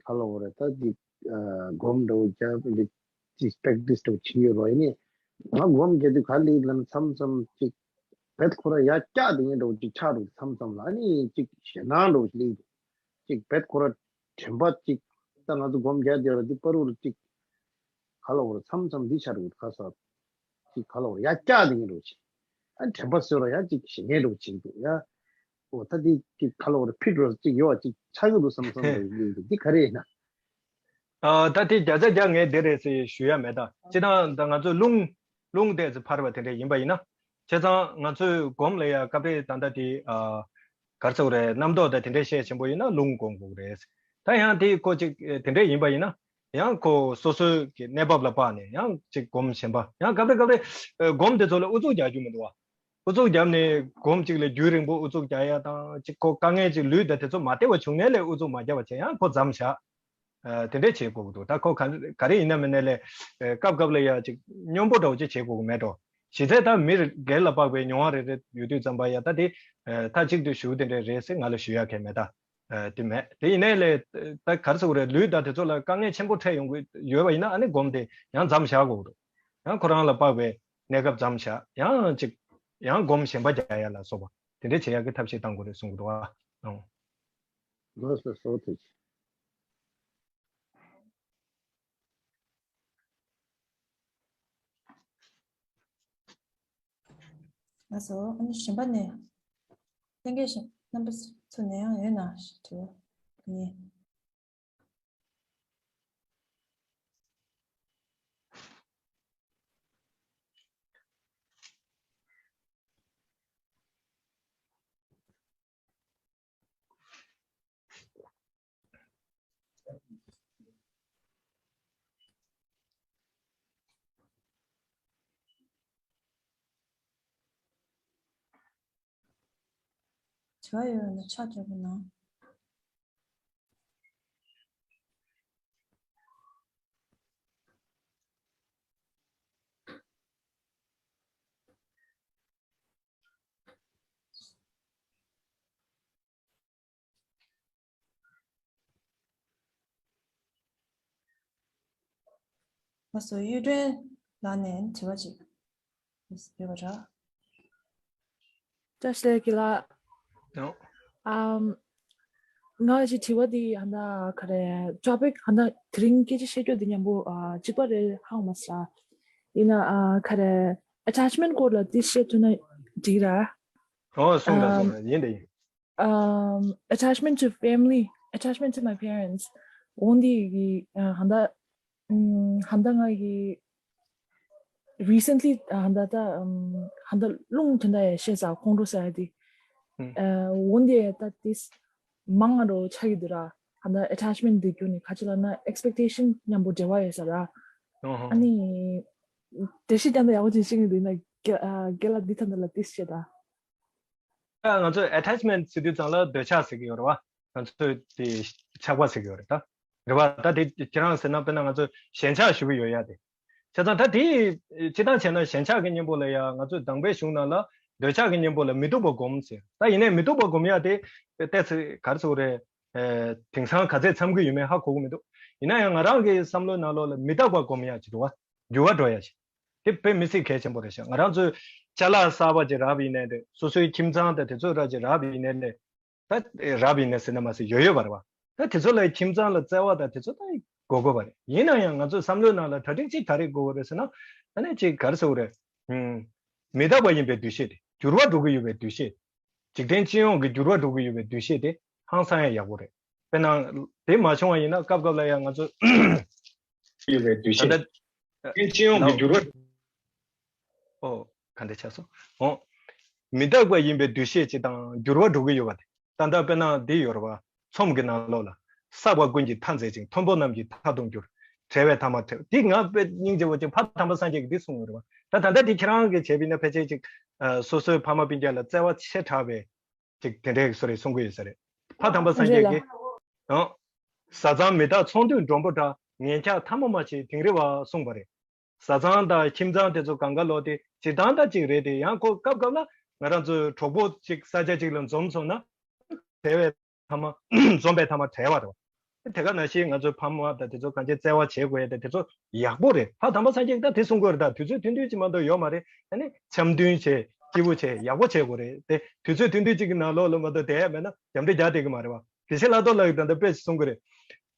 ག་ལབ་དགོས་རེད། ད་འདི་ཨ་སྒོམ་འདྲ་བོ་རྒྱབ་འདི་ཅིག་practice འདྲ་བོ་བྱེད་ཀྱི་ཡོད་རོ། ཡིན་ནའི་ང་སྒོམ་རྒྱག་དུས་ག་ལེ་ལམ་མཚམས་མཚམས་ཅིག་བེད་ཁོ་ར་ཡར་བཀྱག་དེ་ངས་འདྲ་བོ་ཅིག་ཆགས་འདུག་མཚམས་མཚམས་ལ། ཨ་ནི་ཅིག་ཞེད་སྣང་འདྲ་བོ་ཞིག་སླེབས་འདུག་ཅིག་བེད་ཁོ་ར་དྲན་པ་ཅིག་ད་ང་ཚོ་སྒོམ་རྒྱག་དེ་ར་འདི་པ་རུ་ར་ཅིག་ག་ལབ་དགོས་རེད། མཚམས་མཚམས་འདི་ཆགས་འདུག་ཁ་སང་ཅིག་ག་ལབ་དགོས་རེད། ཡར་བཀྱག་དེ་ངས་འདྲ་བོ་ཅིག་ཨ་དྲན་པ་གསོས་ར་ཡང་ཅིག་ཞེད་སྣང་འདྲ་བོ་ཅིག་འདུག་ཡ། འོ་ད་འདི་ཅིག་ག་ལབ་དགོས་རེད། ཕིཊ་ར་ཅིག་ཡོད་ཅིག་ཆགས་ཀྱི་འདུག་བསམ་བསམ་འདྲ་བོ་སླེབས་འདུག་འདི་ག་རེ་ཡིན་ན། ཨ་ད་དེ་བརྒྱ་ཆ་བརྒྱ་ངས་འདི་རེད་ཟེར་ཞུ་ཡ་མེད། ད་སྤྱིར་བཏང་ད་ང་ཚོའི་རླུང་རླུང་ཏོག་ཙམ་འཕར་བ་དེ་འདྲ་ཡིན་པ་ཡིན་ན། བྱས་ཙང་ང་ཚོའི་སྒོམ་ལ་ཡ་སྐབས་རེ་ད་ལྟ་དེ་ཨ་ག་རེ་ཟེར་དགོས་རེད། རྣམ་རྟོག་དང་དེ་འདྲ་བཤད་ཆེན་པོ་ཡིན་ན་རླུང་སྒོམ་དགོས་རེད། ད་ཡང་དེ་ཁོ་ཅིག་དེ་འདྲ་ཡིན་པ་ཡིན་ན་ཡང་ཁོ་སོ་སོའི་གི་གནས་བབ་ལ་དཔག་ནས་ཡང་ཅིག་སྒོམ་གཞན་པ། ཡང་སྐབས་རེ་སྐབས་རེ་ཨ་སྒོམ་དེ་ཚོ་ལ་ཨུ་ཚུགས་རྒྱག་རྒྱུ་མི་འདུག་བ། ཨུ་ཚུགས་བརྒྱབ་ནས་སྒོམ་གཅིག་ལ་རྒྱུན་རིང་པོ་ཨུ་ཚུགས་རྒྱག་ཡ་དང་། གཅིག་ཁོ་དཀའ་ངལ་གཅིག་ལུས་དང་དེ་ཚོ་མ་བདེ་བ་བྱུང་ནའི་ལས་ཨུ་ཚུགས་མ་རྒྱབ་པ་བྱས་ཡང་ཁོ་མཚམས་བཞག་ཨ་དེ་འདྲས་བྱེད་དགོས་ཀྱི་འདུག་ད་ཁོ་ག་ག་རེ་ཡིན་ན་མིན་ན་ལས་ཨ་སྐབས་སྐབས་ལ་ཡ་གཅིག་སྙོམས་པོ་འདྲ་བོ་ཅིག་བྱེད་དགོས་ཀྱི་མེད་འགྲོ། གཞི་རྩའི་ད་མི་སྒེར་ལ་དཔག་པའི་མྱོང་བ་རེ་རེ་ཡོད་དུས་ཙམ་པ་ཡ་ད་དེ་ཨ་མཐའ་གཅིག་ཏུ་ཞུ་དེ་འདྲས་རེད་ཟེར་ང་ལ་ཞུ་ཡ་གང་ཡང་མེད། ད་ཨ་དེ་མེད། དེ་ཡིན་ནའི་ལས་ད་ག་རེ་ཟེར་དགོས་རེད། ལུས་དང་དེ་ཚོ་ལ་དཀའ་ངལ་ཆེན་པོ་འཕྲད་ཡོང་གི་ཡོད་པ་ཡིན་ན་ཨ་ནི་སྒོམ་དེ་ཡང་མཚམས་བཞག་དགོས་ཀྱི་འདུག་ཡང་ཁོ་རང་ལ་དཔག་པའི་གནས་སྐབས་མཚམས་བཞག་ཡང་ཅིག་ཡང་སྒོམ་གཞན་པ་རྒྱག་ཡ་ལ་སོགས་པ་དེ་འདྲ་བྱེད་ཡག་གི་ཐབས་ཤེས་གཏང་དགོས་རེད་གསུང་གི་འདུག་ཨ། ཨང་། ལགས་སོ། ཐུགས་རྗེ་ཆེ། ལགས་སོ། ཨ་ནི་གཞན་པ་ནས་ལྷན་རྒྱས་གཞན་རྣམ་པ་ཚོ་ནས་ཡང་ཡོད་ན་དྲི་བ་ངས། དྲི་བ་ཡོད་ན་ཕྱག་རྒྱག་གི་གནང་། ལགས་སོ། གཡུ་སྒྲོན་ལགས་ནས་དྲི་བ་ཅིག་ཡོད་པ་འདྲ། བཀྲ་ཤིས་བདེ་ལེགས་ལགས། ཡང་། ཨམ། ང་ཅིག་དྲི་བ་འདི་ཧ་ན་ག་རེ་topic ཧ་ན་དེ་རིང་སྐད་ཆ་བཤད་རྒྱུ་འདི་མཉམ་པོ་ཨ་གཅིག་པ་རེད་ཧ་གོ་མ་སོང་། ཡིན་ན་ཨ་ག་རེ་attachment སྐོར་ལ་ཏིས་བཤད་ཐུབ་ན་འགྲིག་ར། ཨོ་སོང་ར་སོང་ར་ཡིན་དེ་ཡིན། Um, attachment to family, attachment to my parents. འོན་ཏེ་གི་ཧན་ད་ཧན་ད་ང་གི་recently ཧན་ད་ད་ཧན་ད་རླུང་དེ་འདྲ་ཡ་བཤད་ས་ཁོང་ཁྲོ་ཟ་ཡ་དེ། འོན་ཏེ་ད་ཏིས་མང་ང་རོ་ཆགས་ཀྱི་འདུག་ར། ཧན་ད་attachment འདི་རྒྱུ་ནི་ཁ་ཆེ་ལ་ན་expectation མཉམ་པོ་འབྲེལ་བ་ཡོད་ས་ར། ཨ་ནི་དེ་ཤི་ཀྱང་ད་ཡག་པོ་ཅིག་ཤེས་ཀྱི་འདུག་ན་རྒན་ལགས་འདི་ཐ་ན་ལ་ཏིས་བཤད་ད། ང་ཚོས་attachment ཟེར་དུས་ཙམ་ལ་འདོད་ཆགས་ཟེར་གྱི་ཡོད་རེད་བ། ང་ཚོས་དེ་ཆགས་པ་ཟེར་གྱི་ཡོད་རེད་ད། རེད་བ། ད་དེ་ཁྱེད་རང་ཟེར་ན་དཔེར་ན་ང་ཚོས་ཞེན་ཆགས་ཞུ་གི་ཡོད་ཡ་དེ། བྱས་ཙང་ད་དེ་སྤྱིར་བཏང་བྱས་ན་ཞེན་ཆགས་ཀྱི་གཉེན་པོ་ལ་ཡ་ང་ཚོས་དང་པོའི་གཞུང་ནང་ལ་འདོད་ཆགས་ཀྱི་གཉེན་པོ་ལ་མི་སྡུག་པ་སྒོམ་ཟེར། ད་ཡིན་ནའི་མི་སྡུག་པ་སྒོམ་ཡ་དེ་ཏོག་ཙམ་ག་རེ་ཟེར་དགོས་རེད། དེང་སང་ག་ཚད་འཚམ་གྱི་ཡོད་མེད་ཧ་གོ་གི་མི་འདུག་ཡིན་ན་ཡང་ང་རང་གི་བསམ་བློའི་ནང་ལོགས་ལ་མི་རྟག་པ་སྒོམ་ཡ་ཅིག་འདུག་བ། འགྱུར་བ་འགྲོ་ཡ་ཅིག་དེ་དཔེ་མི་སྲིད་གལ་ཆེན་པོ་རེད་ཤག་ང་རང་ཚོའི་ཅ་ལག་གསར་པ་ཅིག་རག་པ་ཡིན་ནའི་རེད། སོ་སོའི་ཁྱིམ་ཚང་དང་དེ་ཚོ་ར་ཅིག་རག་པ་ཡིན་ནའི་རེད། ད་རག་པ་ཡིན་ནའི་ཟེར་ན་མ་ཟད་ཡོད་ཡོད་པ་རེད་བ། ད་དེ་ཚོ་ལ་ཁྱིམ་ཚང་ལ་བརྩེ་བ་དང་དེ་ཚོ་ད་དགོས་དགོས་པ་རེད། ཡིན་ན་ཡང་ང་ཚོའི་བསམ་བློའི་ནང་ལ་གྲ་སྒྲིག་ཅིག་ག་རེ་དགོས་པ་རེད་ཟེར་ན། ཨ་ནི་ཅིག་ག་རེ་ཟེར་དགོས་རེད། ཨུམ། མི་རྟག་པ་ཡིན་པའི་འདུ་ཤེས་དེ། འགྱུར་བ་འགྲོ་གི་ཡོད་པའི་འདུ་ཤེས། འཇིག་རྟེན་སྤྱི་ཡོངས་ཀྱི་འགྱུར་བ་འགྲོ་གི་ཡོད་པའི་འདུ་ཤེས་དེ་ཧང་སང་ཡང་ཡག་པོ་རེད། དཔེར་ན། དེ་མ་བྱུང་བ་ཡིན་ན་སྐབས་སྐབས་ལ་ཡང་ང་ཚོ་ཡོད་པའི་འདུ་ཤེས། ད་ལྟ་སྤྱི་ཡོངས་ཀྱི་འགྱུར་བ། ཨོ། ག་འདྲ་ཆགས་སོང་། ཨོ། མི་རྟག་པ་ཡིན་པའི་འདུ་ཤེས་ཅིག་དང་འགྱུར་བ་འགྲོ་གི་ཡོད་པ་དེ། ད་ལྟ་དཔེར་ན་འདི་ཡོད་རེད་བ། ཚོམས་ཀྱི་ནང་ལོགས་ལ། བསགས་པ་ཀུན་གྱི་མཐའ་འཛད་ཅིང་། མཐོན་པོ་རྣམས་ཀྱི་མཐའ་ལྟུང་འགྱུར། བྲལ་བའི་ཐ་མ་བྲལ། འདི་ང་དཔེ་སྙིང་རྗེ་པོ་ཅིག་ཕ་དམ་པ་སངས་རྒྱས་ཀྱིས་འདི་གསུངས་ཡོད་རེད་བ། ད་ད་ལྟ་འདི་ཁྱེད་རང་གིས་བྱས་པ་ཡིན་ན་ཕལ་ཆེར་ཅིག་ཨ། སོ་སོའི་ཕ་མ་སྤུན་ཀྱག་ལ་བརྩེ་བ་ཆེ་དྲགས་པའི་ཅིག་དེ་འདྲའི་བཟོ་རེད་གསུང་གི་ཡོད་ས་རེད། ཕ་དམ་པ་སངས་རྒྱས་ཀྱིས། ཨང་། བཟའ་ཚང་མི་རྟག་ཚོང་དུས་མགྲོན་པོ་འདྲ། ངན་ཁྱག་ཐ་མ་མ་བྱེད་དིང་རི་བ་གསུངས་པ་རེད། བཟའ་ཚང་དང་ཁྱིམ་ཚང་དེ་ཚོ་གང་ག་ལོག་དེ་སྤྱིར་བཏང་ད་ཅིག་རེད་དེ། ཡང་ཁོ་སྐབས་སྐབས་ལ་ང་རང་ཚོའི་གྲོགས་པོ་ཅིག་ས་ཆ་ཅིག་ལ་འཛོམས་སོང་ན། བྲལ་བའི་ཐ་མ། འཛོམས་པའི་ཐ་མ་བྲལ་བ་རེད་བ། དེ་ག་ནང་བཞིན་ང་ཚོའི་ཕ་མ་དང་དེ་ཚོ་གང་ཅི་བརྩེ་བ་བྱེད་དགོས་ཡ་དེ་དེ་ཚོ་ཡག་པོ་རེད། ཕ་དམ་པ་སངས་རྒྱས་ཀྱིས་ད་དེ་གསུང་གི་ཡོད་རེད། ད་དུས་ཚོད་ཐུང་ཐུང་ཅིག་མ་གཏོགས་ཡོད་མ་རེད། ཨ་ནི་འཆམ་མཐུན་བྱེད། སྐྱིད་པོ་བྱེད། ཡག་པོ་བྱེད་དགོས་རེད་དེ། དུས་ཚོད་ཐུང་ཐུང་ཅིག་གི་ནང་ལོགས་ལ་མ་གཏོགས་བསྡད་ཡ་མེད་ན་རྒྱབ་འདྲེ་རྒྱག་བསྡད་ཀྱི་མ་རེད་བ། དགེ་བཤེས་ལྷག་རྡོར་ལགས་ཀྱིས་ད་ལྟ་དཔེ་ཅིག་གསུང་གི་རེད།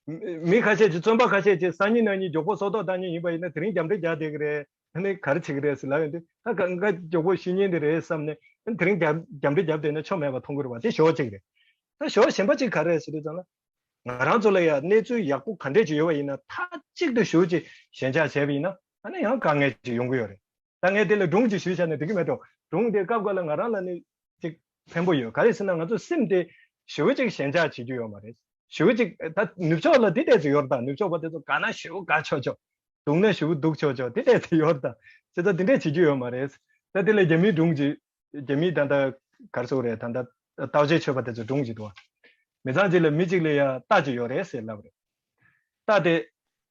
མི་ཁ་ཤས་ཅིག་བཙོན་པ་ཁ་ཤས་ཅིག་སང་ཉིན་གནངས་ཉིན་མགྱོགས་པོ་སྲོག་ཐོག་བཏང་མཁན་ཡིན་པ་ཡིན་ན་དེ་རིང་རྒྱབ་འདྲེ་རྒྱག་བསྡད་ཀྱི་རེད། ཨ་ནི་ག་རེ་བྱེད་ཀྱི་རེད་ཟེར་ལབ་ཡོང་དུས། ད་ག་འགའ་མགྱོགས་པོ་ཤི་ཉེན་དེ་རེད་བསམ་ནས། ཨ་ནི་དེ་རིང་རྒྱབ་རྒྱབ་འདྲེ་རྒྱབ་བསྡད་ན་ཆོ་མེད་པ་མཐོང་གི་རེད་བ། དེ་ཞོར་གཅིག་རེད། ད་ཞོར་གཞན་པ་གཅིག་ག་རེ་རེད་ཟེར་དུས་ཙམ་ལ། ང་རང་ཚོ་ལ་ཡང་གནས་ཚུལ་ཡག་པོ་ག་འདྲས་ཅིག་ཡོད་པ་ཡིན་ན། མཐའ་གཅིག་ཏུ་ཞེ་པོ་ཅིག་ཞེན་ཆགས་བྱས་པ་ཡིན་ན། ཨ་ནི་ཡང་དཀའ་ངལ་ཅིག་ཡོང་གི་ཡོད་རེད། ད་ངས་དེ་ལ་སྒྲུང་ཅིག་ཞུས་བཞག་ན་འགྲིག་གི་མེད་འགྲོ། སྒྲུང་དེ་སྐབས་འགའ་ལ་ང་རང་ལ་ནི་ཅིག་ཕན་པོ་ཡོད། ག་རེ་ཟེར་ན་ང་ཚོ་སེམས་དེ་ཞེ་པོ་ཅིག་ཞེན་ཆགས་བྱེད་རྒྱུ་ཡོད་མ་རེད། ཞེ་པོ་ཅིག་ད་ནུབ་ཕྱོགས་ལ་དེ་ཏོག་ཙམ་ཡོད་རེད། ད་ནུབ་ཕྱོགས་པ་དེ་ཚོ་དགའ་ན་ཞེ་པོ་དགའ་ཆོག་ཆོག་སྡུག་ན་ཞེ་པོ་སྡུག་ཆོག་ཆོག་དེ་ཏོག་ཙམ་ཡོད་རེད། ད་བྱས་ཙང་དེ་འདྲས་བྱེད་རྒྱུ་ཡོད་མ་རེད། ད་དེ་ལ་རྒྱ་མིའི་སྒྲུང་ཅིག་རྒྱ་མིའི་ད་ལྟ་ག་རེ་ཟེར་དགོས་རེད། ད་ལྟ་ལྟ་བྱེད་ཆོས་པ་དེ་ཚོའི་སྒྲུང་ཅིག་འདུག་མི་ཚང་ཅིག་ལ་མི་གཅིག་ལ་ཡ་རྟ་ཅིག་ཡོད་རེད་ཟེར་ལབ་རེད། རྟ་དེ་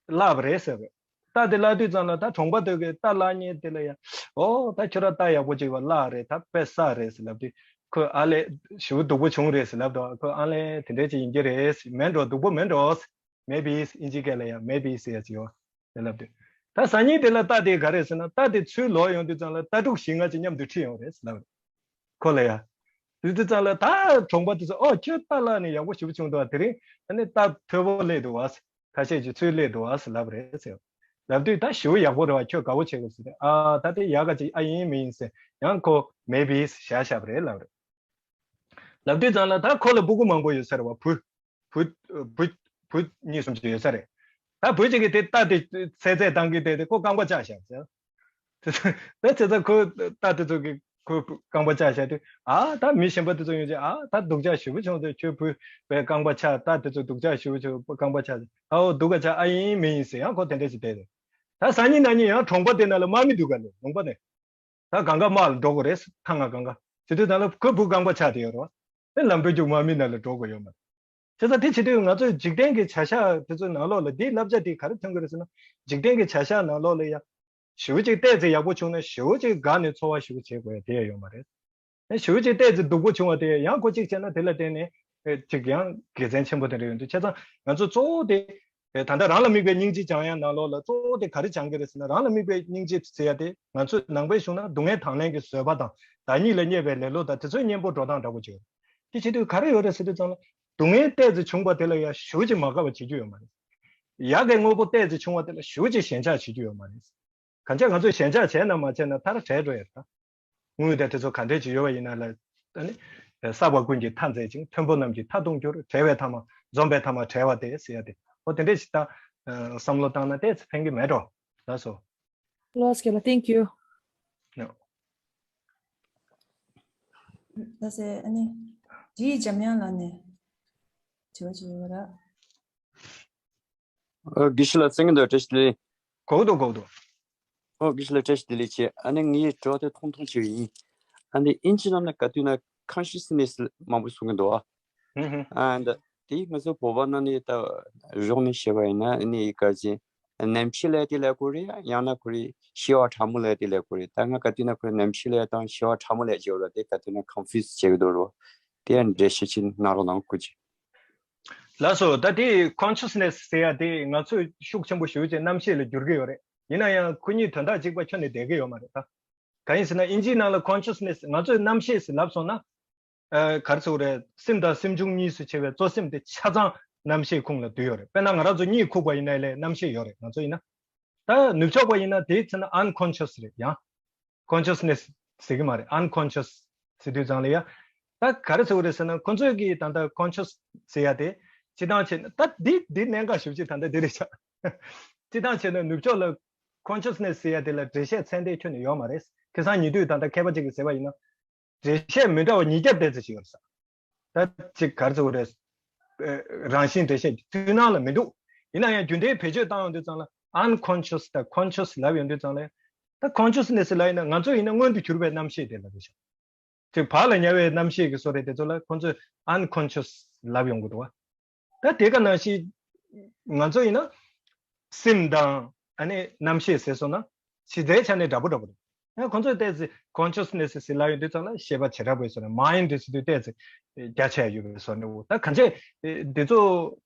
བརླགས་པ་རེད་ཟེར་བས། རྟ་དེ་བརླག་དུས་ཙམ་ལ་ད་གྲོང་པ་དེ་གིས་རྟ་བརླག་མཁན་དེ་ལ་ཡ། ཨོ། ད་ཁྱོད་རང་རྟ་ཡག་པོ་ཅིག་བ་བརླགས་རེད། ད་དཔེ་བསགས་རེད་ཟེར་ལབ་དུས། ཁོས་ཨ་ལས། ཞེ་པོ་སྡུག་པོ་བྱུང་རེད་ཟེར་ལབ་དུས། ཁོས་ཨ་ལས། དེ་འདྲས་ཅིག་ཡིན་གྱི་རེད། མེད་འགྲོ། སྡུག་པོ་མེད་འགྲོ། Maybe། ཨིན་ཇི་སྐད་ལ་ཡང་Maybe ཟེར་ཡ་ཅིག་ཡོད་རེད་ལབ་དུས། ད་སང་ཉིན་དེ་ལ་རྟ་དེ་ག་རེ་ཟེར་ན། རྟ་དེ་ཚུར་ལོག་ཡོང་དུས་ཙམ་ལ་རྟ་ཕྲུག་བཞི་ལྔ་ཅིག་མཉམ་དུ་ཁྲིད་ཡོང་རེད་ཟེར་ལབ་རེད། ཁོ་ལ་ཡ། དེ་དུས་ཙམ་ལ་ད་གྲོང་པ་དེ་ཚོ། ཨོ། ཁྱོད་རྟ་བརླགས་ནས་ཡག་པོ་ཞེ་པོ་བྱུང་འདུག་དེ་རིང་ཨ་ནི་རྟ་མཐོ་པོ་སླེབས་འདུག་བ། ཁ་ཤས་ཀྱིས་ཚུར་སླེབས་འདུག་བ་ཟེར་ལབ་རེད་ཟེར། ལབ་དུས་ད་ཞེ་པོ་ཡག་པོ་རེད་བ། ཁྱོད་དགའ་པོ་བྱེད་དགོས་ཟེར། ཨ། ད་དེ་ཡག་ག་ཅིག་ཨ་ཡིན་མི་ཡིན་ཟེར། ཡང་ཁོ་Maybe བཞག་བཞག་པ་རེད་ལབ་རེད། ལབ་དུས་ཙམ་ལ་ད་ཁོ་ལ་སྤུ་གུ་མང་པོ་ཡོད་ས་རེད་བ། བུ། བུ། བུ། བུ་གཉིས་གསུམ་ཅིག་ཡོད་ས་རེད། ད་བུ་གཅིག་གིས་དེ་རྟ་དེ་ཚེ་ཚད་བཏང་གི་བསྡད་དེ་ཁོ་རྐང་པ་བཅག་བཞག་ཟེར། དེ་ཚེ་ཚད་ཁོ་རྟ་དེ་ཚོ་གིས་ཁོའི་རྐང་པ་བཅག་བཞག་དུས། ཨ། ད་མི་གཞན་པ་དེ་ཚོ་ཡོང་རྗེས། ཨ། ད་སྡུག་ཅག་ཞེ་པོ་བྱུང་ཟེར། ཁྱོད་བུ་བའི་རྐང་པ་ཆག་རྟ་དེ་ཚོ་སྡུག་ཅག་ཞེ་པོ་བྱུང་། རྐང་པ་ཆག་ཟེར། ཨའོ། སྡུག་ག་ཆག་ཨ་ཡིན་མི་ཡིན་ཟེར། ཡང་ཁོ་དེ་འདྲ་ཞིག་བསྡད་རེད། ད་སང་ཉིན་གནངས་ཉིན་ཡང་གྲོང་པ་དེ་ནང་ལ་དམག་མི་འདུག་ག་ལས། ལུང་པ་ནས། ད་གང་ག་དམག་ལ་འགྲོ་དགོས་རེད། ཐང་ང་གང་ག་ཟེར་དུས་ད་ལ་ཁོའི་བུ་རྐང་པ་ཆག་དེ་ཡོད་རེད་བ། དེ་ལམ་བུ་རྒྱུག་དམག་མི་ནང་ལ་འགྲོ་དགོས་ཡོད་མ་རེད། བྱས་ཙང་དེ་བྱེད་དུས་ང་ཚོས་འཇིག་རྟེན་གྱི་བྱ་གཞག་དེ་ཚོའི་ནང་ལོགས་ལ་འདིའི་བསླབ་བྱ་དེ་ག་རེ་ཐོན་གྱི་རེད་ཟེར་ན། འཇིག་རྟེན་གྱི་བྱ་གཞག་ནང་ལོགས་ལ་ཡ། ཞེ་པོ་ཅིག་ཏོག་ཙམ་ཡག་པོ་བྱུང་ན་ཞེ་པོ་ཅིག་དགའ་ནས་ཚོར་བ་ཞེ་པོ་བྱེད་དགོས་ཡ་དེ་ཡ་ཡོད་མ་རེད། ཞེ་པོ་ཅིག་ཏོག་ཙམ་སྡུག་པོ་བྱུང་བ་དེ་ཡང་ཁོ་གཅིག་བྱས་ན་དེ་ལ་བརྟེན་ནས་ཨེ་ཅིག་ཡང་དགེ་མཚན་ཆེན་པོ་དེ་འདྲ་ཡོང་དུས། བྱས་ཙང་ང་ཚོ་གཙོ་བོ་དེ་ཨེ་ད་ལྟ་རང་ལ་དམིགས་པའི་སྙིང་རྗེ་སྦྱང་ཡ་ནང་ལོགས་ལ་གཙོ་བོ་དེ་ག་རེ་སྦྱང་གི་རེད་ཟེར་ན། རང་ལ་དམིགས་པའི་སྙིང་རྗེ་ཟེར་ཡ་དེ་ང་ཚོས་ནང་པའི་གཞུང་ན་སྡུག་བསྔལ་དང་ལེན་གྱི་བཟོད་པ་དང་བདག་ཉིད་ལ་བརྙས་པའི་ལེ་ལོ་དང་དེ་ཚོའི་གཉེན་པོ་འགྲོ་སྟངས་འདྲ་པོ་ཅིག་ཡོད་རེད། དེ་བྱེད་དུས་ག་རེ་ཡོད་རེད་ཟེར་དུས་ཙམ་ལ། སྡུག་བསྔལ་ཏོག་ཙམ་བྱུང་བ་དེ་ལ་ཡ་ཞེ་པོ་ཅིག་མ་དགའ་བ་བྱེད་རྒྱུ་ཡོད་མ་རེད། ཡག་གི་དངོས་པོ་ཏོག་ཙམ་བྱུང་བ་དེ་ལ་ཞེ་པོ་ཅིག་ཞེན་ཆགས་བྱེད་རྒྱུ་ཡོད་མ་རེད། གང་ཅི་ང་ཚོས་ཞེན་ཆགས་བྱས་ན་མ་བྱས་ན་མཐར་བྲལ་འགྲོ་ཡ་རེད་ད། དངོས་དང་དེ་ཚོ་ག་འདྲས་ཅིག་ཡོད་པ་ཡིན་ན་ལ། ཨ་ནི། བསགས་པ་ཀུན་གྱིས་མཐའ་མཛད་ཅིང་། མཐོན་པོ་རྣམས་ཀྱིས་མཐའ་སྟོངས་འགྱུར། བྲལ་བའི་ཐ་མ་འཛོམས་པའི་ཐ་མ་བྲལ་བ་སྟེ་ཟེར་ཡ་དེ། འོ་དེ་འདྲས་ཞིག་ད། བསམ་བློ་བཏང་ན་ཏོག་ཙམ་ཕན་གྱི་མེད་འགྲོ། ལགས་སོ། ལགས་སོ། Thank you. ནོ། ལགས་སེ། ཨ་ནི། ཇི་འཇམ་དབྱངས་ལགས་ནས་དྲི་བ་ཅིག་ཡོད་ར། ཨ། དགེ་བཤེས་ལགས་གསན་གྱི་འདུག། བཀྲ་ཤིས་བདེ་ལེགས། གོ་གི་འདུག། གོ་གི་འདུག། ཨོ། དགེ་བཤེས་ལགས་བཀྲ་ཤིས་བདེ་ལེགས་བྱས། ཨ་ནི་ངའི་དྲི་བ་དེ་ཐུང་ཐུང་ཅིག་ཡིན། ཨ་ནི་ཨིན་ཇི་ནང་ན་ག་དུས་ན་consciousness མང་པོ་གསུང་གི་འདུག་ཨ། ཧུམ་ཧུམ། ཨ་ནི་དེ་ང་ཚོ་བོད་པ་ནང་ནས་ད་གཞུང་ནས་བཤད་པ་ཡིན་ན་ཨ་ནི་ག་ཅི་རྣམ་ཤེས་ལབ་དེ་ལབ་དགོས་རེད། ཡང་ན་ཁོ་རེ་ཤེས་པ་ཕྲ་མོ་ལབ་དེ་ལབ་དགོས་རེད། ད་ང་ག་དུས་ན་ཁོ་རེ་རྣམ་ཤེས་ལབ་དང་ཤེས་པ་ཕྲ་མོ་ལབ་བྱས་པ་ར། དེ་ག་དུས་ན་confuse བྱེད་ཀྱི་འདུག་རོ། དེ་ཡང་འགྲེལ་བཤད་ཅིག་གནང་རོགས་གནང་། སྐུ་མཁྱེན། ལགས་སོ། ད་དེ་consciousness ཟེར་ཡ་དེ་ང་ཚོས་ཤུགས་ཆེན་པོ་ཞེ་པོ་ཅིག་རྣམ་ཤེས་ལ་བསྒྱུར་གྱི་ཡོད་རེད། ཡིན་ན་ཡང་ཁོ་གཉིས་དོན་དག་གཅིག་པ་ཁྱོན་ནས་བསྡད་ཀྱི་ཡོད་མ་རེད་ད། གང་ཡིན་ཟེར་ན་ཨིན་ཇིའི་ནང་ལ་consciousness ང་ཚོས་རྣམ་ཤེས་ཟེར་ལབ་སོང་ན། ཨ། ག་རེ་ཟེར་དགོས་རེད། སེམས་དང་སེམས་བྱུང་གཉིས་སུ་ཕྱེ་བའི་གཙོ་སེམས་དེ་ཆ་ཚང་རྣམ་ཤེས་ཁོངས་ལ་འདུས་ཡོད་རེད། དཔེར་ན་ང་རང་ཚོ་གཉིད་ཁུག་པ་ཡིན་ན་ལས་རྣམ་ཤེས་ཡོད་རེད། ང་ཚོ་ཡིན་ན། ད་ནུབ་ཕྱོགས་པ་ཡིན་ན་དེའི་ཚེ་ན་unconscious རེད། ཡང་consciousness ཟེར་གྱི་མ་རེད། unconscious ཟེར་དུས་ཙང་ལ་ཡ། ད་ག་རེ་ཟེར་དགོས་རེད་ཟེར་ན་ཁོ་ཚོས་ཀྱིས་ད་ལྟ་conscious ཟེར་ཡ་དེ་སྤྱིར་བཏང་བྱས་ན་ད་འདི་འདི་གནད་འགག་ཞེ་པོ་ཅིག་ད་ལྟ་འདི་རེད་ཤག་སྤྱིར་བཏང་བྱས་ན་ནུབ་ཕྱོགས་ལ་consciousness ཟེར་ཡ་དེ་ལ་འགྲེལ་བཤད་ཚད་ལྡན་ཁྱོན་ནས་ཡོད་མ་རེད། ཁ་སང་ཉེ་དུས་ད་ལྟ་མཁས་པ་ཅིག་གིས་ཟེར་བ་ཡིན་ན། འགྲེལ་བཤད་མི་འདྲ་བ་ཉིས་བརྒྱ་དེ་ཙམ་ཞིག་ཡོད་རེད་ཟེར། ད་ཅིག་ག་རེ་ཟེར་དགོས་རེད། ཨ། རང་བཞིན་འགྲེལ་བཤད་ཀྱི་མཐུན་སྣང་ལ་མི་འདུག་ཡིན་ན་ཡང་རྒྱུན་ལྡན་བེད་སྤྱོད་བཏང་ཡོང་དུས་ཙང་ལ་unconscious དང་conscious ལབ་ཡོང་དུས་ཙང་ལ། ད་consciousness ལབ་ཡིན་ན་ང་ཚོ་ཡིན་ན་མངོན་དུ་གྱུར་པའི་རྣམ་ཤེས་དེ་ལབ་རེད་ཤག་ཅིག་བག་ལ་ཉལ་བའི་རྣམ་ཤེས་ཀྱི་བཟོ་རེད། དེ་ཚོ་ལ་ཁོ་ཚོས་unconscious ལབ་ཡོང་གི་འདུག་བ། ད་དེ་ག་ནང་བཞིན་ང་ཚོ་ཡིན་ན་སེམས་དང་ཨ་ནི་རྣམ་ཤེས་ཟེར་སོང་ན་གཞི་རྩའི་ཆ་ནས་འདྲ་པོ་འདྲ་པོ་རེད། ཡང་ཁོ་ཚོས་ཏོག་ཙམ་consciousness ཟེར་ལབ་ཡོང་དུས་ཙང་ལ་ཤེས་པ་བྱེ་བྲག་པའི་བཟོ་འདྲ། mind ཟེར་དུས་ཏོག་ཙམ་རྒྱ་ཆེ་ཡོད་པའི་བཟོ་འདྲ་བོ། ད་གང་ཅི་འདི་ཚོ་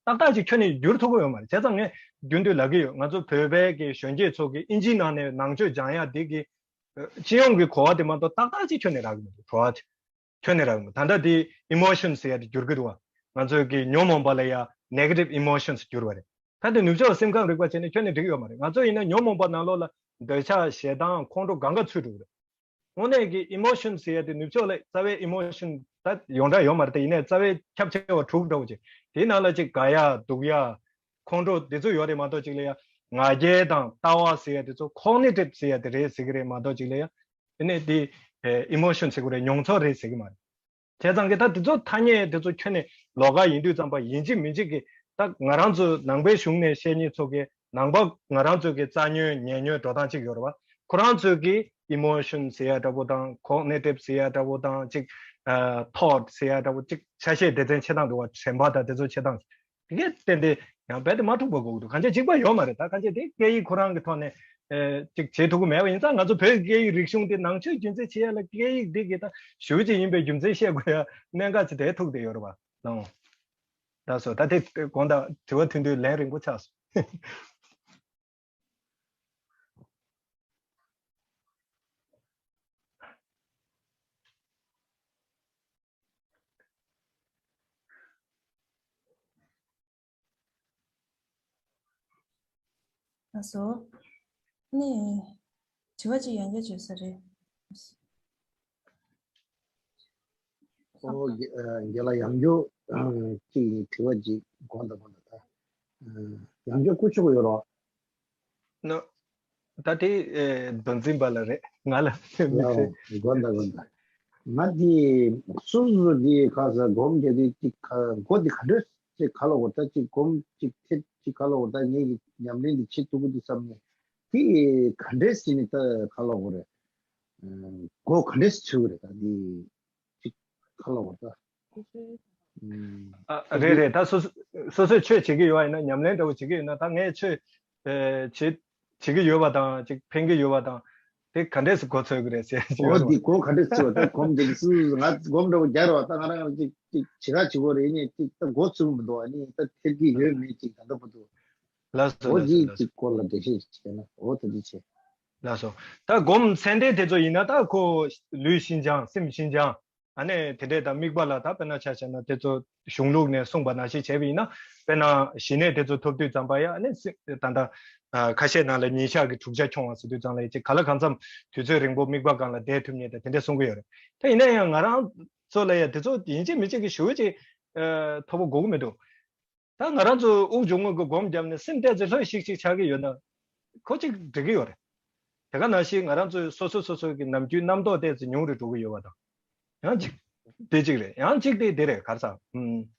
ཏག་ཏག་ཅིག་ཁྱོན་ནས་བསྒྱུར་ཐུབ་ཀྱི་ཡོད་མ་རེད། བྱས་ཙང་ངས་རྒྱུན་དུ་ལབ་ཀྱི་ཡོད། ང་ཚོ་བོད་པའི་གི་གཞོན་སྐྱེས་ཚོ་གི་ཨིན་ཇིའི་ནང་ནས་ནང་ཆོས་སྦྱང་ཡ་འདི་གི་སྤྱི་ཡོངས་ཀྱི་གོ་བ་དེ་མ་གཏོགས་ཏག་ཏག་ཅིག་ཁྱོན་ནས་རག་གི་མི་འདུག་གོ་བ་དེ་ཁྱོན་ནས་རག་གི་མི་འདུག་ད་ལྟ་དེ་emotion ཟེར་ཡ་དེ་བསྒྱུར་གྱི་འདུག་བ། ང་ཚོའི་གི་ཉོན་མོངས་པ་ལ་ཡ་negative emotions བསྒྱུར་བ་རེད། ད་དེ་ནུབ་ཕྱོགས་སེམས་ཁམས་རིག་པ་བྱས་ནས་ཁྱོན་ནས་འགྲིག་ཡོད་མ་རེད། ང་ཚོ་ཡིན་ན་ཉོན་མོངས་པ་ནང་ལོགས་ལ་འདོད་ཆགས་ཞེ་སྡང་ཁོང་ཁྲོ་གང་ག་ཚུད་འགྲོ་གི་རེད། དངོས་གནས་ཀྱི་emotion ཟེར་ཡ་དེ་ནུབ་ཕྱོགས་ལ་རྩ་བའི་emotion ད་ཡོངས་གྲགས་ཡོད་མ་རེད་དེ། ཡིན་ནའི་རྩ་བའི་ཁྱབ་ཆེ་བ་དྲུག་འདྲ་བོ་ཅིག་དེའི་ནང་ལ་ཅིག་དགའ་ཡ་སྡུག་ཡ་ཁོང་ཁྲོ་དེ་ཚོ་ཡོད་རེད་མ་གཏོགས་ཅིག་ལ་ཡ་ང་རྒྱལ་དང་ལྟ་བ་ཟེར་ཡ་དེ་ཚོ་cognitive ཟེར་ཡ་དེ་རེད་ཟེར་གི་རེད་མ་གཏོགས་ཅིག་ལ་ཡ་དེ་ནས་དེ་emotion ཟེར་གི་རེད། མྱོང་ཚོར་རེད་ཟེར་གི་མ་རེད། བྱས་ཙང་གི་ད་དེ་ཚོ་ཐ་སྙད་དེ་ཚོ་ཁྱོན་ནས་ལོགས་ཀ་ཡིན་དུས་ཙམ་པ་ཡིན་གཅིག་མིན་གཅིག་གི་ད་ང་རང་ཚོ་ནང་པའི་གཞུང་ནས་བཤད་མཁན་ཚོ་གི་ནང་པ་ང་རང་ཚོ་གི་རྩ་ཉོན་ཉེ་ཉོན་འགྲོ་སྟངས་གཅིག་ཡོད་རེད་བ། ཁོ་རང་ཚོ་གི་emotion ཟེར་ཡ་འདྲ་པོ་དང་cognitive ཟེར་ཡ་འདྲ་པོ་དང་ཅིག་ཨ་thought ཟེར་ཡ་འདྲ་པོ་ཅིག་ཆ་ཤས་སྡེ་ཚན་ཕྱེ་སྟངས་འདུག་བ། དྲན་པ་དང་དེ་ཚོ་ཕྱེ་སྟངས། དེ་གས་བརྟེན་ཏེ་ཡང་རྦད་དེ་མ་འཁྲུག་པ་དགོས་ཀྱི་འདུག་གང་ཅི་གཅིག་པ་ཡོད་མ་རེད། ད་གང་ཅི་དེ་སྐད་ཡིག་ཁོ་རང་གི་ཐོག་ནས་ཨེ་ཅིག་བྱེད་ཐུབ་ཀྱི་མེད་པ་ཡིན་ཙང་། ང་ཚོ་བོད་ཀྱི་སྐད་ཡིག་རིག་གཞུང་དེ་ནང་ཆོས་རྒྱུན་འཛིན་བྱེད་ཡ་ལ་སྐད་ཡིག་འདི་གི་ད་ཞུ་ཅིག་ཡིན་པའི་རྒྱུ་མཚན་བཤད་དགོས་ཡ་གནད་འགག་ཅིག་དེ་ཐུག་བསྡད་ཡོད་རེད་བ། ལགས་སོ། ད་དེ་དགོངས་དག་དྲི་བ་མཐུན་དུས་ལན་རིང་པོ་ཆགས་སོང་། ལགས་སོ། ནི། དྲི་བ་ཅིག་ཡང་བསྐྱར་བརྗོད་ས་རེད། ཨོ། རྒན་ལགས་ཡང་བསྐྱར་ཅིག་དྲི་བ་ཅིག་དགོངས་དག་དགོངས་དག་ད། ཡང་བསྐྱར་བསྐུར་ཆོག་གི་ཡོད་རོགས། ནོ། ད་དེ་ཨེ་མདོ་འཛིན་པ་ལ་རེད། ང་ལ་མི་ལའོ་ཟེར། དགོངས་དག་དགོངས་དག་ང་དེ་སོ་སོ་དེ་ཁ་ས་སྒོམ་རྒྱག་དུས་ཅིག་ཁ་མགོ་དེ་ག་འདྲས་ཅིག་ག་ལ་འོ་ད་ཅིག་སྒོམ་ཅིག་ཐེབས་ཅིག་ག་ལ་འོ་ད་ངས་ཀྱི་ཉམས་ལེན་དེ་བྱེད་ཐུབ་ཀྱི་འདུག་བསམ་ནས་དེ་ག་འདྲས་ཟེར་ནས་ད་ག་ལ་འོ་རེད། མགོ་ག་འདྲས་ཚོས་རེད་ད་དེ། ཅིག་ཁ་ལོ་བ་ད། ཨ། རེད་རེད། ད་སོ་སོ་སོ་སོས་ཆོས་བྱེད་ཀྱི་ཡོད་པ་ཡིན་ན། ཉམས་ལེན་འདྲ་བོ་བྱེད་ཀྱི་ཡོད་ན། ད་ངས་ཆོས་ཨེ་བྱེད་བྱེད་ཀྱི་ཡོད་པ་དང་ཅིག་ཕན་གྱི་ཡོད་པ་དང་། དེ་ག་འདྲས་སུ་མགོ་ཚོས་ཀྱི་རེད་ཟེར་གྱི་འོ་ཡོད་འདི་རེད་བ། མགོ་ག་འདྲས་ཚོས་བ་ད་སྒོམ་འདི་སུ་ང་སྒོམ་འདྲ་བོ་རྒྱག་རེད་བ། ད་ང་རང་ཅིག་ཅིག་བྱེད་ག་བྱེད་དགོས་རེད། ནས་ཅིག་ད་མགོ་ཚོས་མི་འདུག་བ། ནི་ད་ཐེབས་ཀྱི་ཡོད་མེད་ཅིག་ད་ལྟ་བར་དུ། ལགས་སོ། འོ་ལགས་སོ། འདི་ལགས་སོ། ཅིག་སྐོར་ལ་འགྲེལ་བཤད་ཅིག་བྱས་ན་འོ་ད་འདི་བྱས། ལགས་སོ། ད་སྒོམ་ཚད་ལྡན་དེ་ཚོ་ཡིན་ན་ད་ཁོ་ལུས་ཤིན་སྦྱངས་སེམས་ཤིན་སྦྱངས། ཨ་ནི་དེ་འདྲས་དང་དམིགས་པ་ལ་ད་དཔེར་ན་ཆ་བཞག་ན་དེ་ཚོ་གཞུང་ལུགས་ནས་གསུངས་པ་ནང་བཞིན་བྱས་པ་ཡིན་ན། དཔེར་ན་ཞི་གནས་དེ་ཚོ་ཐོབ་དུས་ཙམ་པ་ཡ་ཨ་ནི་སེམས་ད་ལྟ་ཨ་ཁ་ཤས་ནང་ལ་ཉིན་ཞག་གི་དྲུག་ཆ་འཁྱོངས་པ་ཟེར་དུས་ཙམ་ལ་ཡ་ཅིག་ག་ལ་གང་འཚམ་དུས་ཚོད་རིང་པོ་དམིགས་པ་སྒང་ལ་བསྡད་ཐུབ་མཁན་དང་དེ་འདྲས་གསུང་གི་ཡོད་རེད། ད་ཡིན་ན་ཡང་ང་རང་ཚོ་ལ་ཡ་དེ་ཚོ་ཡིན་གཅིག་མིན་གཅིག་གི་ཞུ་བ་ཅིག་ཨ་ཐོབ་པ་དགོས་ཀྱི་མི་འདུག་ད་ང་རང་ཚོ་དབུགས་འབྱུང་རྔུབ་ཀྱི་སྒོམ་བརྒྱབ་ནས་སེམས་ཏོག་ཙམ་ལྷོད་ཤིག་ཤིག་ཆགས་ཀྱི་ཡོད་ན་ཁོ་ཅིག་འགྲིག་གི་ཡོད་རེད། དེ་ག་ནང་བཞིན་ང་རང་ཚོའི་སོ་སོ་སོ་སོའི་གི་ནམ་རྒྱུན་རྣམ་རྟོག་ཏོག་ཙམ་ཉུང་རུ་འགྲོ་གི་ཡོད་པ་དང་། ཡང་ཅིག་དེ་ཅིག་རེད། ཡང་ཅིག་དེ་དེ་རེད། ག་རེ་ཟེར། ཨུམ།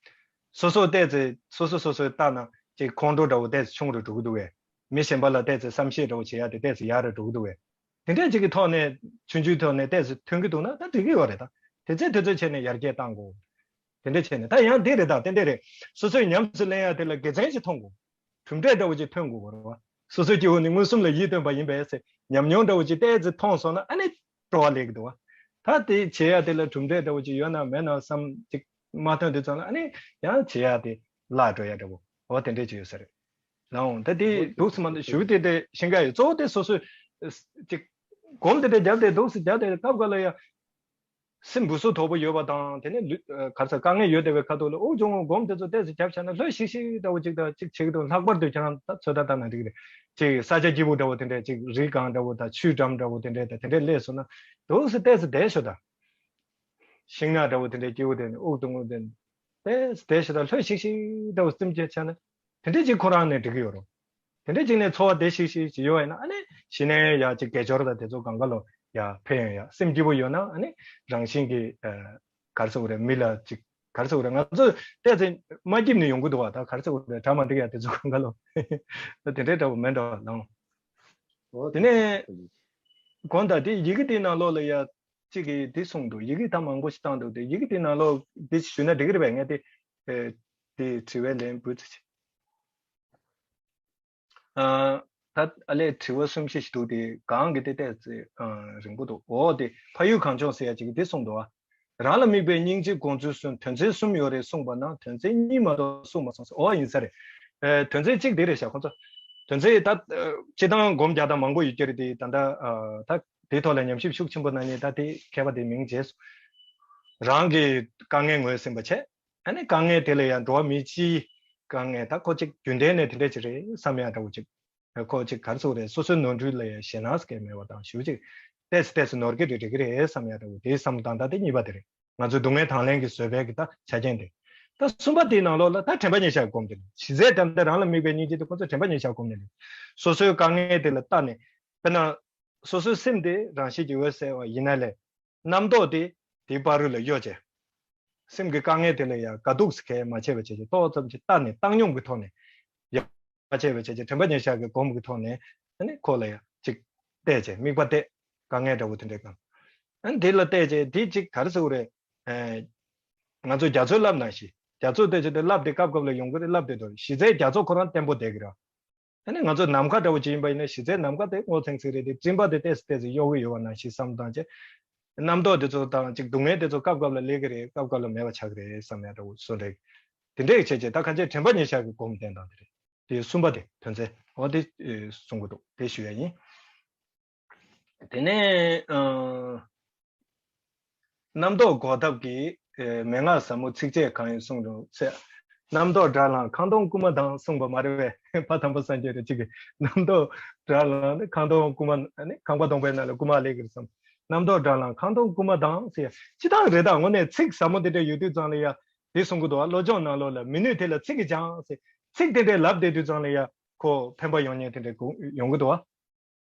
སོ་སོ་ཏོག་ཙམ་སོ་སོ་སོ་སོའི་ལྟ་ན་ཅིག་ཁོང་ཁྲོ་འདྲ་བོ་ཏོག་ཙམ་ཆུང་རུ་འགྲོ་གི་འདུག་གས། མི་གཞན་པ་ལ་ཏོག་ཙམ་བསམ་ཤེས་འདྲ་བོ་བྱེད་ཡ་དེ་ཏོག་ཙམ་ཡག་རུ་འགྲོ་གི་འདུག་གས། དེ་འདྲས་ཅིག་གི་ཐོག་ནས་ཆུང་ཆུང་ཐོག་ནས་ཏོག་ཙམ་ཐོན་གྱི་འདུག་ན་ད་འགྲིག་གི་ཡོད་རེད། ད་དེ་ཚོད་དེ་ཚོད་བྱས་ནས་ཡར་རྒྱས་གཏང་དགོས། དེ་འདྲས་བྱས་ནས་ད་ཡང་དེ་རེད། ད་དེ་འདྲས་རེད། སོ་སོས་ཉམས་སུ་ལེན་ཡ་དེ་ལ་དགེ་མཚན་ཞིག་མཐོང་དགོས། གྲུབ་འབྲས་འདྲ་བོ་ཅིག་ཐོན་དགོས་པ་རེད་བ། སོ་སོའི་སྐྱེ་བོ་ནི་མངོན་སུམ་ལ་ཡིད་རྟོན་པ་ཡིན་པས་ཟེར་ཉམས་མྱོང་འདྲ་བོ་ཅིག་ཏོག་ཙམ་མཐོང་སོང་ན་ཨ་ནི་སྤྲོ་བ་སླེབས་ཀྱི་འདུག་བ། ད་དེ་བྱེད་ཡ་དེ་ལ་གྲུབ་འབྲས་འདྲ་བོ་ཅིག་ཡོད་ན་མེད་ན་བསམ་ཅིག་མ་ཐོན་དུས་ཙམ་ལ་ཨ་ནི་ཡང་བྱེད་ཡ་དེ་བརླག་འགྲོ་ཡ་འདྲ་བོ་འོ་དེ་འདྲས་ཅིག་ཡོད་ས་རེད། ལའང་ད་དེ་འོ་དེ་འདུག་སེ་མ་འདུག་ཞུ་དེ་དེ་ཤེས་ཀ་ཡོད། གཙོ་བོ་དེ་སོ་སོས་ཅིག་སྒོམ་དེ་འདྲས་བརྒྱབ་དེ་འདུག་སེ་བརྒྱབ་དེ་སྐབས་འགའ་ལ་ཡ། སེམས་འབུ་སོ་དོག་པོ་ཡོད་པ་དང་དེ་ནས་ལུས་ཨ་ག་རེ་ཟེར་དཀའ་ངལ་ཡོད་བསྡད་པའི་ཁ་ཐུག་ལ་དབུགས་འབྱུང་རྔུབ་སྒོམ་དེ་ཚོ་ཏོག་ཙམ་བརྒྱབ་བཞག་ན་ལྷོད་ཤིག་ཤིག་འདྲ་བོ་ཅིག་དང་ཅིག་བྱེད་ཀྱི་འདུག་ལྷག་པར་དུ་ཁྱེད་རང་ད་ཚོད་ལྟ་བཏང་ན་འགྲིག་གི་རེད། ཅིག་ས་ཆ་སྐྱིད་པོ་འདྲ་བོ་དེ་འདྲས་ཅིག་རི་སྒང་འདྲ་བོ་དང་ཆུའི་འགྲམ་འདྲ་བོ་དེ་འདྲས་དང་དེ་འདྲས་སླེབས་སོང་ན་འདུག་སེ་ཏོག་ཙམ་བསྡད་ཤོག་དང་། ཤིང་ནགས་འདྲ་བོ་དེ་འདྲས་སྐྱིད་པོ་དེ་ནས་དབུགས་འབྱུང་རྔུབ་དེ་ནས་ཏོག་ཙམ་བསྡད་ཤོག་དང་ལྷོད་ཤིག་ཤིག་འདྲ་བོ་སེམས་ཅན་ཆགས་ན། དེ་འདྲས་ཅིག་ཁོ་རང་ནས་འགྲིག་གི་ཡོད་རེད། དེ་འདྲས་ཅིག་ནས་འཚོ་བ་བདེ་ཤིག་ཤིག་ཅིག་ཡོད་ཡིན་ན་ཨ་ནི་གཞི་ནས་ཡ་ཅིག་དགེ་སྦྱོར་དང་དེ་ཚོ་གང་ག་ལོ་ཡ་ཕན་ཡོན་ཡ་སེམས་སྐྱིད་པོ་ཡོད་ན་ཨ་ནི་རང་བཞིན་གྱི་ཨ་ག་རེ་ཟེར་དགོས་རེད། མི་ལ་ཅིག་ག་རེ་ཟེར་དགོས་རེད། ང་ཚོ་ཏོག་ཙམ་མ་སྐྱིད་ནས་ཡོང་གི་འདུག་བ། ད་ག་རེ་ཟེར་དགོས་རེད། གྲ་མ་འགྲིག་ཡ་དེ་ཚོ་གང་ག་ལོ་དེ་འདྲས་འདྲ་བོ་མེད་འགྲོ་ལང་། འོ་དེ་ནས་གོང་དང་དེ་ཡི་གེ་དེའི་ནང་ལོགས་ལ་ཡ་ཅིག་གིས་དེ་གསུངས་འདུག་ཡི་གེ་ད་མང་པོ་ཞིག་བཏང་འདུག་དེ་ཡི་གེ་དེའི་ནང་ལོགས་དེ་ཞུས་ན་འགྲིག་གི་རེད་པས། ངས་དེ་ཨེ་དེ་དྲི་བའི་ལན་འབུལ་ཚེ། ཨ། ད་ཨ་ལས་དྲི་བ་གསུམ་བཞི་ཞིག་འདུག་དེ་གང་གི་དེ་ཏོག་ཙམ་ཨ་རིང་པོ་འདུག་འོ་དེ་ཕ་ཡུལ་གངས་ལྗོངས་ཟེར་ཡ་ཅིག་གིས་དེ་གསུངས་འདུག་ཨ། རང་ལ་དམིགས་པའི་སྙིང་རྗེ་དགོངས་ཚུལ་གསུམ། དོན་ཚན་གསུམ་ཡོད་རེད་གསུངས་པ་ན་དོན་ཚན་གཉིས་མ་གཏོགས་གསུངས་མ་སོང་ཟེར། འོ་ཡིན་ས་རེད། ཨེ་དོན་ཚན་གཅིག་དེ་རེད་ཤག་ཁོང་ཚོ། དོན་ཚན་ད་ཨ་སྤྱིར་བཏང་སྒོམ་རྒྱག་སྟངས་མང་པོ་ཡོད་ཀྱི་རེད་དེ། ད་ལྟ་ཨ་ད་དེའི་ཐོག་ལ་ཉམས་ཞིབ་ཤུགས་ཆེན་པོ་གནང་མཁན་ད་དེ་མཁས་པ་དེའི་མིང་བརྗེད་སོང་། རང་གི་དཀའ་ངལ་ངོས་ཟིན་པ་བྱས། ཨ་ནི་དཀའ་ངལ་དེ་ལ་ཡང་འགྲོ་བ་མི་སྤྱིའི་དཀའ་ངལ་ད་ཁོ་ཅིག་རྒྱུན་ལྡན་ནས་དེ་འདྲས་ཅིག་རེད་བསམ་ཡ་འདྲ་བོ་ཅིག་ཁོ་ཅིག་ག་རེ་ཟེར་དགོས་རེད། སོ་སོའི་ནོར་འཁྲུལ་ལ་ཡང་ཞེད་སྣང་སྐྱེ་མེད་པ་དང་ཞུ་ཅིག་ཏོག་ཙམ་ཏོག་ཙམ་ནོར་གྱི་རེད་འགྲིག་གི་རེད་བསམ་ཡ་འདྲ་བོ་དེའི་བསམ་སྟངས་ད་དེ་གཉིས་པ་དེ་རེད། ང་ཚོའི་སྡུག་བསྔལ་དང་ལེན་གྱི་བཟོད་པའི་གི་ད་ཆ་རྐྱེན་དེ། ད་གསུམ་པ་དེའི་ནང་ལོགས་ལ་ད་དྲན་པ་ཉེར་བཞག་གི་སྒོམ་དེ་རེད། གཞི་རྩའི་ད་ལྟ་རང་ལ་དམིགས་པའི་སྙིང་རྗེ་དེ་ཁོ་ཚོ་དྲན་པ་ཉེར་བཞག་གི་སྒོམ་ནས་རེད། སོ་སོའི་དཀའ་ངལ་དེ་ལ་ལྟ་ནས་དཔེར་ན་སོ་སོའི་སེམས་དེ་རང་བཞིན་གྱིས་འོད་གསལ་བ་ཡིན་ན་ལས། རྣམ་རྟོག་དེ་དེའི་བར་རུ་ལ་གཡོ་བྱས། སེམས་ཀྱི་དཀའ་ངལ་དེ་ལ་ཡང་དགའ་སྡུག་ཟེར་མཁན་མ་བྱས་པ་བྱས་ཀྱི་ཏོག་ཙམ་ཅིག་ལྟ་ནས་བཏང་སྙོམས་ཀྱི་ཐོག་ནས་ཡང་མ་བྱས་པ་བྱས་ཀྱི་དྲན་པ་ཉེར་བཞག་གི་སྒོམ་གྱི་ཐོག་ནས་ཨ་ནི་ཁོ་ལ་ཡང་ཅིག་བལྟས་བྱས་དམིགས་པ་གཏད། དཀའ་ངལ་འདྲ་བོ་དེ་འདྲའི་སྒང་ཨ་ནི་དེ་ལ་བལྟས་བྱས་དེ་ཅིག་ག་རེ་ཟེར་དགོས་རེད། ཨེ་ང་ཚོ་རྒྱ་མཚོའི་རླབས་ནང་བཞིན་རྒྱ་མཚོ་བལྟས་བྱས་དེ་རླབས་དེ་སྐབས་སྐབས་ལ་ཡོང་གི་རེད། རླབས་དེ་དོར་གཞི་རྩའི་རྒྱ་མཚོ་ཁོ་རང་བརྟན་པོ་བསྡད་ཀྱི་རེད། ཨ་ནི་ང་ཚོ་ནམ་མཁའ་འདྲ་བོ་ཅིག་ཡིན་པ་ཡིན་ན་གཞི་རྩའི་ནམ་མཁའ་དེ་སྔོ་ཚེང་ཚེང་རེད་དེ་སྤྲིན་པ་དེ་ཏོག་ཙམ་ཏོག་ཙམ་གཡོ་གི་ཡོད་པ་ནང་བཞིན་བསམ་བཏང་བྱས། རྣམ་རྟོག་དེ་ཚོ་དང་ཅིག་སྡུག་བསྔལ་དེ་ཚོ་སྐབས་སྐབས་ལ་སླེབས་ཀྱི་རེད། སྐབས་སྐབས་ལ་མེད་པ་ཆགས་ཀྱི་རེད་བསམ་ཡ་འདྲ་བོ་བཟོ་འདྲ་དེ་འདྲས་བྱས་བྱས་ད་ཁ་ཆེ་དྲན་པ་ཉེར་བཞག་གི་སྒོམ་བསྟེན་སྟངས་དེ་རེད། དེ་གསུམ་པ་དེ་དོན་ཚན་འོ་དེ་གསུང་གི་འདུག་དེ་ཞུ་ཡ་ཡིན། དེ་ནས་ཨ། རྣམ་རྟོག་འགོག་ཐབས་ཀྱི་ཨེ་མན་ངག་ཟབ་མོ་ཚིགས་བཅད་གང་ཡིན་གསུངས་འདུག་ཟེར། རྣམ་རྟོག་དགྲར་ལངས་ཁང་སྟོང་རྐུན་མ་ལྡང་གསུངས་པ་མ་རེད་པས། ཕ་དམ་པ་སངས་རྒྱས་རེད་ཅིག་གིས་རྣམ་རྟོག་དགྲར་ལངས་ནས་ཁང་སྟོང་རྐུན་མ་ནི་ཁང་པ་སྟོང་པའི་ནང་ལ་རྐུན་མ་སླེབས་ཀྱི་རེད་བསམ། རྣམ་རྟོག་དགྲར་ལངས་ཁང་སྟོང་རྐུན་མ་ལྡང་ཟེར་ཡ་སྤྱིར་བཏང་རེད། ད་དངོས་གནས་ཚིག་ཟབ་མོ་དེ་འདྲ་ཡོད་དུས་ཙང་ལ་ཡ་དེ་གསུང་གི་འདུག་བ། བློ་སྦྱོང་ནང་ལོགས་ལ་མི་ནུས་དེ་ལ་ཚིག་གིས་སྦྱང་ཟེར། ཚིག་དེ་འདྲ་ལབ་བསྡད་དུས་ཙང་ལ་ཡ་ཁོ་ཕན་པ་ཡོང་མཁན་དེ་འདྲ་ཡོང་གི་འདུག་བ།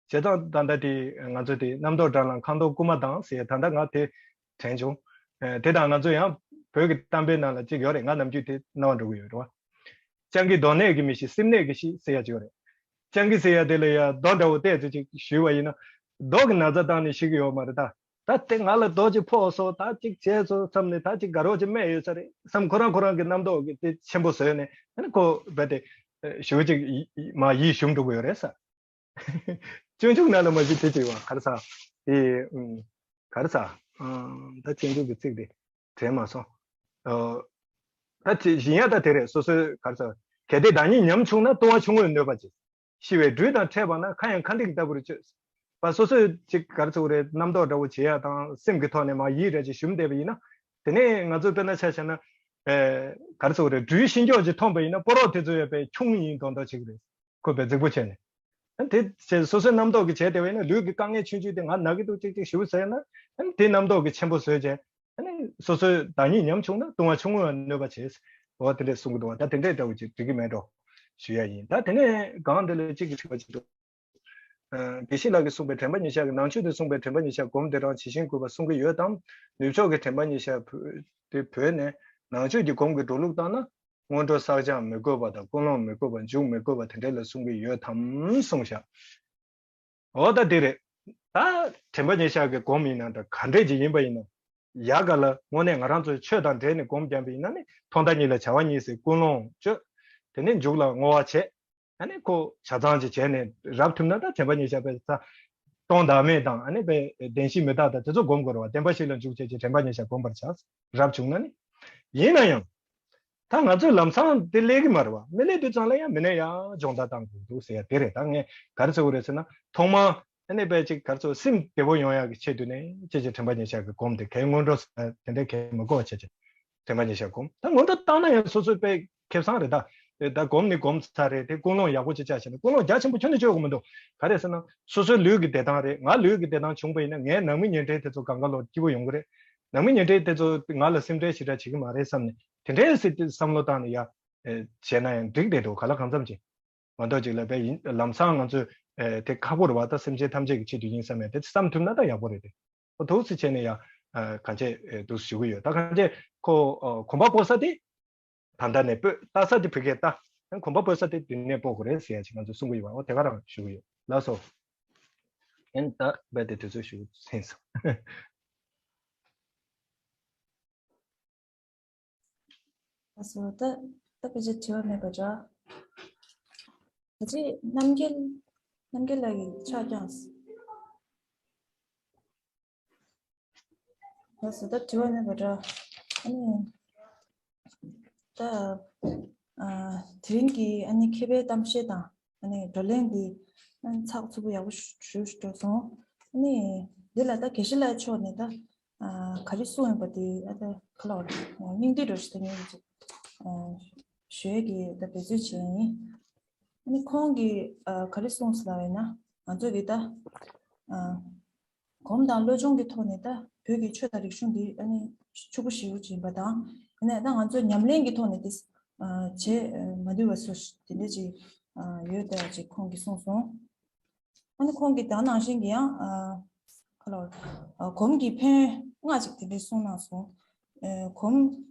བྱས་ཙང་ད་ལྟ་དེ་ང་ཚོ་དེ་རྣམ་རྟོག་དགྲར་ལངས་ཁང་སྟོང་རྐུན་མ་ལྡང་ཟེར་ད་ལྟ་ང་དེ་དྲན་བྱུང་། ཨ་དེ་དང་ང་ཚོ་ཡང་བོད་ཀྱི་གཏམ་དཔེ་ནང་ལ་གཅིག་ཡོད་རེད། ང་ནམ་རྒྱུན་དེ་རྣ་བར་འགྲོ་གི་ཡོད་རེད་བ། སྤྱང་ཀི་རྡོ་ནད་ཀྱིས་མི་ཤི་སེམས་ནད་ཀྱིས་ཤི་ཟེར་ཡ་གཅིག་ཡོད་རེད། སྤྱང་ཀི་ཟེར་ཡ་དེ་ལ་ཡ་རྡོ་འདྲ་བོ་ཏོག་ཙམ་ཅིག་གཞུས་པ་ཡིན་ན་རྡོ་གི་ན་ཚ་བཏང་ནས་ཤི་གི་ཡོད་མ་རེད་ད། ད་དེ་ང་ལ་རྡོ་གཅིག་ཕོག་སོང་ད་གཅིག་བྱས་སོང་བསམ་ནས་ད་གཅིག་དགའ་རོགས་ཅིག་སྨྲས་ཡོད་ས་རེད་བསམ། ཁོ་རང་ཁོ་རང་གི་རྣམ་རྟོག་གི་དེ་ཆེན་པོ་བཟོས་ནས་ཨ་ནི་ཁོ་རྦད་དེ་ཞུ་ཅིག་མ་ཡིད་ཞུམ་འགྲོ་གི་ཡོད་རེད་ས། སྤྱོད་འཇུག་ནང་ལ་མ་གཞི་དེ་ཅིག་བ་ག་རེ་ཟ། དེ་ཨུམ། ག་རེ་ཟ། ཨ་ད་སྤྱོད་འཇུག་གི་ཚིག་དེ་དྲན་མ་སོང་། ཨ་ད་དེ་བཞིན་ཡང་ད་དེ་རེད། སོ་སོའི་ག་རེ་ཟ། གལ་ཏེ་བདག་ཉིད་ཉམ་ཆུང་ན་ལྟུང་བ་ཆུང་ངུས་གནོད་པ་བྱེད། ཤི་བའི་སྦྲུལ་དང་འཕྲད་པ་ན་ཁ་ཡང་ཁ་འགྲིག་ལྟ་བུར་སྤྱོད། པ་སོ་སོས་ཅིག་ག་རེ་ཟེར་དགོས་རེད། རྣམ་རྟོག་འདྲ་བོ་བྱེད་ཡ་དང་སེམས་ཀྱི་ཐོག་ནས་མ་ཡིད་རེ་ཅིག་ཞུམ་བསྡད་པ་ཡིན་ན་ དེ་ནས་ང་ཚོ་དཔེར་ན་ཆ་བཞག་ན། ཨེ། ག་རེ་ཟེར་དགོས་རེད། སྦྲུལ་ཤིང་སྐྱོགས་ཅིག་མཐོང་པ་ཡིན་ན་ཕོ་རོག་དེ་ཚོ་ཡོད་པའི་ཁྱུང་ཡིན་མདོག་མདོག་བྱེད་ཀྱི་རེད། ཁོ་དཔེ་རྫིག་པོ་བྱས་ནས། ཨ་ནི་དེ་བྱས་སོ་སོའི་རྣམ་རྟོག་གིས་བྱས་བསྡད་པ་ཡིན་ན། ལུས་ཀྱི་དཀའ་ངལ་ཆུང་ཆུང་དེ་ང་ན་གི་འདུག་ཅིག་ཅིག་ཞུ་ཟེར་ན། ཨ་ནི་དེ་རྣམ་རྟོག་གིས་ཆེན་པོ་བཟོས་བྱས། ཨ་ནི་སོ་སོའི་བདག་ཉིད་ཉམས་བྱུང་ན་ལྟུང་བ་ཆུང་ངུའང་གནོད་པ་བྱེད། འོ་དེ་འདྲས་གསུང་གི་འདུག་བ། ད་དེ་འདྲས་འདྲ་བོ་ཅིག་འགྲིག་གི་མེད་འགྲོ་ཞུ་ཡ་ཡིན། ད་དེ་ནས་སྒང་འདི་ལ་གཅིག་གི་དྲི་བ་ཅིག་འདུག་ཨ། དགེ་བཤེས་ལགས་ཀྱིས་གསུངས་པའི་དྲན་པ་ཉེར་བཞག་གི་ནང་ཆོས་དུ་གསུངས་པའི་དྲན་པ་ཉེར་བཞག་སྒོམ་བདེ་ཐང་ཇི་བཞིན་དགོས་པ་གསུང་གི་ཡོད་དམ། ནུབ་ཕྱོགས་ཀྱི་དྲན་པ་ཉེར་བཞག་བོད་དེ་བོད་ནས་ནང་ཆོས་ཀྱི་སྒོམ་གྱི་འགྲོ་ལུགས་བཏང་ན། སྔོན་འགྲོ་བསགས་སྦྱང་མི་དགོས་པ་དང་། ཀུན་སློང་མི་དགོས་པ། མཇུག་མི་དགོས་པ་དེ་འདྲ་ལ་གསུང་གི་ཡོད་དམ་གསུངས་ཤག་འོ་ད་དེ་རེད། ད་དྲན་པ་ཉེར་བཞག་གི་སྒོམ་ཡིན་ན་འདྲ། ག་འདྲས་ཅིག་ཡིན་པ་ཡིན་ན། ཡ་ག་ལ་དངོས་གནས་ང་རང་ཚོའི་ཆོས་དང་འབྲེལ་ནས་སྒོམ་བརྒྱབ་པ་ཡིན་ན་ནི། ཐོག་མཐའ་གཉིས་ལ་བྱ་བ་གཉིས་ཟེར། ཀུན་སློང་བཅོས། དེ་ནས་མཇུག་ལ་བསྔོ་བ་བྱས། ཨ་ནི་ཁོ་ཆ་ཚང་ཅིག་བྱས་ནས་རབ་ཐུབ་ན། ད་དྲན་པ་ཉེར་བཞག་པའི་ས་སྟོང་བདག་མེད་དང་། ཨ་ནི་པའི་བདེན་བཞི་མི་རྟག་དང་དེ་ཚོ་སྒོམ་དགོས་རེད་བ། བདེན་པ་བཞི་ལ་འཇུག་བྱས་ཀྱི་དྲན་པ་ཉེར་བཞག་སྒོམ་པར་བྱ། རབ་བྱུང་ན་ནི། ཡིན་ན་ཡང་། ད་ང་ཚོས་ལམ་སང་དེ་སླེབས་ཀྱི་མ་རེད་བ། མི་སླེབས་དུས་ཙང་ལ་ཡང་མི་སྣས་ཡང་སྦྱོང་བརྡར་བཏང་དགོས་འདུག་ཟེར་ཡ་དེ་རེད། ད་ངས་ག་རེ་ཟེར་དགོས་རེད་ཟེར་ན། ཐོག་མར་ཨ་ནི་དཔེ་ཅིག་ག་རེ་ཟེར། སེམས་བདེ་བོ་ཡོང་ཡག་གི་ཆེད་དུ་ནས་ཅེས་ཀྱི་དྲན་པ་ཉེར་བཞག་གི་སྒོམ་དེ་གའི་སྔོན་འགྲོ་དེ་འདྲའི་གའི་མི་དགོས་པ་བྱས་ཀྱི་དྲན་པ་ཉེར་བཞག་སྒོམ། ད་སྔོན་འགྲོ་བཏང་ན་ཡང་སོ་སོའི་དཔེ་ཁེ་བཟང་རེད་ད། ད་སྒོམ་ནི་སྒོམ་ཚར་རེད་དེ། ཀུན་སློང་ཡག་པོ་ཅིག་བཅའ་བྱས་ན། ཀུན་སློང་རྒྱ་ཆེན་པོ་ཁྱོན་ནས་བཅོས་དགོས་མི་འདུག་ག་རེ་ཟེར་ན། སོ་སོའི་ལུས་ཀྱི་བདེ་ཐང་རེད། ང་ལུས་ཀྱི་བདེ་ཐང་བྱུང་པ་ཡིན་ན་ངའི་ནང་མི་ཉེ་འབྲེལ་དེ་ཚོ་གང་ག་ལོ་སྐྱིད་པོ་ཡོང་གི་རེད། ནང་མི་ཉེ་འབྲེལ་དེ་ཚོ་ང་ལ་སེམས་ཁྲལ་ཞེ་དྲག་བྱེད་ཀྱི་མ་རེད་བསམ་ནས། དེ་འདྲའི་སྲིད་དུ་བསམ་བློ་བཏང་ནས་ཡ། ཨེ། བྱས་ན་ཡང་འགྲིག་བསྡད་འདུག་ག་ལ་གང་འཚམ་ཅིག་མ་གཏོགས་ཅིག་ལ་བས་ཡིན། ལམ་སང་ང་ཚོས། ཨེ། དེ་ཁག་པོ་རེད་བ། ད་སེམས་ཅན་ཐམས་ཅད་ཀྱི་ཆེད་དུ་ཡིན་བསམ་ཡ་དེ་བསམ་ཐུབ་ན་ད་ཡག་པོ་རེད་དེ། ཁོ་འདུག་སེ་བྱས་ནས་ཡ། ཨེ། གང་བྱས། ཨེ། འདུག་སེ་ཞུ་གི་ཡོད། ད་གང་བྱས་ཁོ། ཨེ། གོམ་པ་སྤོ་ས་དེ་ད་ལྟ་ནས་སྤོས། ལྟ་ས་དེ་བོད་སྐད་ལྟ། ཨེ། གོམ་པ་སྤོ་ས་དེ་དེ་ནས་སྤོ་དགོས་རེད་ཟེར་ཡ་ཅིག་ང་ཚོས་གསུང་གི་ཡོད་བ། འོ་དེ་ག་རང་ཞུ་གི་ཡོད། ལགས་སོ། ཨེ། ད་རྦད་དེ་དུས་ཚོད་ཞུ་ཟིན་སོང་། ལགས་སོ། ད་ད་ཕལ་ཆེར་དྲི་བ་མེད་པ་འདྲ། ད་ཅི་རྣམ་རྒྱལ། རྣམ་རྒྱལ་ལགས་ཀྱིས་ཕྱག་བརྐྱངས། ལགས་སོ། ད་དྲི་བ་མེད་པ་འདྲ། ཨ་ནི་ད། ཨ། དེ་རིང་གི་ཨ་ནི་མཁས་པའི་གཏམ་བཤད་དང་། ཨ་ནི་བགྲོ་གླེང་འདི་ཚགས་ཚུད་པོ་ཡག་པོ་ཞེ་པོ་ཞིག་འགྲོ་སོང་། ཨ་ནི་འདི་ལ་ད་དགེ་བཤེས་ལགས་མཆོག་ནས་ད། ཨ། ག་རེ་གསུངས་ཡོད་པ་དེ་ཨ་ད་ག་ལ་བར་སྙིང་བསྡུས་འདྲ་ཞིག་ད་ངས་ཅིག་ཨ། ཞུ་ཡས་ཀྱི་ད་འབད་བརྩོན་བྱས་ཡིན། ཨ་ནི་ཁོང་གིས་ཨ་ག་རེ་གསུངས་ཟེར་ལབ་ཡིན་ན། ང་ཚོ་གི་ད་ཨ་སྒོམ་དང་བློ་སྦྱོང་གི་ཐོག་ནས་ད་བོད་ཀྱི་ཆོས་དང་རིག་གཞུང་འདི་ཨ་ནི་ཕྱུག་པོ་ཞེ་པོ་ཅིག་ཡིན་པ་དང་། ཨ་ནི་ད་ང་ཚོ་ཉམས་ལེན་གྱི་ཐོག་ནས་དེ་ཨ་བྱེད་མ་ཐུབ་པ་སོགས་དེ་འདྲ་ཅིག་ཨ་ཡོད་ད་ཅིག་ཁོང་གིས་གསུངས་སོང་། ཨ་ནི་ཁོང་གིས་ད་ནང་བཞིན་གྱི་ཡང་ཨ་ག་ལ་བར་ཨ་སྒོམ་གྱི་ཕན་ཡོན་ལྔ་ཅིག་དེ་འདྲ་གསུངས་གནང་སོང་། ཨ་སྒོམ་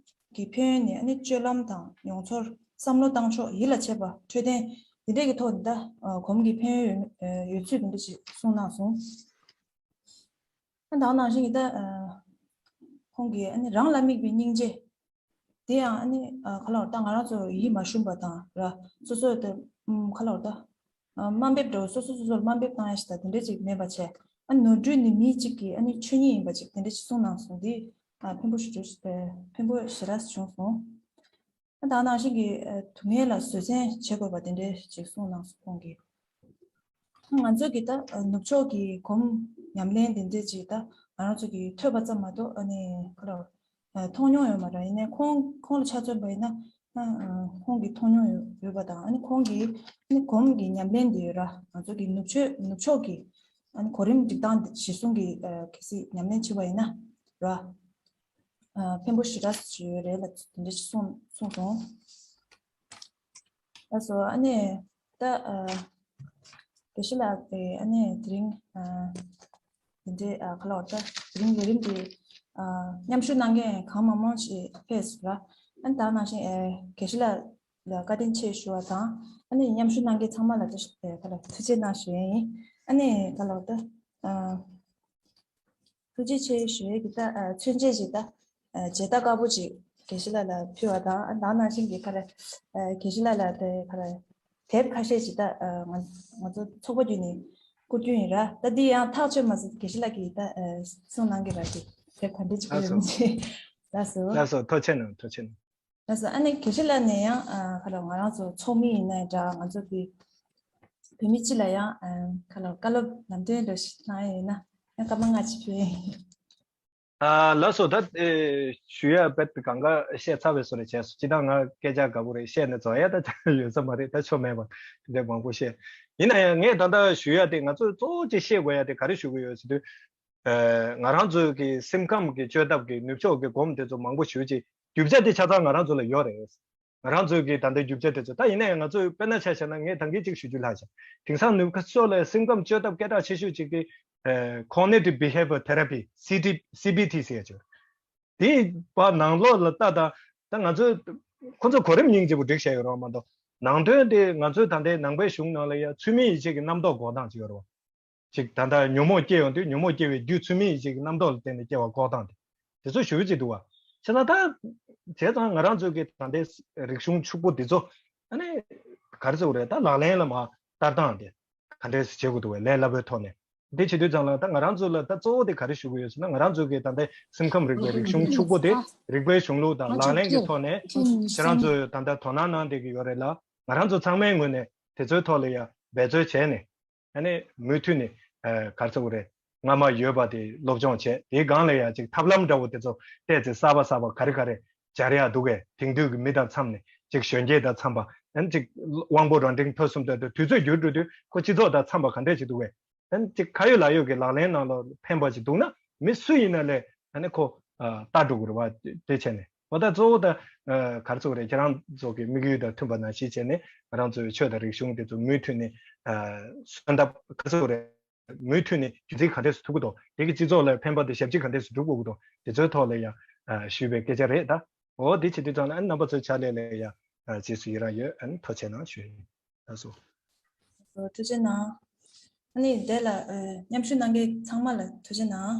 གྱི་ཕན་ཡོན་ནི་ཨ་ནི་སྤྱོད་ལམ་དང་མྱོང་ཚོར། བསམ་བློ་བཏང་ཕྱོགས། ཡིད་ལ་བྱེད་པ། འཕྲོད་བསྟེན། འདི་འདྲས་ཀྱི་ཐོག་ནས་ད་ཨ་སྒོམ་གྱི་ཕན་ཡོན་ཡོད་ཨ་ཡོད་ཚུལ་དེ་འདྲ་ཞིག་གསུངས་གནང་སོང་། ཨ་ད་ནང་བཞིན་གྱི་ད་ཨ་ཁོང་གིས་ཨ་ནི་རང་ལ་དམིགས་པའི་སྙིང་རྗེ། དེ་ཡང་ཨ་ནི་ཨ་ག་ལ་བར་ད་ང་རང་ཚོ་ཡིད་མ་ཞུམ་པ་དང་ར། སོ་སོ་དེ་ཨམ་ག་ལ་བར་ད་ཨ་དམའ་འབེབས་འདྲ་བོ། སོ་སོ་སོ་སོར་དམའ་འབེབས་བཏང་ཡ་ཞིག་དང་དེ་འདྲ་ཅིག་མེད་པ་བྱས། ཨ་ནི་ནོར་འཁྲུལ་ནི་མི་གཅིག་གི་ཨ་ནི་ཆོས་ཉིད་ཡིན་པ་ཅིག་དེ་འདྲ་ཅིག་གསུངས་གནང་སོང་། དེ་ཨ་ཕན་པོ་ཞེ་དྲག་ཨ་ཕན་པོ་ཞེ་དྲག་བྱུང་སོང་། ཨ་ད་ནང་བཞིན་གྱི་ཨ་སྡུག་བསྔལ་ལ་བཟོད་བསྲན་བྱེད་དགོས་པ་དེ་འདྲ་ཅིག་གསུངས་གནང་སོང་ཁོང་གིས། ང་ཚོ་གི་ད་ནུབ་ཕྱོགས་ཀྱི་སྒོམ་ཉམས་ལེན་དེ་འདྲ་ཅིག་ད་ང་རང་ཚོ་གིས་ཐོས་པ་ཙམ་མ་གཏོགས་ཨ་ནི་ག་ལ་བར་མཐོང་མྱོང་ཡོད་མ་རེད། ཡིན་ནའི་ཁོང་ཁོང་ལ་ཆ་མཚོན་པ་ཡིན་ན་ཨ་ཁོང་གིས་མཐོང་མྱོང་ཡོད་ཡོད་པ་དང་། ཨ་ནི་ཁོང་གིས་ཨ་ནི་སྒོམ་གྱི་ཉམས་ལེན་དེ་ཡོད་ར། ང་ཚོ་གི་ནུབ་ཕྱོགས་ནུབ་ཕྱོགས་ཀྱི་ཨ་ནི་གོ་རིམ་སྒྲིག་སྟངས་དེ་གཞིར་བཟུང་གིས་ཨ་གལ་སྲིད་ཉམས་ལེན་བྱས་པ་ཡིན་ན་ར། ཨ་ཕན་པོ་ཞེ་དྲག་ཅིག་ཡོད་རེད་ལ་དེ་འདྲ་ཅིག་གསུངས་གསུངས་སོང་། ལགས་སོ། ཨ་ནི་ད་ཨ་དགེ་བཤེས་ལགས་ཀྱིས་ཨ་ནི་དེ་རིང་ཨ་དེ་འདྲའི་ཨ་ག་ལ་བར་ད་དེ་རིང་ལས་རིམ་དེ་ཨ་མཉམ་ཞུགས་གནང་མཁན་གང་མང་མང་ཞིག་ཕེབས་སོང་ལ། ཨ་ནི་ད་ནང་བཞིན་ཨ་དགེ་བཤེས་ལགས་ལ་བཀའ་དྲིན་ཆེ་ཞུ་བ་དང་། ཨ་ནི་མཉམ་ཞུགས་གནང་མཁན་ཚང་མ་ལ་ད་ཨ་ག་ལ་ཐུགས་རྗེ་གནང་ཞུ་ཡས་ཡིན། ཨ་ནི་ག་ལ་བར་ད་ཨ། ཐུགས་རྗེ་ཆེ་ཞུ་ཡས་ཀྱི་ད་ཨ་མཚོན་བྱེད་ཅིག་ད་ཨ་མཇལ་དར་དཀར་པོ་ཅིག་དགེ་བཤེས་ལགས་ལ་ཕུལ་བ་དང་། ཨ་ད་ནང་བཞིན་གྱི་ག་རེ་ཨ་དགེ་བཤེས་ལགས་ལ་དེ་ག་རེ་དེབ་ཁ་ཤས་ཅིག་ད་ཨ་ང་ང་ཚོ་ཚོགས་པ་བརྒྱུད་ནས་བསྐུར་རྒྱུ་ཡིན་ར། ད་འདི་ཡང་ཐག་ཆོད་མ་སོང་། དགེ་བཤེས་ལགས་ཀྱིས་ད་ཨ་གསུང་གནང་གི་ར། དེ་དེབ་ག་འདྲ་ཅིག་ལགས་སོ། ཡོད་མི་ཅིག་ལགས་སོ། ལགས་སོ། ཐུགས་རྗེ་གནང་། ཐུགས་རྗེ་གནང་། ལགས་སོ། ཨ་ནི་དགེ་བཤེས་ལགས་ནས་ཡང་ཨ་ག་རེ་ང་རང་ཚོ་ཚོགས་མི་ཡིན་ནའི་འདྲ། ང་ཚོ་གི་བོད་མི་སྤྱི་ལ་ཡང་ཨ་ག་རེ་བཀའ་སློབ་ལམ་སྟོན་འདྲ་ཞིག་གནང་ཡས་ཡིན་ན་ཡང་སྐར་མ་ལྔ་ཅིག་ཕུལ་ཡས་ཡིན། ཨ་ལགས་སོ། ད་ཨེ་ཞུ་ཡ་དཔེ་གང་ག་བཤད་ཚར་བའི་བཟོ་འདྲ་བྱས་སོང་། སྤྱིར་བཏང་ང་སྐད་ཆ་དགའ་པོ་རེད། བཤད་ནས་རྫོགས་ཡ་ད་ཡོད་ས་མ་རེད། ད་ཆོ་མེད་པ་དེ་འདྲ་མང་པོ་བཤད། ཡིན་ན་ཡང་ངས་ད་ལྟ་ཞུ་ཡ་དེ་ང་ཚོས་གཙོ་བོ་ཅིག་ཤེས་དགོས་ཡ་དེ་ག་རེ་ཞུ་གི་ཡོད་ཟེར་དུས། ཨེ་ང་རང་ཚོའི་གི་སེམས་ཁམས་ཀྱི་བཅོས་ཐབས་ཀྱི་ནུབ་ཕྱོགས་ཀྱི་སྒོམ་དེ་ཚོ་མང་པོ་ཞུ་ཅིག་རྒྱུ་ཆ་དེ་ཆ་ཚང་ང་རང་ཚོ་ལ་ཡོད་རེད། ང་རང་ཚོའི་གི་ད་ལྟའི་རྒྱུ་ཆ་དེ་ཚོ། ད་ཡིན་ན་ཡང་ང་ཚོས་དཔེར་ན་ཆ་བཞག་ན། ངས་ད་གིན་གཅིག་ཞུ་རྒྱུ་ལྷག་བྱུང་། དེང་སང་ནུབ་ཕྱོགས་ལ་སེམས་ཁམས་བཅོས་ཐབས་སྐད་གྲགས་ཆེ་ཤོས་གཅིག་དེ་ཨེ་Cognitive Behavioral Therapy། སི་ཊི། སི་བི་ཊི་ཟེར་ཡ་ཅིག་དེ་བ་ནང་ལོགས་ལ་ལྟ་དང་། ད་ང་ཚོས་ཁོ་ཚོ་གོ་རིམ་སྙིང་རྗེ་པོ་སྒྲིག་བཞག་ཡོད་རེད་མ་གཏོགས། ནང་དོན་དེ་ང་ཚོའི་ད་ལྟའི་ནང་པའི་གཞུང་ནང་ལ་ཡ་ཚུལ་མིན་ཡིད་བྱེད་ཀྱི་རྣམ་རྟོག་འགོག་སྟངས་ཅིག་ཡོད་རེད་བ། ཅིག་ད་ལྟ་ཉོན་མོངས་སྐྱེ་ཡོང་དུས། ཉོན་མོངས་སྐྱེ་བའི་རྒྱུ་ཚུལ་མིན་ཡིད་བྱེད་ཀྱི་རྣམ་རྟོག་ལ་བརྟེན་ནས་སྐྱེ་བ་འགོག་སྟངས་དེ། དེ་ཚོ་ཞུ་གི་ཅིག་འདུག་བ། བྱས་ཙང་ད་བྱས་ཙང་ང་རང་ཚོའི་གི་ད་ལྟའི་རིག་གཞུང་ཕྱུག་པོ་འདི་ཚོ་ཨ་ནི་ག་རེ་ཟེར་དགོས་རེད། ད་ལག་ལེན་ལ་མར་བསྟར་སྟངས་དེ་ག་འདྲས་སེ་བྱེད་དགོས་འདུག་བས། ལས་སླ་པོའི་ཐོག་ནས། དེ་བྱེད་དུས་ཙང་ལ་ད་ང་རང་ཚོ་ལ་ད་གཙོ་བོ་དེ་ག་རེ་ཞུ་གི་ཡོད་ཟེར་ན། ང་རང་ཚོའི་གི་ད་ལྟའི་སེམས་ཁམས་རིག་པའི་རིག་གཞུང་ཕྱུག་པོ་དེ། རིག་པའི་གཞུང་ལུགས་དང་ལག་ལེན་གྱི་ཐོག་ནས་ཁྱེད་རང་ཚོས་ད་ལྟ་དོ་སྣང་གནང་བསྡད་ཀྱི་ཡོད་རེད་ལ། ང་རང་ཚོ་ཚང་མའི་ངོས་ནས་དེ་ཚོའི་ཐོག་ལ་ཡ་འབད་རྩོལ་བྱས་ནས། ཨ་ནི་མུ་མཐུད་ནས་ཨ་ག་རེ་ཟེར་དགོས་རེད། སྔ་མ་ཡོད་པ་དེ་སློབ་སྦྱོང་བྱས། དེའི་སྒང་ལ་ཡ་ཅིག་ཐབས་ལམ་འདྲ་བོ་དེ་ཚོ་བལྟས་ཚེ། གསར་པ་གསར་པ་ག་རེ་ག་རེ་སྦྱར་ཡག་འདུག་གས། དེང་དུས་ཀྱི་མི་དང་འཚམས་ནས། ཅིག་གཞོན་སྐྱེས་དང་འཚམས་པ། ཨ་ནི་ཅིག་དབང་པོ་རང་འབྲིང་ཐོས་གསུམ་ལྟ་བུ། དུས་ཚོད་འགྱུར་འགྲོ་དུས་ཁོ་སྤྱི་ཚོགས་དང་འཚམས་པ་ག་འདྲས་ཅིག་འདུག་གས། ཨ་ནི་ཅིག་ཁ་ཡོད་ལག་ཡོད་ཀྱི་ལག་ལེན་ནང་ལ་ཕན་པ་ཅིག་འདུག་ན། མི་སུ་ཡིན་ན་ལས་ཨ་ནི་ཁོ་ཨ་ལྟ་འགྲོ་དགོས་རེད་བ། དེ་བྱས་ནས། འོ་ད་གཙོ་བོ་ད་ཨ་ག་རེ་ཟེར་དགོས་རེད། ཁྱེད་རང་ཚོ་གི་དམིགས་ཡུལ་དང་མཐུན་པ་ནང་བཞིན་བྱས་ནས། ང་རང་ཚོའི་ཆོས་དང་རིག་གཞུང་དེ་ཚོ་མུ་མཐུད་ནས་ཨ་གསོན་ཐབས། ག་རེ་ཟེར་དགོས་རེད། མུ་མཐུད་ནས་རྒྱུན་འཛིན་ག་འདྲས་སེ་ཐུབ་ཀྱི་འདུག་དེ་གི་སྤྱི་ཚོགས་ལ་ཕན་པ་དེ་ཞབས་ཕྱི་ག་འདྲས་སེ་སྒྲུབ་དགོས་ཀྱི་འདུག་དེ་ཚོའི་ཐོག་ལ་ཡ་ཨ་ཞུས་པའི་སྐད་ཆ་རེད་ད། འོ་དེ་བྱེད་དུས་ཙང་ལ་ཨ་ནི་རྣམ་པ་ཚོའི་ཕྱག་ལས་ལ་ཡ་ཨ་རྗེས་སུ་ཡི་རང་ཡོད། ཨ་ནི་ཐུགས་རྗེ་གནང་ཞུ་ཡིན། ལགས་སོ། ཐུགས་རྗེ་གནང་། ཨ་ནི་དེ་ལ་ཨ་མཉམ་ཞུགས་གནང་མཁན་ཚང་མ་ལ་ཐུགས་རྗེ་གནང་།